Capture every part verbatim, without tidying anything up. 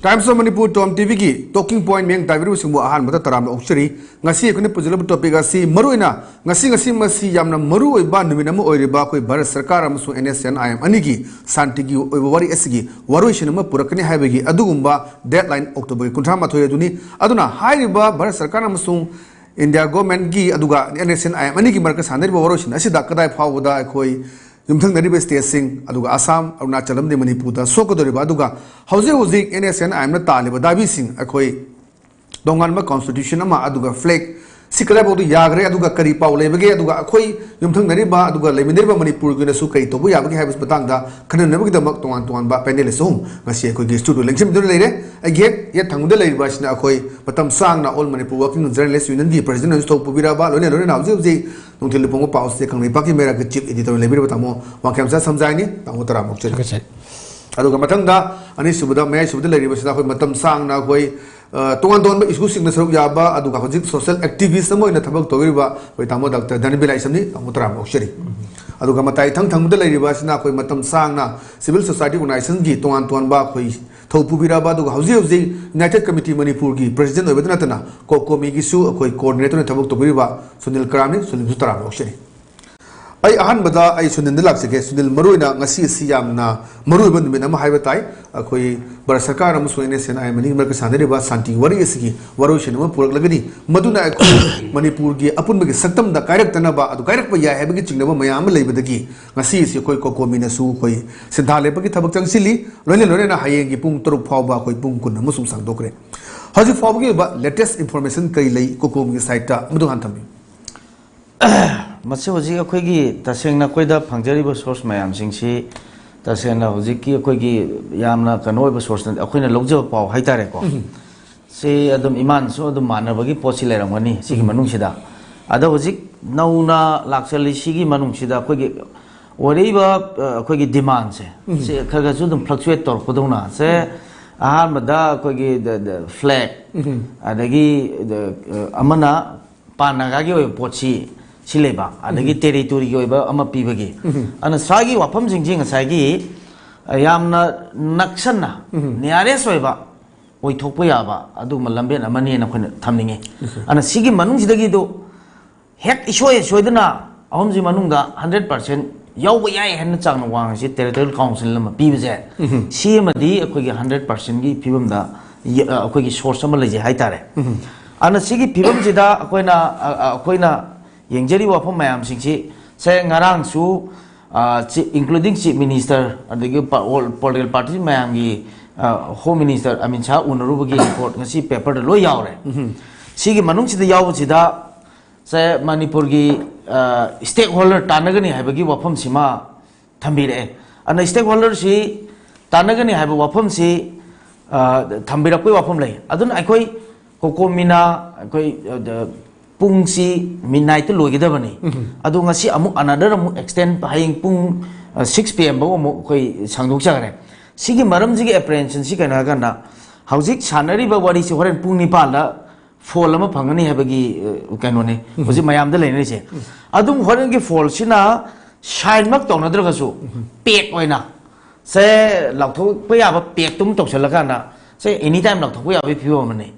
Times of Manipur Tom T ꯚꯤꯒꯤ talking point ꯃꯤꯠꯌꯦꯡ ꯇꯥꯕꯤꯔꯤꯕꯁꯤꯡꯕꯨ ꯑꯍꯥꯟꯕꯗ ꯇꯔꯥꯝꯅ ꯑꯣꯛꯆꯔꯤ꯫ ꯉꯁꯤ ꯑꯩꯈꯣꯏꯅ ꯄꯨꯖꯔꯤꯕ topic ꯑꯁꯤ ꯃꯔꯨꯑꯣꯏꯅ ꯉꯁꯤ, ꯉꯁꯤ ꯃꯁꯤ ꯌꯥꯝꯅ ꯃꯔꯨꯑꯣꯏꯕ ꯅꯨꯃꯤꯠ ꯑꯃ ꯑꯣꯏꯔꯤꯕ ꯑꯩꯈꯣꯏ ꯚꯥꯔꯠ ꯁꯔꯀꯥꯔ ꯑꯃꯁꯨꯡ N S N I M ꯑꯅꯤꯒꯤ ꯁꯥꯟꯇꯤꯒꯤ ꯑꯣꯏꯕ ꯋꯥꯔꯤ ꯑꯁꯤꯒꯤ ꯋꯥꯔꯣꯏꯁꯤꯟ ꯑꯃ ꯄꯨꯔꯛꯀꯅꯤ ꯍꯥꯏꯕꯒꯤ ꯑꯗꯨꯒꯨꯝꯕ deadline October ꯒꯤ ꯀꯨꯟꯊ꯭ꯔꯥ ꯃꯥꯊꯣꯏ ꯑꯗꯨꯅꯤ꯫ ꯑꯗꯨꯅ ꯍꯥꯏꯔꯤꯕ ꯚꯥꯔꯠ ꯁꯔꯀꯥꯔ ꯑꯃꯁꯨꯡ India government ꯀꯤ ꯑꯗꯨꯒ N S N I M ꯑꯅꯤꯒꯤ ꯃꯔꯛꯇ ꯁꯥꯟꯅꯔꯤꯕ ꯋꯥꯔꯣꯏꯁꯤꯟ ꯑꯁꯤꯗ ꯀꯗꯥꯏ ꯐꯥꯎꯕꯗ ꯑꯩꯈꯣꯏ ꯌꯨꯝꯊꯪꯅꯔꯤꯕ state ꯁꯤꯡ, ꯑꯗꯨꯒ ꯑꯁꯥꯝ, ꯑꯔꯨꯅꯥꯆꯜ ꯑꯃꯗꯤ ꯃꯅꯤꯄꯨꯔꯗ ꯁꯣꯛꯀꯗꯧꯔꯤꯕ, ꯑꯗꯨꯒ ꯍꯧꯖꯤꯛ ꯍꯧꯖꯤꯛ ꯑꯦꯟ ꯑꯦꯁ ꯑꯦꯟ ꯑꯥꯏ ꯑꯦꯝꯅ ꯇꯥꯜꯂꯤꯕ ꯗꯥꯕꯤꯁꯤꯡ, ꯑꯩꯈꯣꯏ ꯇꯣꯉꯥꯟꯕ constitution ꯑꯃ, ꯑꯗꯨꯒ flag ꯁꯤ ꯀꯗꯥꯏꯐꯥꯎꯗ ꯌꯥꯈ꯭ꯔꯦ, ꯑꯗꯨꯒ ꯀꯔꯤ ꯄꯥꯎ ꯂꯩꯕꯒꯦ, ꯑꯗꯨꯒ ꯑꯩꯈꯣꯏ ꯌꯨꯝꯊꯪꯅꯔꯤꯕ ꯑꯗꯨꯒ ꯂꯩꯃꯤꯟꯅꯔꯤꯕ ꯃꯅꯤꯄꯨꯔꯒꯤ ꯑꯣꯏꯅꯁꯨ ꯀꯔꯤ ꯇꯧꯕ ꯌꯥꯕꯒꯦ ꯍꯥꯏꯕꯒꯤ ꯃꯇꯥꯡꯗ ꯈꯟꯅꯅꯕꯒꯤꯗꯃꯛ ꯇꯣꯉꯥꯟ ꯇꯣꯉꯥꯟꯕ panelist ꯑꯍꯨꯝ ꯉꯁꯤ ꯑꯩꯈꯣꯏꯒꯤ studio ꯂꯦꯡꯁꯤꯟꯕꯤꯗꯨꯅ ꯂꯩꯔꯦ꯫ ꯑꯩꯒꯤ ꯍꯦꯛ ꯌꯦꯠ ꯊꯪꯕꯗ ꯂꯩꯔꯤꯕ ꯑꯁꯤꯅ ꯑꯩꯈꯣꯏ ꯃꯇꯝ ꯁꯥꯡꯅ All Manipur Working Journalist Union ꯒꯤ president ꯑꯣꯏꯅꯁꯨ ꯊꯧ ꯄꯨꯕꯤꯔꯕ, ꯂꯣꯏꯅ ꯂꯣꯏꯅꯅ ꯍꯧꯖꯤꯛ ꯍꯧꯖꯤꯛ ꯅꯨꯡꯊꯤꯜ ꯄꯨꯡ ꯄꯥꯎꯁꯦ ꯀꯪꯂꯩꯄꯥꯛꯀꯤ ꯃꯩꯔꯥꯒꯤ chief editor ꯑꯣꯏꯅ ꯂꯩꯕꯤꯔꯤꯕ ꯇꯥꯃꯣ ꯋꯥꯡꯈꯦꯝꯆꯥ ꯁꯝꯖꯥꯏꯅꯤ꯫ ꯇꯥꯃꯣ ꯇꯔꯥꯝꯅ ꯑꯣꯛꯆꯔꯤ꯫ ꯊꯥꯒꯠꯆꯔꯤ꯫ ꯑꯗꯨꯒ ꯃꯊꯪꯗ ꯑꯅꯤꯁꯨꯕꯗ, ꯃꯌꯥꯏꯁꯨꯕꯗ ꯂꯩꯔꯤꯕꯁꯤꯅ ꯑꯩꯈꯣꯏ ꯃꯇꯝ ꯁꯥꯡꯅ ꯑꯩꯈꯣꯏ, ꯑ, ꯇꯣꯉꯥꯟ ꯇꯣꯉꯥꯟꯕ issue ꯁꯤꯡꯗ ꯁꯔꯨꯛ ꯌꯥꯕ, ꯑꯗꯨꯒ ꯍꯧꯖꯤꯛ social activist ꯑꯃ ꯑꯣꯏꯅ ꯊꯕꯛ ꯇꯧꯔꯤꯕ ꯑꯩꯈꯣꯏ ꯇꯥꯃꯣ ꯗꯥꯛꯇꯔ ꯙꯅꯕꯤꯔ ꯂꯥꯏꯁ꯭ꯔꯝꯅꯤ꯫ ꯇꯥꯃꯣ ꯇꯔꯥꯝꯅ ꯑꯣꯛꯆꯔꯤ꯫ ꯑꯗꯨꯒ ꯃꯇꯥꯏ ꯏꯊꯪ ꯊꯪꯕꯗ ꯂꯩꯔꯤꯕ ꯑꯁꯤꯅ ꯑꯩꯈꯣꯏ ꯃꯇꯝ ꯁꯥꯡꯅ civil society organization ꯒꯤ ꯇꯣꯉꯥꯟ ꯇꯣꯉꯥꯟꯕ ꯑꯩꯈꯣꯏ ꯊꯧ ꯄꯨꯕꯤꯔꯕ, ꯑꯗꯨꯒ ꯍꯧꯖꯤꯛ ꯍꯧꯖꯤꯛ United Committee ꯃꯅꯤꯄꯨꯔꯒꯤ president ꯑꯣꯏꯕꯇ ꯅꯠꯇꯅ COCOMI ꯒꯤꯁꯨ ꯑꯩꯈꯣꯏ coordinator ꯑꯣꯏꯅ ꯊꯕꯛ ꯇꯧꯕꯤꯔꯤꯕ ꯁꯨꯅꯤꯜ ꯀꯔꯥꯝꯅꯤ꯫ ꯁꯨꯅꯤꯜꯁꯨ ꯇꯔꯥꯝꯅ ꯑꯣꯛꯆꯔꯤ꯫ ꯑꯩ ꯑꯍꯥꯟꯕꯗ ꯑꯩ ꯁꯨꯅꯤꯜꯗ ꯂꯥꯛꯆꯒꯦ꯫ ꯁꯨꯅꯤꯜ, ꯃꯔꯨꯑꯣꯏꯅ ꯉꯁꯤ ꯑꯁꯤ ꯌꯥꯝꯅ ꯃꯔꯨꯑꯣꯏꯕ ꯅꯨꯃꯤꯠ ꯑꯃ ꯍꯥꯏꯕ ꯇꯥꯏ꯫ ꯑꯩꯈꯣꯏ ꯚꯥꯔꯠ ꯁꯔꯀꯥꯔ ꯑꯃꯁꯨꯡ N S N I M ꯑꯅꯤꯒꯤ ꯃꯔꯛꯇ ꯁꯥꯟꯅꯔꯤꯕ ꯁꯥꯟꯇꯤ ꯋꯥꯔꯤ ꯑꯁꯤꯒꯤ ꯋꯥꯔꯣꯏꯁꯤꯟ ꯑꯃ ꯄꯨꯔꯛꯂꯒꯅꯤ, ꯃꯗꯨꯅ ꯑꯩꯈꯣꯏ ꯃꯅꯤꯄꯨꯔꯒꯤ ꯑꯄꯨꯟꯕꯒꯤ ꯁꯛꯇꯝꯗ ꯀꯥꯏꯔꯛꯇꯅꯕ, ꯑꯗꯨ ꯀꯥꯏꯔꯛꯄ ꯌꯥꯏ ꯍꯥꯏꯕꯒꯤ ꯆꯤꯡꯅꯕ ꯃꯌꯥꯝ ꯑꯃ ꯂꯩꯕꯗꯒꯤ ꯉꯁꯤ ꯑꯁꯤ ꯑꯩꯈꯣꯏ COCOMI ꯅꯁꯨ ꯑꯩꯈꯣꯏ ꯁꯤꯟꯊꯥ ꯂꯦꯞꯄꯒꯤ ꯊꯕꯛ ꯆꯪꯁꯤꯜꯂꯤ꯫ ꯂꯣꯏꯅ ꯂꯣꯏꯅꯅ ꯍꯌꯦꯡꯒꯤ ꯄꯨꯡ ꯇꯔꯨꯛ ꯐꯥꯎꯕ ꯑꯩꯈꯣꯏ ꯄꯨꯡ ꯀꯨꯟ ꯑꯃꯁꯨꯡ ꯁꯥꯡꯗꯣꯛꯈ꯭ꯔꯦ꯫ ꯍꯧꯖꯤꯛ ꯐꯥꯎꯕꯒꯤ ꯑꯣꯏꯕ latest information ꯀꯔꯤ ꯂꯩ COCOMI ꯒꯤ side ꯇ? ꯃꯗꯨ ꯍꯥꯟꯅ ꯊꯝꯕꯤꯌꯨ꯫ ꯃꯁꯤ ꯍꯧꯖꯤꯛ ꯑꯩꯈꯣꯏꯒꯤ ꯇꯁꯦꯡꯅ ꯑꯩꯈꯣꯏꯗ ꯐꯪꯖꯔꯤꯕ source ꯃꯌꯥꯝꯁꯤꯡꯁꯤ ꯇꯁꯦꯡꯅ ꯍꯧꯖꯤꯛꯀꯤ ꯑꯩꯈꯣꯏꯒꯤ ꯌꯥꯝꯅ ꯀꯩꯅꯣ ꯑꯣꯏꯕ source ꯅꯠꯇꯦ, ꯑꯩꯈꯣꯏꯅ ꯂꯧꯖꯕ ꯄꯥꯎ ꯍꯥꯏꯇꯥꯔꯦꯀꯣ꯫ ꯁꯤ ꯑꯗꯨꯝ ꯏꯃꯥꯟꯁꯨ ꯑꯗꯨꯝ ꯃꯥꯟꯅꯕꯒꯤ ꯄꯣꯠꯁꯤ ꯂꯩꯔꯝꯒꯅꯤ ꯁꯤꯒꯤ ꯃꯅꯨꯡꯁꯤꯗ꯫ ꯑꯗ ꯍꯧꯖꯤꯛ ꯅꯧꯅ ꯂꯥꯛꯆꯜꯂꯤ ꯁꯤꯒꯤ ꯃꯅꯨꯡꯁꯤꯗ ꯑꯩꯈꯣꯏꯒꯤ ꯑꯣꯏꯔꯛꯏꯕ, ꯑ, ꯑꯩꯈꯣꯏꯒꯤ demand ꯁꯦ, ꯁꯤ ꯈꯔ ꯈꯔꯁꯨ ꯑꯗꯨꯝ fluctuate ꯇꯧꯔꯛꯄꯗꯧꯅ ꯁꯦ, ꯑꯍꯥꯟꯕꯗ ꯑꯩꯈꯣꯏꯒꯤ the, the flag, ꯑꯗꯒꯤ the, ꯑ, ꯑꯃꯅ ꯄꯥꯟ ꯅꯥꯒꯥꯒꯤ ꯑꯣꯏꯕ ꯄꯣꯠꯁꯤ ꯁꯤ ꯂꯩꯕ, ꯑꯗꯒꯤ territory ꯒꯤ ꯑꯣꯏꯕ ꯑꯃ ꯄꯤꯕꯒꯤ, ꯑꯗꯨꯅ ꯁ꯭ꯋꯥꯏꯒꯤ ꯋꯥꯐꯝꯁꯤꯡꯁꯤ ꯉꯁꯥꯏꯒꯤ, ꯑ, ꯌꯥꯝꯅ ꯅꯛꯁꯟꯅ, nearest ꯑꯣꯏꯕ ꯑꯣꯏꯊꯣꯛꯄ ꯌꯥꯕ ꯑꯗꯨꯒꯨꯝꯕ ꯂꯝꯕꯦꯟ ꯑꯃꯅꯦꯅ ꯑꯩꯈꯣꯏꯅ ꯊꯝꯅꯤꯡꯉꯤ꯫ ꯑꯗꯨꯅ ꯁꯤꯒꯤ ꯃꯅꯨꯡꯁꯤꯗꯒꯤꯗꯨ ꯍꯦꯛ ꯏꯁꯣꯏ ꯁꯣꯏꯗꯅ ꯑꯍꯨꯝꯁꯤ ꯃꯅꯨꯡꯗ ꯍꯟꯗ꯭ꯔꯦꯠ ꯄꯥꯔꯁꯦꯟ ꯌꯥꯎꯕ ꯌꯥꯏ ꯍꯥꯏꯅ ꯆꯥꯡꯅ ꯋꯥꯡꯉꯤꯁꯤ ꯇꯦꯔꯤꯇꯣꯔꯤꯌꯦꯜ ꯀꯥꯎꯟꯁꯤꯜ ꯑꯃ ꯄꯤꯕꯁꯦ, ꯁꯤ ꯑꯃꯗꯤ ꯑꯩꯈꯣꯏꯒꯤ ꯍꯟꯗ꯭ꯔꯦꯠ ꯄꯥꯔꯁꯦꯟꯒꯤ ꯐꯤꯕꯝꯗ ꯌ-, ꯑ, ꯑꯩꯈꯣꯏꯒꯤ ꯁꯣꯔꯁ ꯑꯃ ꯂꯩꯖꯩ ꯍꯥꯏꯇꯥꯔꯦ꯫ ꯑꯗꯨꯅ ꯁꯤꯒꯤ ꯐꯤꯕꯝꯁꯤꯗ ꯑꯩꯈꯣꯏꯅ, ꯑ, ꯑ, ꯑꯩꯈꯣꯏꯅ ꯌꯦꯡꯖꯔꯤꯕ ꯋꯥꯐꯝ ꯃꯌꯥꯝꯁꯤꯡꯁꯤ, ꯁꯦ, ꯉꯔꯥꯡꯁꯨ, ꯑ, ꯆꯤ-, including Chief Minister, ꯑꯗꯒꯤ ꯄ-, all political party ꯃꯌꯥꯝꯒꯤ, ꯑ, Home Minister ꯑꯃꯤꯠ ꯁꯥꯍ ꯎꯅꯔꯨꯕꯒꯤ ꯔꯤꯄꯣꯔꯠ ꯉꯁꯤ ꯄꯦꯄꯔꯗ ꯂꯣꯏ ꯌꯥꯎꯔꯦ꯫ ꯁꯤꯒꯤ ꯃꯅꯨꯡꯁꯤꯗ ꯌꯥꯎꯕꯁꯤꯗ, ꯁꯦ, ꯃꯅꯤꯄꯨꯔꯒꯤ, ꯑ, ꯁ꯭ꯇꯦꯛ ꯍꯣꯜꯗꯔ ꯇꯥꯟꯅꯒꯅꯤ ꯍꯥꯏꯕꯒꯤ ꯋꯥꯐꯝꯁꯤꯃ ꯊꯝꯕꯤꯔꯛꯑꯦ꯫ ꯑꯗꯨꯅ ꯁ꯭ꯇꯦꯛ ꯍꯣꯜꯗꯔꯁꯤ ꯇꯥꯟꯅꯒꯅꯤ ꯍꯥꯏꯕ ꯋꯥꯐꯝꯁꯤ, ꯑ, ꯊꯝꯕꯤꯔꯛꯄꯒꯤ ꯋꯥꯐꯝ ꯂꯩ꯫ ꯑꯗꯨꯅ ꯑꯩꯈꯣꯏ ꯀꯣꯀꯣꯃꯤꯅ ꯑꯩꯈꯣꯏ, ꯑ, ꯗ-, ꯄꯨꯡꯁꯤ ꯃꯤꯠ ꯅꯥꯏꯠꯇ ꯂꯣꯏꯒꯗꯕꯅꯤ꯫ ꯑꯗꯨ ꯉꯁꯤ ꯑꯃꯨꯛ ꯑꯅꯗꯔ ꯑꯃꯨꯛ ꯑꯦꯛꯁꯇꯦꯟ, ꯍꯌꯦꯡ ꯄꯨꯡ, ꯑ, ꯁꯤꯛꯁ ꯄꯤ ꯑꯦꯝ ꯐꯥꯎ ꯑꯃꯨꯛ ꯑꯩꯈꯣꯏ ꯁꯥꯡꯗꯣꯛꯆꯈ꯭ꯔꯦ꯫ ꯁꯤꯒꯤ ꯃꯔꯝꯁꯤꯒꯤ ꯑꯦꯄ꯭ꯔꯤꯍꯦꯟꯁꯟꯁꯤ ꯀꯩꯅꯣ ꯍꯥꯏꯔꯀꯥꯟꯗ, ꯍꯧꯖꯤꯛ ꯁꯥꯟꯅꯔꯤꯕ ꯋꯥꯔꯤꯁꯤ ꯍꯣꯔꯦꯟ ꯄꯨꯡ ꯅꯤꯄꯥꯟꯗ ꯐꯣꯜ ꯑꯃ ꯐꯪꯒꯅꯤ ꯍꯥꯏꯕꯒꯤ, ꯑ, ꯀꯩꯅꯣꯅꯦ ꯍꯧꯖꯤꯛ ꯃꯌꯥꯝꯗ ꯂꯩꯅꯔꯤꯁꯦ꯫ ꯑꯗꯨꯝ ꯍꯣꯔꯦꯟꯒꯤ ꯐꯣꯜꯁꯤꯅ ꯁꯥꯏꯟꯃꯛ ꯇꯧꯅꯗ꯭ꯔꯒꯁꯨ ꯄꯦꯛ ꯑꯣꯏꯅ, ꯁꯦ, ꯂꯥꯎꯊꯣꯛꯄ ꯌꯥꯕ ꯄꯦꯛꯇꯨꯝ ꯇꯧꯁꯜꯂꯀꯥꯟꯗ, ꯁꯦ, ꯑꯦꯅꯤ ꯇꯥꯏꯝ ꯂꯥꯎꯊꯣꯛꯄ ꯌꯥꯕꯒꯤ ꯐꯤꯕꯝ ꯑꯃꯅꯤ꯫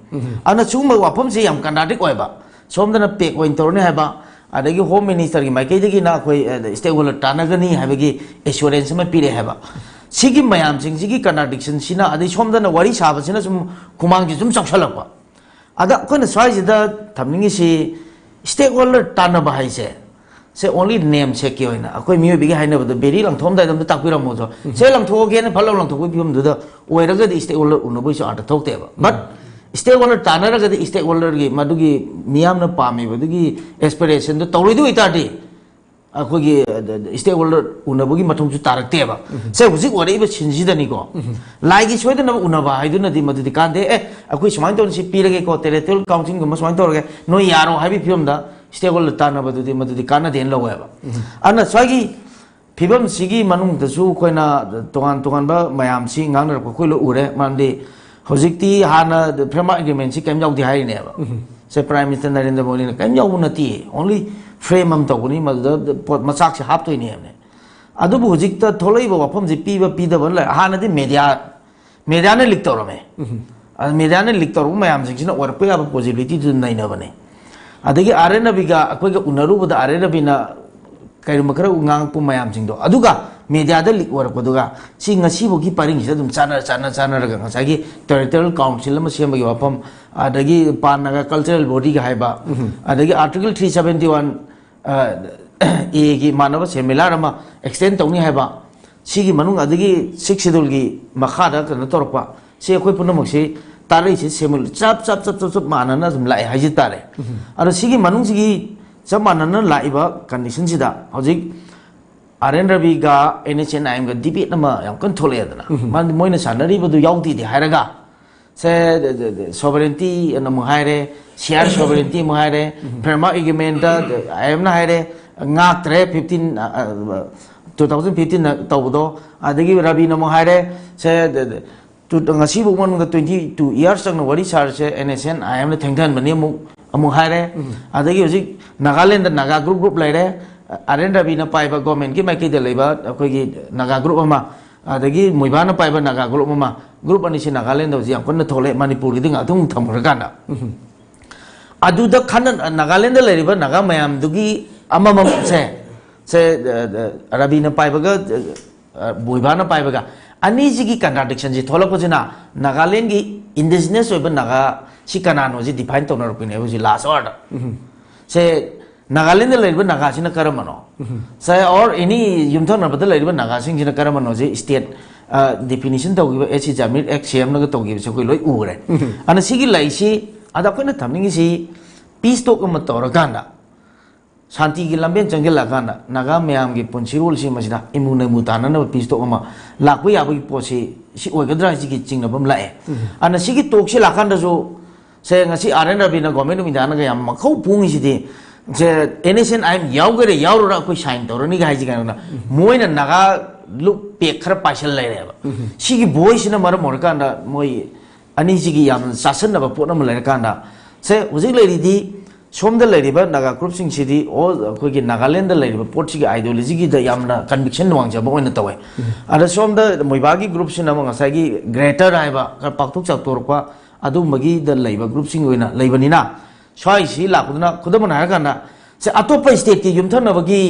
ꯑꯗꯨꯅ ꯁꯤꯒꯨꯝꯕ ꯋꯥꯐꯝꯁꯦ ꯌꯥꯝ ꯀꯟꯇ꯭ꯔꯥꯗꯤꯛ ꯑꯣꯏꯕ꯫ ꯁꯣꯝꯗꯅ ꯄꯦꯛ ꯑꯣꯏꯅ ꯇꯧꯔꯅꯤ ꯍꯥꯏꯕ, ꯑꯗꯒꯤ ꯍꯣꯝ ꯃꯤꯅꯤꯁꯇꯔꯒꯤ ꯃꯥꯏꯀꯩꯗꯒꯤꯅ ꯑꯩꯈꯣꯏ, ꯑ, ꯁ꯭ꯇꯦꯛ ꯍꯣꯜꯗꯔ ꯇꯥꯟꯅꯒꯅꯤ ꯍꯥꯏꯕꯒꯤ ꯑꯦꯁꯨꯔꯦꯟꯁ ꯑꯃ ꯄꯤꯔꯛꯑꯦ ꯍꯥꯏꯕ꯫ ꯁꯤꯒꯤ ꯃꯌꯥꯝꯁꯤꯡꯁꯤꯒꯤ ꯀꯟꯇ꯭ꯔꯥꯗꯤꯛꯁꯟꯁꯤꯅ, ꯑꯗꯩ ꯁꯣꯝꯗꯅ ꯋꯥꯔꯤ ꯁꯥꯕꯁꯤꯅ ꯁꯨꯝ ꯈꯨꯃꯥꯡꯁꯤ ꯁꯨꯝ ꯆꯥꯎꯁꯜꯂꯛꯄ꯫ ꯑꯗ ꯑꯩꯈꯣꯏꯅ ꯁ꯭ꯋꯥꯏꯁꯤꯗ ꯊꯝꯅꯤꯡꯉꯤꯁꯤ, ꯁ꯭ꯇꯦꯛ ꯍꯣꯜꯗꯔ ꯇꯥꯟꯅꯕ ꯍꯥꯏꯁꯦ, ꯁꯦ, ꯑꯣꯟꯂꯤ ꯅꯦꯝ ꯁꯦꯛꯀꯤ ꯑꯣꯏꯅ ꯑꯩꯈꯣꯏ ꯃꯤꯑꯣꯏꯕꯒꯤ ꯍꯥꯏꯅꯕꯗ ꯕꯦꯔꯤ ꯂꯪꯊꯣꯛꯑꯝꯗꯥꯏꯗ ꯑꯝꯇ ꯇꯥꯛꯄꯤꯔꯝꯃꯣꯗꯣ꯫ ꯁꯦ, ꯂꯪꯊꯣꯛꯑꯒꯦꯅ ꯐꯠ ꯂꯥꯎ ꯂꯪꯊꯣꯛꯄꯒꯤ ꯐꯤꯕꯝꯗꯨꯗ ꯑꯣꯏꯔꯒꯗꯤ ꯁ꯭ꯇꯦꯛ ꯍꯣꯜꯗꯔ ꯎꯅꯕꯒꯤꯁꯨ ꯑꯥꯔꯊ ꯊꯣꯛꯇꯦꯕ꯫ ꯕꯠ ꯁ꯭ꯇꯦꯛ ꯍꯣꯜꯗꯔ ꯇꯥꯟꯅꯔꯒꯗꯤ ꯁ꯭ꯇꯦꯛ ꯍꯣꯜꯗꯔꯒꯤ ꯃꯗꯨꯒꯤ ꯃꯤꯌꯥꯝꯅ ꯄꯥꯝꯃꯤꯕ ꯑꯗꯨꯒꯤ ꯑꯦꯁꯄꯤꯔꯦꯁꯟꯗꯣ ꯇꯧꯔꯣꯏꯗꯣꯏ ꯑꯣꯏꯇꯥꯔꯗꯤ ꯑꯩꯈꯣꯏꯒꯤ, ꯑ, ꯁ꯭ꯇꯦꯛ ꯍꯣꯜꯗꯔ ꯎꯅꯕꯒꯤ ꯃꯊꯧꯁꯨ ꯇꯥꯔꯛꯇꯦꯕ꯫ ꯁꯦ, ꯍꯧꯖꯤꯛ ꯑꯣꯏꯔꯛꯏꯕ ꯁꯤꯟꯁꯤꯗꯅꯤꯀꯣ꯫ ꯂꯥꯏꯒꯤ ꯁꯣꯏꯗꯅꯕ ꯎꯅꯕ ꯍꯥꯏꯗꯨꯅꯗꯤ ꯃꯗꯨꯗꯤ ꯀꯥꯟꯗꯦ꯫ "ꯑꯦ, ꯑꯩꯈꯣꯏ ꯁꯨꯃꯥꯏꯅ ꯇꯧꯅ ꯁꯤ ꯄꯤꯔꯒꯦꯀꯣ, ꯇꯦꯔꯤꯇꯣꯔꯤꯌꯦꯜ ꯀꯥꯎꯟꯁꯤꯜꯒꯨꯝꯕ ꯁꯨꯃꯥꯏꯅ ꯇꯧꯔꯒꯦ, ꯅꯣꯏ ꯌꯥꯔꯣ" ꯍꯥꯏꯕꯒꯤ ꯐꯤꯕꯝꯗ ꯁ꯭ꯇꯦꯛ ꯍꯣꯜꯗꯔ ꯇꯥꯟꯅꯕꯗꯨꯗꯤ ꯃꯗꯨꯗꯤ ꯀꯥꯟꯅꯗꯦꯅ ꯂꯧꯋꯦꯕ꯫ ꯑꯗꯨꯅ ꯁ꯭ꯋꯥꯏꯒꯤ ꯐꯤꯕꯝꯁꯤꯒꯤ ꯃꯅꯨꯡꯗꯁꯨ ꯑꯩꯈꯣꯏꯅ ꯇꯣꯉꯥꯟ ꯇꯣꯉꯥꯟꯕ ꯃꯌꯥꯝꯁꯤ ꯉꯥꯡꯅꯔꯛꯄ ꯑꯩꯈꯣꯏ ꯂꯣꯏ ꯎꯔꯦ꯫ ꯃꯔꯝꯗꯤ ꯍꯧꯖꯤꯛꯇꯤ ꯍꯥꯟꯅ ꯐ꯭ꯔꯦꯝꯋꯥꯔꯛ ꯑꯦꯒ꯭ꯔꯤꯃꯦꯟꯁꯤ ꯀꯔꯤꯝ ꯌꯥꯎꯗꯦ ꯍꯥꯏꯔꯤꯅꯦꯕ꯫ ꯁꯦ, ꯄ꯭ꯔꯥꯏꯝ ꯃꯤꯅꯤꯁꯇꯔ ꯅꯔꯦꯟꯗ꯭ꯔ ꯃꯣꯗꯤꯅ ꯀꯔꯤꯝ ꯌꯥꯎꯕ ꯅꯠꯇꯦ, ꯑꯣꯟꯂꯤ ꯐ꯭ꯔꯦꯝ ꯑꯃ ꯇꯧꯒꯅꯤ, ꯃꯗꯨꯗ ꯄꯣꯠ ꯃꯆꯥꯛꯁꯦ ꯍꯥꯞꯇꯣꯏꯅꯦ ꯍꯥꯏꯕꯅꯦ꯫ ꯑꯗꯨꯕꯨ ꯍꯧꯖꯤꯛꯇ ꯊꯣꯛꯂꯛꯏꯕ ꯋꯥꯐꯝꯁꯤ ꯄꯤꯕ ꯄꯤꯗꯕ ꯂꯩ꯫ ꯍꯥꯟꯅꯗꯤ ꯃꯦꯗꯤꯌꯥ, ꯃꯦꯗꯤꯌꯥꯅ ꯂꯤꯛ ꯇꯧꯔꯝꯃꯦ꯫ ꯃꯦꯗꯤꯌꯥꯅ ꯂꯤꯛ ꯇꯧꯔꯛꯄ ꯃꯌꯥꯝꯁꯤꯡꯁꯤꯅ ꯑꯣꯏꯔꯛꯄ ꯌꯥꯕ ꯄꯣꯖꯤꯕꯤꯂꯤꯇꯤꯗꯨ ꯅꯩꯅꯕꯅꯦ꯫ ꯑꯗꯒꯤ ꯑꯥꯔ ꯑꯦꯟ ꯔꯕꯤꯒ ꯑꯩꯈꯣꯏꯒ ꯎꯅꯔꯨꯕꯗ ꯑꯥꯔ ꯑꯦꯟ ꯔꯕꯤꯅ ꯀꯔꯤꯒꯨꯝꯕ ꯈꯔ ꯉꯥꯡꯉꯛꯄ ꯃꯌꯥꯝꯁꯤꯡꯗꯣ, ꯑꯗꯨꯒ ꯃꯦꯗꯤꯌꯥꯗ ꯂꯤꯛ ꯑꯣꯏꯔꯛꯄꯗꯨꯒ ꯁꯤ ꯉꯁꯤꯐꯥꯎꯒꯤ ꯄꯔꯤꯡꯁꯤꯗ ꯑꯗꯨꯝ ꯆꯥꯟꯅ ꯆꯥꯟꯅ ꯆꯥꯟꯅꯔꯒ ꯉꯁꯥꯏꯒꯤ ꯇꯦꯔꯤꯇꯣꯔꯤꯌꯦꯜ ꯀꯥꯎꯟꯁꯤꯜ ꯑꯃ ꯁꯦꯝꯕꯒꯤ ꯋꯥꯐꯝ, ꯑꯗꯒꯤ ꯄꯥꯟ ꯅꯥꯒꯥ ꯀꯜꯆꯔꯦꯜ ꯕꯣꯗꯤꯒ ꯍꯥꯏꯕ, ꯑꯗꯒꯤ ꯑꯥꯔꯇꯤꯀꯜ ꯊ꯭ꯔꯤ ꯁꯕꯦꯟꯇꯤ ꯋꯥꯟ ꯑꯦꯒꯤ ꯃꯥꯟꯅꯕ ꯁꯦꯟꯃꯤꯂꯥꯟ ꯑꯃ ꯑꯦꯛꯁꯇꯦꯟ ꯇꯧꯅꯤ ꯍꯥꯏꯕ, ꯁꯤꯒꯤ ꯃꯅꯨꯡ ꯑꯗꯒꯤ ꯁꯤꯛꯁ ꯁꯦꯗꯨꯜꯒꯤ ꯃꯈꯥꯗ ꯀꯩꯅꯣ ꯇꯧꯔꯛꯄ, ꯁꯤ ꯑꯩꯈꯣꯏ ꯄꯨꯝꯅꯃꯛꯁꯤ ꯇꯥꯔꯛꯏꯁꯦ ꯁꯦꯃꯤꯜ ꯆꯞ ꯆꯞ ꯆꯞ ꯆꯞ ꯆꯞ ꯃꯥꯟꯅꯅ ꯑꯗꯨꯝ ꯂꯥꯛꯑꯦ ꯍꯥꯏꯖ ꯇꯥꯔꯦ꯫ ꯑꯗꯣ ꯁꯤꯒꯤ ꯃꯅꯨꯡꯁꯤꯒꯤ ꯆꯞ ꯃꯥꯟꯅꯅ ꯂꯥꯛꯏꯕ ꯀꯟꯗꯤꯁꯟꯁꯤꯗ ꯍꯧꯖꯤꯛ ꯑꯥꯔ ꯑꯦꯟ ꯔꯕꯤꯒ ꯑꯦꯟ ꯑꯦꯁ ꯑꯦꯟ ꯑꯥꯏ ꯑꯦꯝꯒ ꯗꯤꯕꯦꯠ ꯑꯃ ꯌꯥꯝ ꯀꯟꯅ ꯊꯣꯛꯂꯛꯑꯦꯗꯅ, ꯃꯥꯗꯤ ꯃꯣꯏꯅ ꯁꯥꯟꯅꯔꯤꯕꯗꯨ ꯌꯥꯎꯗꯦꯗꯤ ꯍꯥꯏꯔꯒ, ꯁꯦ ꯁꯣꯕꯔꯦꯟꯇꯤ ꯑꯃꯨꯛ ꯍꯥꯏꯔꯦ, ꯁꯤꯌꯥꯔ ꯁꯣꯕꯔꯦꯟꯇꯤ ꯑꯃꯨꯛ ꯍꯥꯏꯔꯦ, ꯐ꯭ꯔꯦꯝꯋꯥꯔꯛ ꯑꯦꯒ꯭ꯔꯤꯃꯦꯟꯇ ꯑꯥꯏ ꯑꯦꯝꯅ ꯍꯥꯏꯔꯦ, ꯉꯥꯛꯇ꯭ꯔꯦ ꯐꯤꯐꯇꯤꯟ, ꯇꯨ ꯊꯥꯎꯖꯟ ꯐꯤꯐꯇꯤꯟꯗ ꯇꯧꯕꯗꯣ꯫ ꯑꯗꯒꯤ ꯔꯕꯤꯅ ꯑꯃꯨꯛ ꯍꯥꯏꯔꯦ, ꯁꯦ ꯇꯨ- ꯉꯁꯤꯐꯥꯎ ꯃꯅꯨꯡꯗ ꯇ꯭ꯋꯦꯟꯇꯤ ꯇꯨ ꯏꯌꯥꯔꯁ ꯆꯪꯅ ꯋꯥꯔꯤ ꯁꯥꯔꯁꯦ, ꯑꯦꯟ ꯑꯦꯁ ꯑꯦꯟ ꯑꯥꯏ ꯑꯦꯝꯅ ꯊꯦꯡꯊꯍꯟꯕꯅꯤ ꯑꯃꯨꯛ ꯑꯃꯨꯛ ꯍꯥꯏꯔꯦ꯫ ꯑꯗꯒꯤ ꯍꯧꯖꯤꯛ ꯅꯥꯒꯥꯂꯦꯟꯗ ꯅꯥꯒꯥ ꯒ꯭ꯔꯨꯞ ꯒ꯭ꯔꯨꯞ ꯂꯩꯔꯦ꯫ ꯑꯥꯔ ꯑꯦꯟ ꯔꯕꯤꯅ ꯄꯥꯏꯕ ꯒꯣꯔꯃꯦꯟꯒꯤ ꯃꯥꯏꯀꯩꯗ ꯂꯩꯕ ꯑꯩꯈꯣꯏꯒꯤ ꯅꯥꯒꯥ ꯒ꯭ꯔꯨꯞ ꯑꯃ, ꯑꯗꯒꯤ ꯃꯣꯏꯕꯥꯅ ꯄꯥꯏꯕ ꯅꯥꯒꯥ ꯒ꯭ꯔꯨꯞ ꯑꯃ, ꯒ꯭ꯔꯨꯞ ꯑꯅꯤꯁꯤ ꯅꯥꯒꯥꯂꯦꯟꯗ ꯍꯧꯖꯤꯛ ꯌꯥꯝ ꯀꯟꯅ ꯊꯣꯛꯂꯛꯑꯦ, ꯃꯅꯤꯄꯨꯔꯒꯤꯗꯤ ꯉꯥꯛꯇꯪ ꯊꯝꯈ꯭ꯔꯀꯥꯟꯗ꯫ ꯑꯗꯨꯗ ꯈꯟꯅ ꯅꯥꯒꯥꯂꯦꯟꯗ ꯂꯩꯔꯤꯕ ꯅꯥꯒꯥ ꯃꯌꯥꯝꯗꯨꯒꯤ ꯑꯃꯃꯝꯁꯦ, ꯁꯦ ꯔꯕꯤꯅ ꯄꯥꯏꯕꯒ ꯕꯣꯏꯕꯥꯅ ꯄꯥꯏꯕꯒ ꯑꯅꯤꯁꯤꯒꯤ ꯀꯟꯇ꯭ꯔꯥꯗꯤꯛꯁꯟꯁꯤ ꯊꯣꯛꯂꯛꯄꯁꯤꯅ ꯅꯥꯒꯥꯂꯦꯟꯒꯤ ꯏꯟꯗꯤꯖꯤꯅꯁ ꯑꯣꯏꯕ ꯅꯥꯒꯥ ꯁꯤ ꯀꯅꯥꯅꯣ ꯁꯤ ꯗꯤꯐꯥꯏꯟ ꯇꯧꯅꯔꯛꯄꯅꯦꯕ ꯍꯧꯖꯤꯛ ꯂꯥꯁ ꯑꯋꯥꯔꯗ꯫ ꯁꯦ ꯅꯥꯒꯥꯂꯦꯟꯗ ꯂꯩꯔꯤꯕ ꯅꯥꯒꯥꯁꯤꯅ ꯀꯔꯝꯕꯅꯣ? ꯁꯦ ꯑꯣꯔ ꯑꯦꯅꯤ ꯌꯨꯝꯊꯪꯅꯕꯗ ꯂꯩꯔꯤꯕ ꯅꯥꯒꯥꯁꯤꯡꯁꯤꯅ ꯀꯔꯝꯕꯅꯣ ꯁꯤ ꯁ꯭ꯇꯦꯠ ꯗꯤꯐꯤꯅꯤꯁꯟ ꯇꯧꯈꯤꯕ ꯑꯦꯁ ꯁꯤ ꯖꯥꯃꯤꯔ ꯑꯦꯛ ꯁꯦꯝꯅꯒ ꯇꯧꯈꯤꯕꯁꯦ ꯑꯩꯈꯣꯏ ꯂꯣꯏ ꯎꯈ꯭ꯔꯦ꯫ ꯑꯗꯨꯅ ꯁꯤꯒꯤ ꯂꯩꯁꯤ ꯑꯗ ꯑꯩꯈꯣꯏꯅ ꯊꯝꯅꯤꯡꯉꯤꯁꯤ ꯄꯤꯁ ꯇꯣꯛ ꯑꯃ ꯇꯧꯔꯀꯥꯟꯗ ꯁꯥꯟꯇꯤꯒꯤ ꯂꯝꯕꯦꯟ ꯆꯪꯁꯤꯜꯂꯛꯑꯀꯥꯟꯗ ꯅꯥꯒꯥ ꯃꯌꯥꯝꯒꯤ ꯄꯨꯟꯁꯤꯔꯣꯜꯁꯤ ꯃꯁꯤꯗ ꯏꯃꯨ ꯅꯃꯨ ꯇꯥꯅꯅꯕ ꯄꯤꯁ ꯇꯣꯛ ꯑꯃ ꯂꯥꯛꯄ ꯌꯥꯕꯒꯤ ꯄꯣꯠꯁꯤ ꯁꯤ ꯑꯣꯏꯒꯗ꯭ꯔꯥ ꯍꯥꯏꯁꯤꯒꯤ ꯆꯤꯡꯅꯕ ꯑꯃ ꯂꯥꯛꯑꯦ꯫ ꯑꯗꯨꯅ ꯁꯤꯒꯤ ꯇꯣꯛꯁꯤ ꯂꯥꯛꯀꯥꯟꯗꯁꯨ ꯁꯦ ꯉꯁꯤ ꯑꯥꯔ ꯑꯦꯟ ꯔꯕꯤꯅ ꯒꯣꯔꯃꯦꯟ ꯑꯣꯐ ꯏꯟꯗꯤꯌꯥꯅꯒ ꯌꯥꯝ ꯃꯈꯧ ꯐꯣꯡꯉꯤꯁꯤꯗꯤ ꯁꯦ N S N I M ꯌꯥꯎꯒꯦꯔꯥ ꯌꯥꯎꯔꯨꯔꯥ ꯑꯩꯈꯣꯏ ꯁꯥꯏꯟ ꯇꯧꯔꯅꯤꯒ ꯍꯥꯏꯁꯤ ꯀꯩꯅꯣꯅ ꯃꯣꯏꯅ ꯅꯥꯒꯥ ꯂꯨꯞ ꯄꯦꯛ ꯈꯔ ꯄꯥꯏꯁꯜ ꯂꯩꯔꯦꯕ꯫ ꯁꯤꯒꯤ ꯚꯣꯏꯁꯁꯤꯅ ꯃꯔꯝ ꯑꯣꯏꯔꯀꯥꯟꯗ ꯃꯣꯏ ꯑꯅꯤꯁꯤꯒꯤ ꯌꯥꯝꯅ ꯆꯥꯁꯟꯅꯕ ꯄꯣꯠ ꯑꯃ ꯂꯩꯔꯀꯥꯟꯗ ꯁꯦ ꯍꯧꯖꯤꯛ ꯂꯩꯔꯤꯗꯤ ꯁꯣꯝꯗ ꯂꯩꯔꯤꯕ ꯅꯥꯒꯥ ꯒ꯭ꯔꯨꯞꯁꯤꯡꯁꯤꯗꯤ ꯑꯣꯜ ꯑꯩꯈꯣꯏꯒꯤ ꯅꯥꯒꯥꯂꯦꯟꯗ ꯂꯩꯔꯤꯕ ꯄꯣꯠꯁꯤꯒꯤ ꯑꯥꯏꯗꯤꯌꯣꯂꯣꯖꯤꯒꯤꯗ ꯌꯥꯝꯅ ꯀꯟꯚꯤꯛꯁꯟ ꯋꯥꯡꯖꯕ ꯑꯣꯏꯅ ꯇꯧꯋꯦ꯫ ꯑꯗ ꯁꯣꯝꯗ ꯃꯣꯏꯕꯥꯒꯤ ꯒ꯭ꯔꯨꯞꯁꯤꯅ ꯑꯃꯨꯛ ꯉꯁꯥꯏꯒꯤ ꯒ꯭ꯔꯦꯇꯔ ꯍꯥꯏꯕ ꯈꯔ ꯄꯥꯛꯊꯣꯛ ꯆꯥꯎꯊꯣꯔꯛꯄ ꯑꯗꯨꯒꯨꯝꯕꯒꯤꯗ ꯂꯩꯕ ꯒ꯭ꯔꯨꯞꯁꯤꯡꯒꯤ ꯑꯣꯏꯅ ꯂꯩꯕꯅꯤꯅ, ꯁ꯭ꯋꯥꯏꯁꯤ ꯂꯥꯛꯄꯗꯨꯅ ꯈꯨꯗꯝ ꯑꯣꯏꯅ ꯍꯥꯏꯔꯀꯥꯟꯗ ꯁꯦ ꯑꯇꯣꯞꯄ ꯁ꯭ꯇꯦꯠꯀꯤ ꯌꯨꯝꯊꯪꯅꯕꯒꯤ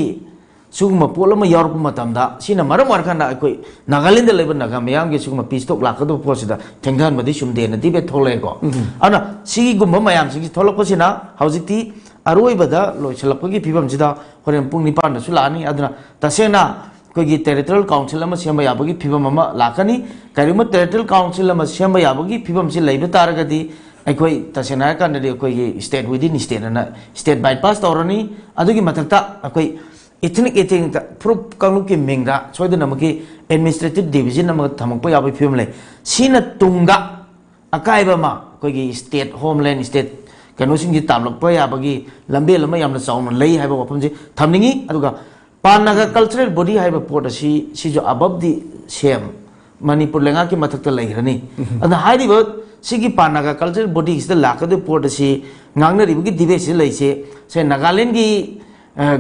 ꯁꯤꯒꯨꯝꯕ ꯄꯣꯠ ꯑꯃ ꯌꯥꯎꯔꯛꯄ ꯃꯇꯝꯗ, ꯁꯤꯅ ꯃꯔꯝ ꯑꯣꯏꯔꯀꯥꯟꯗ ꯑꯩꯈꯣꯏ ꯅꯥꯒꯥꯂꯦꯟꯗ ꯂꯩꯕ ꯅꯥꯒꯥ ꯃꯤꯌꯥꯝꯒꯤ ꯁꯤꯒꯨꯝꯕ ꯄꯤꯁ ꯇꯣꯛ ꯂꯥꯛꯀꯗꯕ ꯄꯣꯠꯁꯤꯗ ꯊꯦꯡꯊꯍꯟꯕꯗꯤ ꯆꯨꯝꯗꯦꯅ ꯗꯤꯕꯦꯠ ꯊꯣꯛꯂꯛꯑꯦꯀꯣ꯫ ꯑꯗꯨꯅ ꯁꯤꯒꯨꯝꯕ ꯃꯌꯥꯝꯁꯤꯒꯤ ꯊꯣꯛꯂꯛꯄꯁꯤꯅ ꯍꯧꯖꯤꯛꯇꯤ ꯑꯔꯣꯏꯕꯗ ꯂꯣꯏꯁꯤꯜꯂꯛꯄꯒꯤ ꯐꯤꯕꯝꯁꯤꯗ ꯍꯣꯔꯦꯟ ꯄꯨꯡ ꯅꯤꯄꯥꯟꯗꯁꯨ ꯂꯥꯛꯑꯅꯤ꯫ ꯑꯗꯨꯅ ꯇꯁꯦꯡꯅ ꯑꯩꯈꯣꯏꯒꯤ ꯇꯦꯔꯤꯇꯣꯔꯤꯌꯦꯜ ꯀꯥꯎꯟꯁꯤꯜ ꯑꯃ ꯁꯦꯝꯕ ꯌꯥꯕꯒꯤ ꯐꯤꯕꯝ ꯑꯃ ꯂꯥꯛꯀꯅꯤ꯫ ꯀꯔꯤꯒꯨꯝꯕ ꯇꯦꯔꯤꯇꯣꯔꯤꯌꯦꯜ ꯀꯥꯎꯟꯁꯤꯜ ꯑꯃ ꯁꯦꯝꯕ ꯌꯥꯕꯒꯤ ꯐꯤꯕꯝꯁꯤ ꯂꯩꯕ ꯇꯥꯔꯒꯗꯤ, ꯑꯩꯈꯣꯏ ꯇꯁꯦꯡꯅ ꯍꯥꯏꯔꯀꯥꯟꯗꯗꯤ ꯑꯩꯈꯣꯏꯒꯤ ꯁ꯭ꯇꯦꯠ ꯋꯤꯗꯤꯟ ꯁ꯭ꯇꯦꯠ ꯑꯅ ꯁ꯭ꯇꯦꯠ ꯕꯥꯏꯄꯥꯁ ꯇꯧꯔꯅꯤ꯫ ꯑꯗꯨꯒꯤ ꯃꯊꯛꯇ ꯑꯩꯈꯣꯏ ꯏꯊꯅꯤꯛ ꯏꯊꯅꯤꯛꯇ ꯐꯨꯔꯨꯞ ꯀꯥꯡꯂꯨꯞꯀꯤ ꯃꯤꯡꯗ ꯁꯣꯏꯗꯅꯃꯛꯀꯤ ꯑꯦꯗꯃꯤꯅꯤꯁꯇ꯭ꯔꯦꯇꯤꯚ ꯗꯤꯕꯤꯖꯟ ꯑꯃ ꯊꯝꯃꯛꯄ ꯌꯥꯕꯒꯤ ꯐꯤꯕꯝ ꯂꯩ꯫ ꯁꯤꯅ ꯇꯨꯡꯗ ꯑꯀꯥꯏꯕ ꯑꯃ ꯑꯩꯈꯣꯏꯒꯤ ꯁ꯭ꯇꯦꯠ ꯍꯣꯝꯂꯦꯟ ꯁ꯭ꯇꯦꯠ ꯀꯩꯅꯣꯁꯤꯡꯁꯤ ꯇꯥꯝꯂꯛꯄ ꯌꯥꯕꯒꯤ ꯂꯝꯕꯦꯜ ꯑꯃ ꯌꯥꯝꯅ ꯆꯥꯎꯅ ꯂꯩ ꯍꯥꯏꯕ ꯋꯥꯐꯝꯁꯤ ꯊꯝꯅꯤꯡꯉꯤ꯫ ꯑꯗꯨꯒ ꯄꯥꯟ ꯅꯥꯒꯥ ꯀꯜꯆꯔꯦꯜ ꯕꯣꯗꯤ ꯍꯥꯏꯕ ꯄꯣꯠ ꯑꯁꯤ ꯁꯤꯁꯨ ꯑꯕꯞ ꯗꯤ ꯁꯦꯝ ꯃꯅꯤꯄꯨꯔ ꯂꯩꯉꯥꯛꯀꯤ ꯃꯊꯛꯇ ꯂꯩꯈ꯭ꯔꯅꯤ꯫ ꯑꯗꯨꯅ ꯍꯥꯏꯔꯤꯕ ꯁꯤꯒꯤ ꯄꯥꯟ ꯅꯥꯒꯥ ꯀꯜꯆꯔꯦꯜ ꯕꯣꯗꯤꯁꯤꯗ ꯂꯥꯛꯀꯗꯣꯏꯕ ꯄꯣꯠ ꯑꯁꯤ ꯉꯥꯡꯅꯔꯤꯕꯒꯤ ꯗꯤꯕꯦꯠꯁꯤꯗ ꯂꯩꯁꯦ, ꯁꯦ ꯅꯥꯒꯥꯂꯦꯟꯒꯤ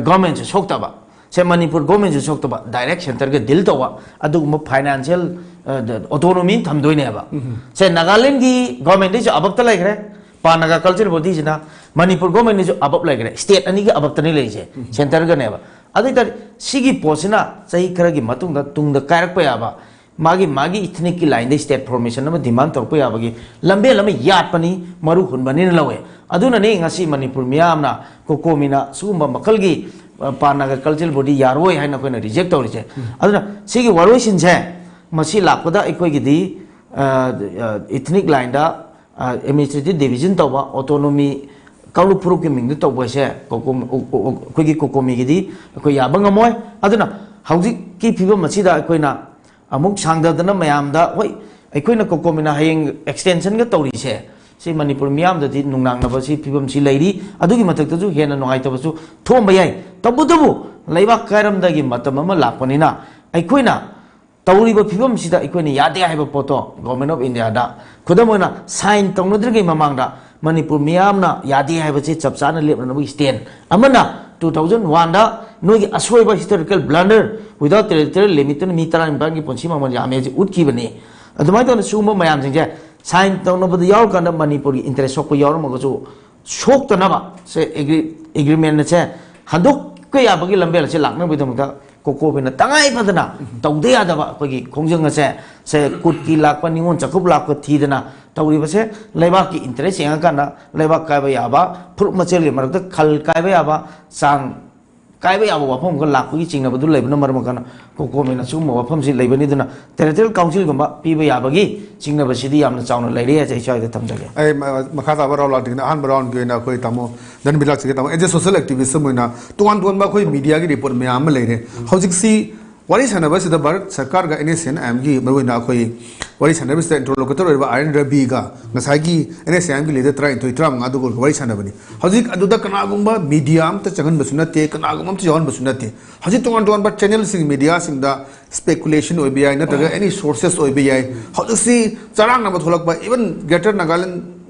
ꯒꯣꯔꯃꯦꯟꯁꯨ ꯁꯣꯛꯇꯕ, ꯁꯦ ꯃꯅꯤꯄꯨꯔ ꯒꯣꯔꯃꯦꯟꯁꯨ ꯁꯣꯛꯇꯕ, ꯗꯥꯏꯔꯦꯛ ꯁꯦꯟꯇꯔꯒ ꯗꯤꯜ ꯇꯧꯕ ꯑꯗꯨꯒꯨꯝꯕ ꯐꯥꯏꯅꯥꯟꯁꯤꯌꯦꯜ ꯑꯣꯇꯣꯅꯣꯃꯤ ꯊꯝꯗꯣꯏꯅꯦꯕ꯫ ꯁꯦ ꯅꯥꯒꯥꯂꯦꯟꯒꯤ ꯒꯣꯔꯃꯦꯟꯗꯩꯁꯨ ꯑꯕꯞꯇ ꯂꯩꯈ꯭ꯔꯦ ꯄꯥꯟ ꯅꯥꯒꯥ ꯀꯜꯆꯔꯦꯜ ꯕꯣꯗꯤꯁꯤꯅ, ꯃꯅꯤꯄꯨꯔ ꯒꯣꯔꯃꯦꯟꯗꯩꯁꯨ ꯑꯕꯞ ꯂꯩꯈ꯭ꯔꯦ, ꯁ꯭ꯇꯦꯠ ꯑꯅꯤꯒꯤ ꯑꯕꯞꯇꯅꯤ ꯂꯩꯔꯤꯁꯦ, ꯁꯦꯟꯇꯔꯒꯅꯦꯕ꯫ ꯑꯗꯨ ꯑꯣꯏꯇꯥꯔꯗꯤ ꯁꯤꯒꯤ ꯄꯣꯠꯁꯤꯅ ꯆꯍꯤ ꯈꯔꯒꯤ ꯃꯇꯨꯡꯗ ꯇꯨꯡꯗ ꯀꯥꯏꯔꯛꯄ ꯌꯥꯕ ꯃꯥꯒꯤ ꯃꯥꯒꯤ ꯏꯊꯅꯤꯛꯀꯤ ꯂꯥꯏꯟꯗ ꯁ꯭ꯇꯦꯠ ꯐꯣꯔꯃꯦꯁꯟ ꯑꯃ ꯗꯤꯃꯥꯟ ꯇꯧꯔꯛꯄ ꯌꯥꯕꯒꯤ ꯂꯝꯕꯦꯜ ꯑꯃ ꯌꯥꯠꯄꯅꯤ, ꯃꯔꯨ ꯍꯨꯟꯕꯅꯤꯅ ꯂꯧꯋꯦ꯫ ꯑꯗꯨꯅꯅꯤ ꯉꯁꯤ ꯃꯅꯤꯄꯨꯔ ꯃꯤꯌꯥꯝꯅ ꯀꯣꯀꯣꯃꯤꯅ ꯁꯤꯒꯨꯝꯕ ꯃꯈꯜꯒꯤ, ꯑ, ꯄꯥꯟ ꯅꯥꯒꯥ ꯀꯜꯆꯔꯦꯜ ꯕꯣꯗꯤ ꯌꯥꯔꯣꯏ ꯍꯥꯏꯅ ꯑꯩꯈꯣꯏꯅ ꯔꯤꯖꯦꯛ ꯇꯧꯔꯤꯁꯦ꯫ ꯑꯗꯨꯅ ꯁꯤꯒꯤ ꯋꯥꯔꯣꯏꯁꯤꯟꯁꯦ ꯃꯁꯤ ꯂꯥꯛꯄꯗ ꯑꯩꯈꯣꯏꯒꯤꯗꯤ, ꯑ, ꯑ, ꯏꯊꯅꯤꯛ ꯂꯥꯏꯟꯗ, ꯑ, ꯑꯦꯗꯃꯤꯅꯤꯁꯇ꯭ꯔꯦꯇꯤꯚ ꯗꯤꯕꯤꯖꯟ ꯇꯧꯕ, ꯑꯣꯇꯣꯅꯣꯃꯤ ꯀꯥꯡꯂꯨꯞ ꯐꯨꯔꯨꯞꯀꯤ ꯃꯤꯡꯗ ꯇꯧꯕ ꯍꯥꯏꯁꯦ ꯀꯣꯀꯣꯝ-, ꯑꯩꯈꯣꯏꯒꯤ ꯀꯣꯀꯣꯃꯤꯒꯤꯗꯤ ꯑꯩꯈꯣꯏ ꯌꯥꯕ ꯉꯝꯃꯣꯏ꯫ ꯑꯗꯨꯅ ꯍꯧꯖꯤꯛꯀꯤ ꯐꯤꯕꯝ ꯑꯁꯤꯗ ꯑꯩꯈꯣꯏꯅ ꯑꯃꯨꯛ ꯁꯥꯡꯗꯗꯅ ꯃꯌꯥꯝꯗ, ꯍꯣꯏ, ꯑꯩꯈꯣꯏꯅ ꯀꯣꯀꯣꯃꯤꯅ ꯍꯌꯦꯡ ꯑꯦꯛꯁꯇꯦꯟꯁꯟꯒ ꯇꯧꯔꯤꯁꯦ, ꯁꯤ ꯃꯅꯤꯄꯨꯔ ꯃꯤꯌꯥꯝꯗꯗꯤ ꯅꯨꯡꯅꯥꯡꯅꯕ ꯁꯤ ꯐꯤꯕꯝꯁꯤ ꯂꯩꯔꯤ꯫ ꯑꯗꯨꯒꯤ ꯃꯊꯛꯇꯁꯨ ꯍꯦꯟꯅ ꯅꯨꯡꯉꯥꯏꯇꯕꯁꯨ ꯊꯣꯛꯑꯝꯕ ꯌꯥꯏ꯫ ꯇꯧꯕꯇꯕꯨ ꯂꯩꯕꯥꯛ ꯀꯥꯏꯔꯝꯗꯥꯏꯒꯤ ꯃꯇꯝ ꯑꯃ ꯂꯥꯛꯄꯅꯤꯅ ꯑꯩꯈꯣꯏꯅ ꯇꯧꯔꯤꯕ ꯐꯤꯕꯝꯁꯤꯗ ꯑꯩꯈꯣꯏꯅ ꯌꯥꯗꯦ ꯍꯥꯏꯕ ꯄꯣꯠꯇꯣ ꯒꯣꯔꯃꯦꯟ ꯑꯣꯐ ꯏꯟꯗꯤꯌꯥꯗ, ꯈꯨꯗꯝ ꯑꯣꯏꯅ, ꯁꯥꯏꯟ ꯇꯧꯅꯗ꯭ꯔꯤꯉꯩ ꯃꯃꯥꯡꯗ ꯃꯅꯤꯄꯨꯔ ꯃꯤꯌꯥꯝꯅ ꯌꯥꯗꯦ ꯍꯥꯏꯕꯁꯤ ꯆꯞ ꯆꯥꯅ ꯂꯦꯞꯅꯅꯕꯒꯤ ꯁ꯭ꯇꯦꯟ ꯑꯃꯅ, ꯇꯨ ꯊꯥꯎꯖꯟ ꯋꯥꯟꯗ ꯅꯣꯏꯒꯤ ꯑꯁꯣꯏꯕ ꯍꯤꯁꯇꯣꯔꯤꯀꯦꯜ ꯕ꯭ꯂꯟꯗꯔ, ꯋꯤꯗꯥꯎꯠ ꯇꯦꯔꯤꯇꯣꯔꯤꯌꯦꯜ ꯂꯤꯃꯤꯠꯇꯨꯅ ꯃꯤ ꯇꯔꯥꯅꯤꯄꯥꯟꯒꯤ ꯄꯨꯟꯁꯤ ꯃꯃꯜ ꯌꯥꯝꯃꯦ ꯍꯥꯏꯁꯦ ꯎꯠꯈꯤꯕꯅꯤ꯫ ꯑꯗꯨꯃꯥꯏꯅ ꯇꯧꯗꯅ ꯁꯤꯒꯨꯝꯕ ꯃꯌꯥꯝꯁꯤꯡꯁꯦ ꯁꯥꯏꯟ ꯇꯧꯅꯕꯗ ꯌꯥꯎꯔꯀꯥꯟꯗ ꯃꯅꯤꯄꯨꯔꯒꯤ ꯏꯟꯇꯔꯦꯁ ꯁꯣꯛꯄ ꯌꯥꯎꯔꯝꯃꯒꯁꯨ, ꯁꯣꯛꯇꯅꯕ ꯁꯦ ꯑꯦꯒ꯭ꯔꯤꯃꯦꯟ ꯑꯁꯦ ꯍꯟꯗꯣꯛꯄ ꯌꯥꯕꯒꯤ ꯂꯝꯕꯦꯜ ꯑꯁꯦ ꯂꯥꯛꯅꯕꯒꯤꯗꯃꯛꯇ ꯀꯣꯀꯣꯃꯤꯅ ꯇꯉꯥꯏ ꯐꯗꯅ ꯇꯧꯗ ꯌꯥꯗꯕ ꯑꯩꯈꯣꯏꯒꯤ ꯈꯣꯡꯖꯪ ꯑꯁꯦ, ꯁꯦ ꯀꯨꯠꯀꯤ ꯂꯥꯛꯄ, ꯅꯤꯉꯣꯜ ꯆꯥꯛꯈꯨꯞ ꯂꯥꯛꯄ ꯊꯤꯗꯅ ꯇꯧꯔꯤꯕꯁꯦ, ꯂꯩꯕꯥꯛꯀꯤ ꯏꯟꯇꯔꯦꯁ ꯌꯦꯡꯉꯀꯥꯟꯗ ꯂꯩꯕꯥꯛ ꯀꯥꯏꯕ ꯌꯥꯕ, ꯐꯨꯔꯨꯞ ꯃꯁꯦꯜꯒꯤ ꯃꯔꯛꯇ ꯈꯜ ꯀꯥꯏꯕ ꯌꯥꯕ ꯆꯥꯡ ꯀꯥꯏꯕ ꯌꯥꯕ ꯋꯥꯐꯝ ꯑꯃꯒ ꯂꯥꯛꯄꯒꯤ ꯆꯤꯡꯅꯕꯗꯨ ꯂꯩꯕꯅ ꯃꯔꯝ ꯑꯣꯏꯔꯀꯥꯟꯗ ꯀꯣꯀꯣꯃꯤꯅ ꯑꯁꯤꯒꯨꯝꯕ ꯋꯥꯐꯝꯁꯤ ꯂꯩꯕꯅꯤ꯫ ꯑꯗꯨꯅ ꯇꯦꯔꯤꯇꯣꯔꯤꯌꯦꯜ ꯀꯥꯎꯟꯁꯤꯜꯒꯨꯝꯕ ꯄꯤꯕ ꯌꯥꯕꯒꯤ ꯆꯤꯡꯅꯕꯁꯤꯗꯤ ꯌꯥꯝꯅ ꯆꯥꯎꯅ ꯂꯩꯔꯦ ꯍꯥꯏꯁꯦ ꯑꯩ ꯁ꯭ꯋꯥꯏꯗ ꯊꯝꯖꯒꯦ꯫ ꯑꯩ ꯃ-, ꯃꯈꯥ ꯇꯥꯕ ꯔꯥꯎꯟ ꯂꯥꯛꯇ꯭ꯔꯤꯉꯩꯗ ꯑꯍꯥꯟꯕ ꯔꯥꯎꯟꯒꯤ ꯑꯣꯏꯅ ꯑꯩꯈꯣꯏ ꯇꯥꯃꯣ ꯙꯟꯕꯤꯔ ꯂꯥꯛꯆꯒꯦ꯫ ꯇꯥꯃꯣ, as a social activist ꯑꯃ ꯑꯣꯏꯅ ꯇꯣꯉꯥꯟ ꯇꯣꯉꯥꯟꯕ ꯑꯩꯈꯣꯏ ꯃꯤꯗꯤꯌꯥꯒꯤ ꯔꯤꯄꯣꯔꯠ ꯃꯌꯥꯝ ꯑꯃ ꯂꯩꯔꯦ꯫ ꯍꯧꯖꯤꯛꯁꯤ ꯋꯥꯔꯤ ꯁꯥꯟꯅꯕꯁꯤꯗ ꯚꯥꯔꯠ ꯁꯔꯀꯥꯔꯒ NSCN IMꯒꯤ ꯃꯔꯨꯑꯣꯏꯅ ꯑꯩꯈꯣꯏ ꯋꯥꯔꯤ ꯁꯥꯟꯅꯕꯁꯤꯗ ꯏꯟꯇꯔꯂꯣꯀꯨꯇꯔ ꯑꯣꯏꯔꯤꯕ INRBꯒ ꯉꯁꯥꯏꯒꯤ NSCNꯒꯤ ꯂꯤꯗꯔ ꯇꯔꯥꯅꯤꯊꯣꯏ, ꯇꯔꯥꯃꯉꯥ ꯑꯗꯨꯒ ꯋꯥꯔꯤ ꯁꯥꯟꯅꯕꯅꯤ꯫ ꯍꯧꯖꯤꯛ ꯑꯗꯨꯗ ꯀꯅꯥꯒꯨꯝꯕ ꯃꯤꯗꯤꯌꯥ ꯑꯝꯇ ꯆꯪꯍꯟꯕꯁꯨ ꯅꯠꯇꯦ, ꯀꯅꯥꯒꯨꯝꯕ ꯑꯝꯇ ꯌꯥꯎꯍꯟꯕꯁꯨ ꯅꯠꯇꯦ꯫ ꯍꯧꯖꯤꯛ ꯇꯣꯉꯥꯟ ꯇꯣꯉꯥꯟꯕ ꯆꯦꯅꯦꯜꯁꯤꯡ, ꯃꯤꯗꯤꯌꯥꯁꯤꯡꯗ speculation ꯑꯣꯏꯕ ꯌꯥꯏ, ꯅꯠꯇ꯭ꯔꯒ any sources ꯑꯣꯏꯕ ꯌꯥꯏ꯫ ꯍꯧꯖꯤꯛꯁꯤ ꯆꯔꯥꯡꯅꯕ ꯊꯣꯛꯂꯛꯄ, even Greater Nagaland,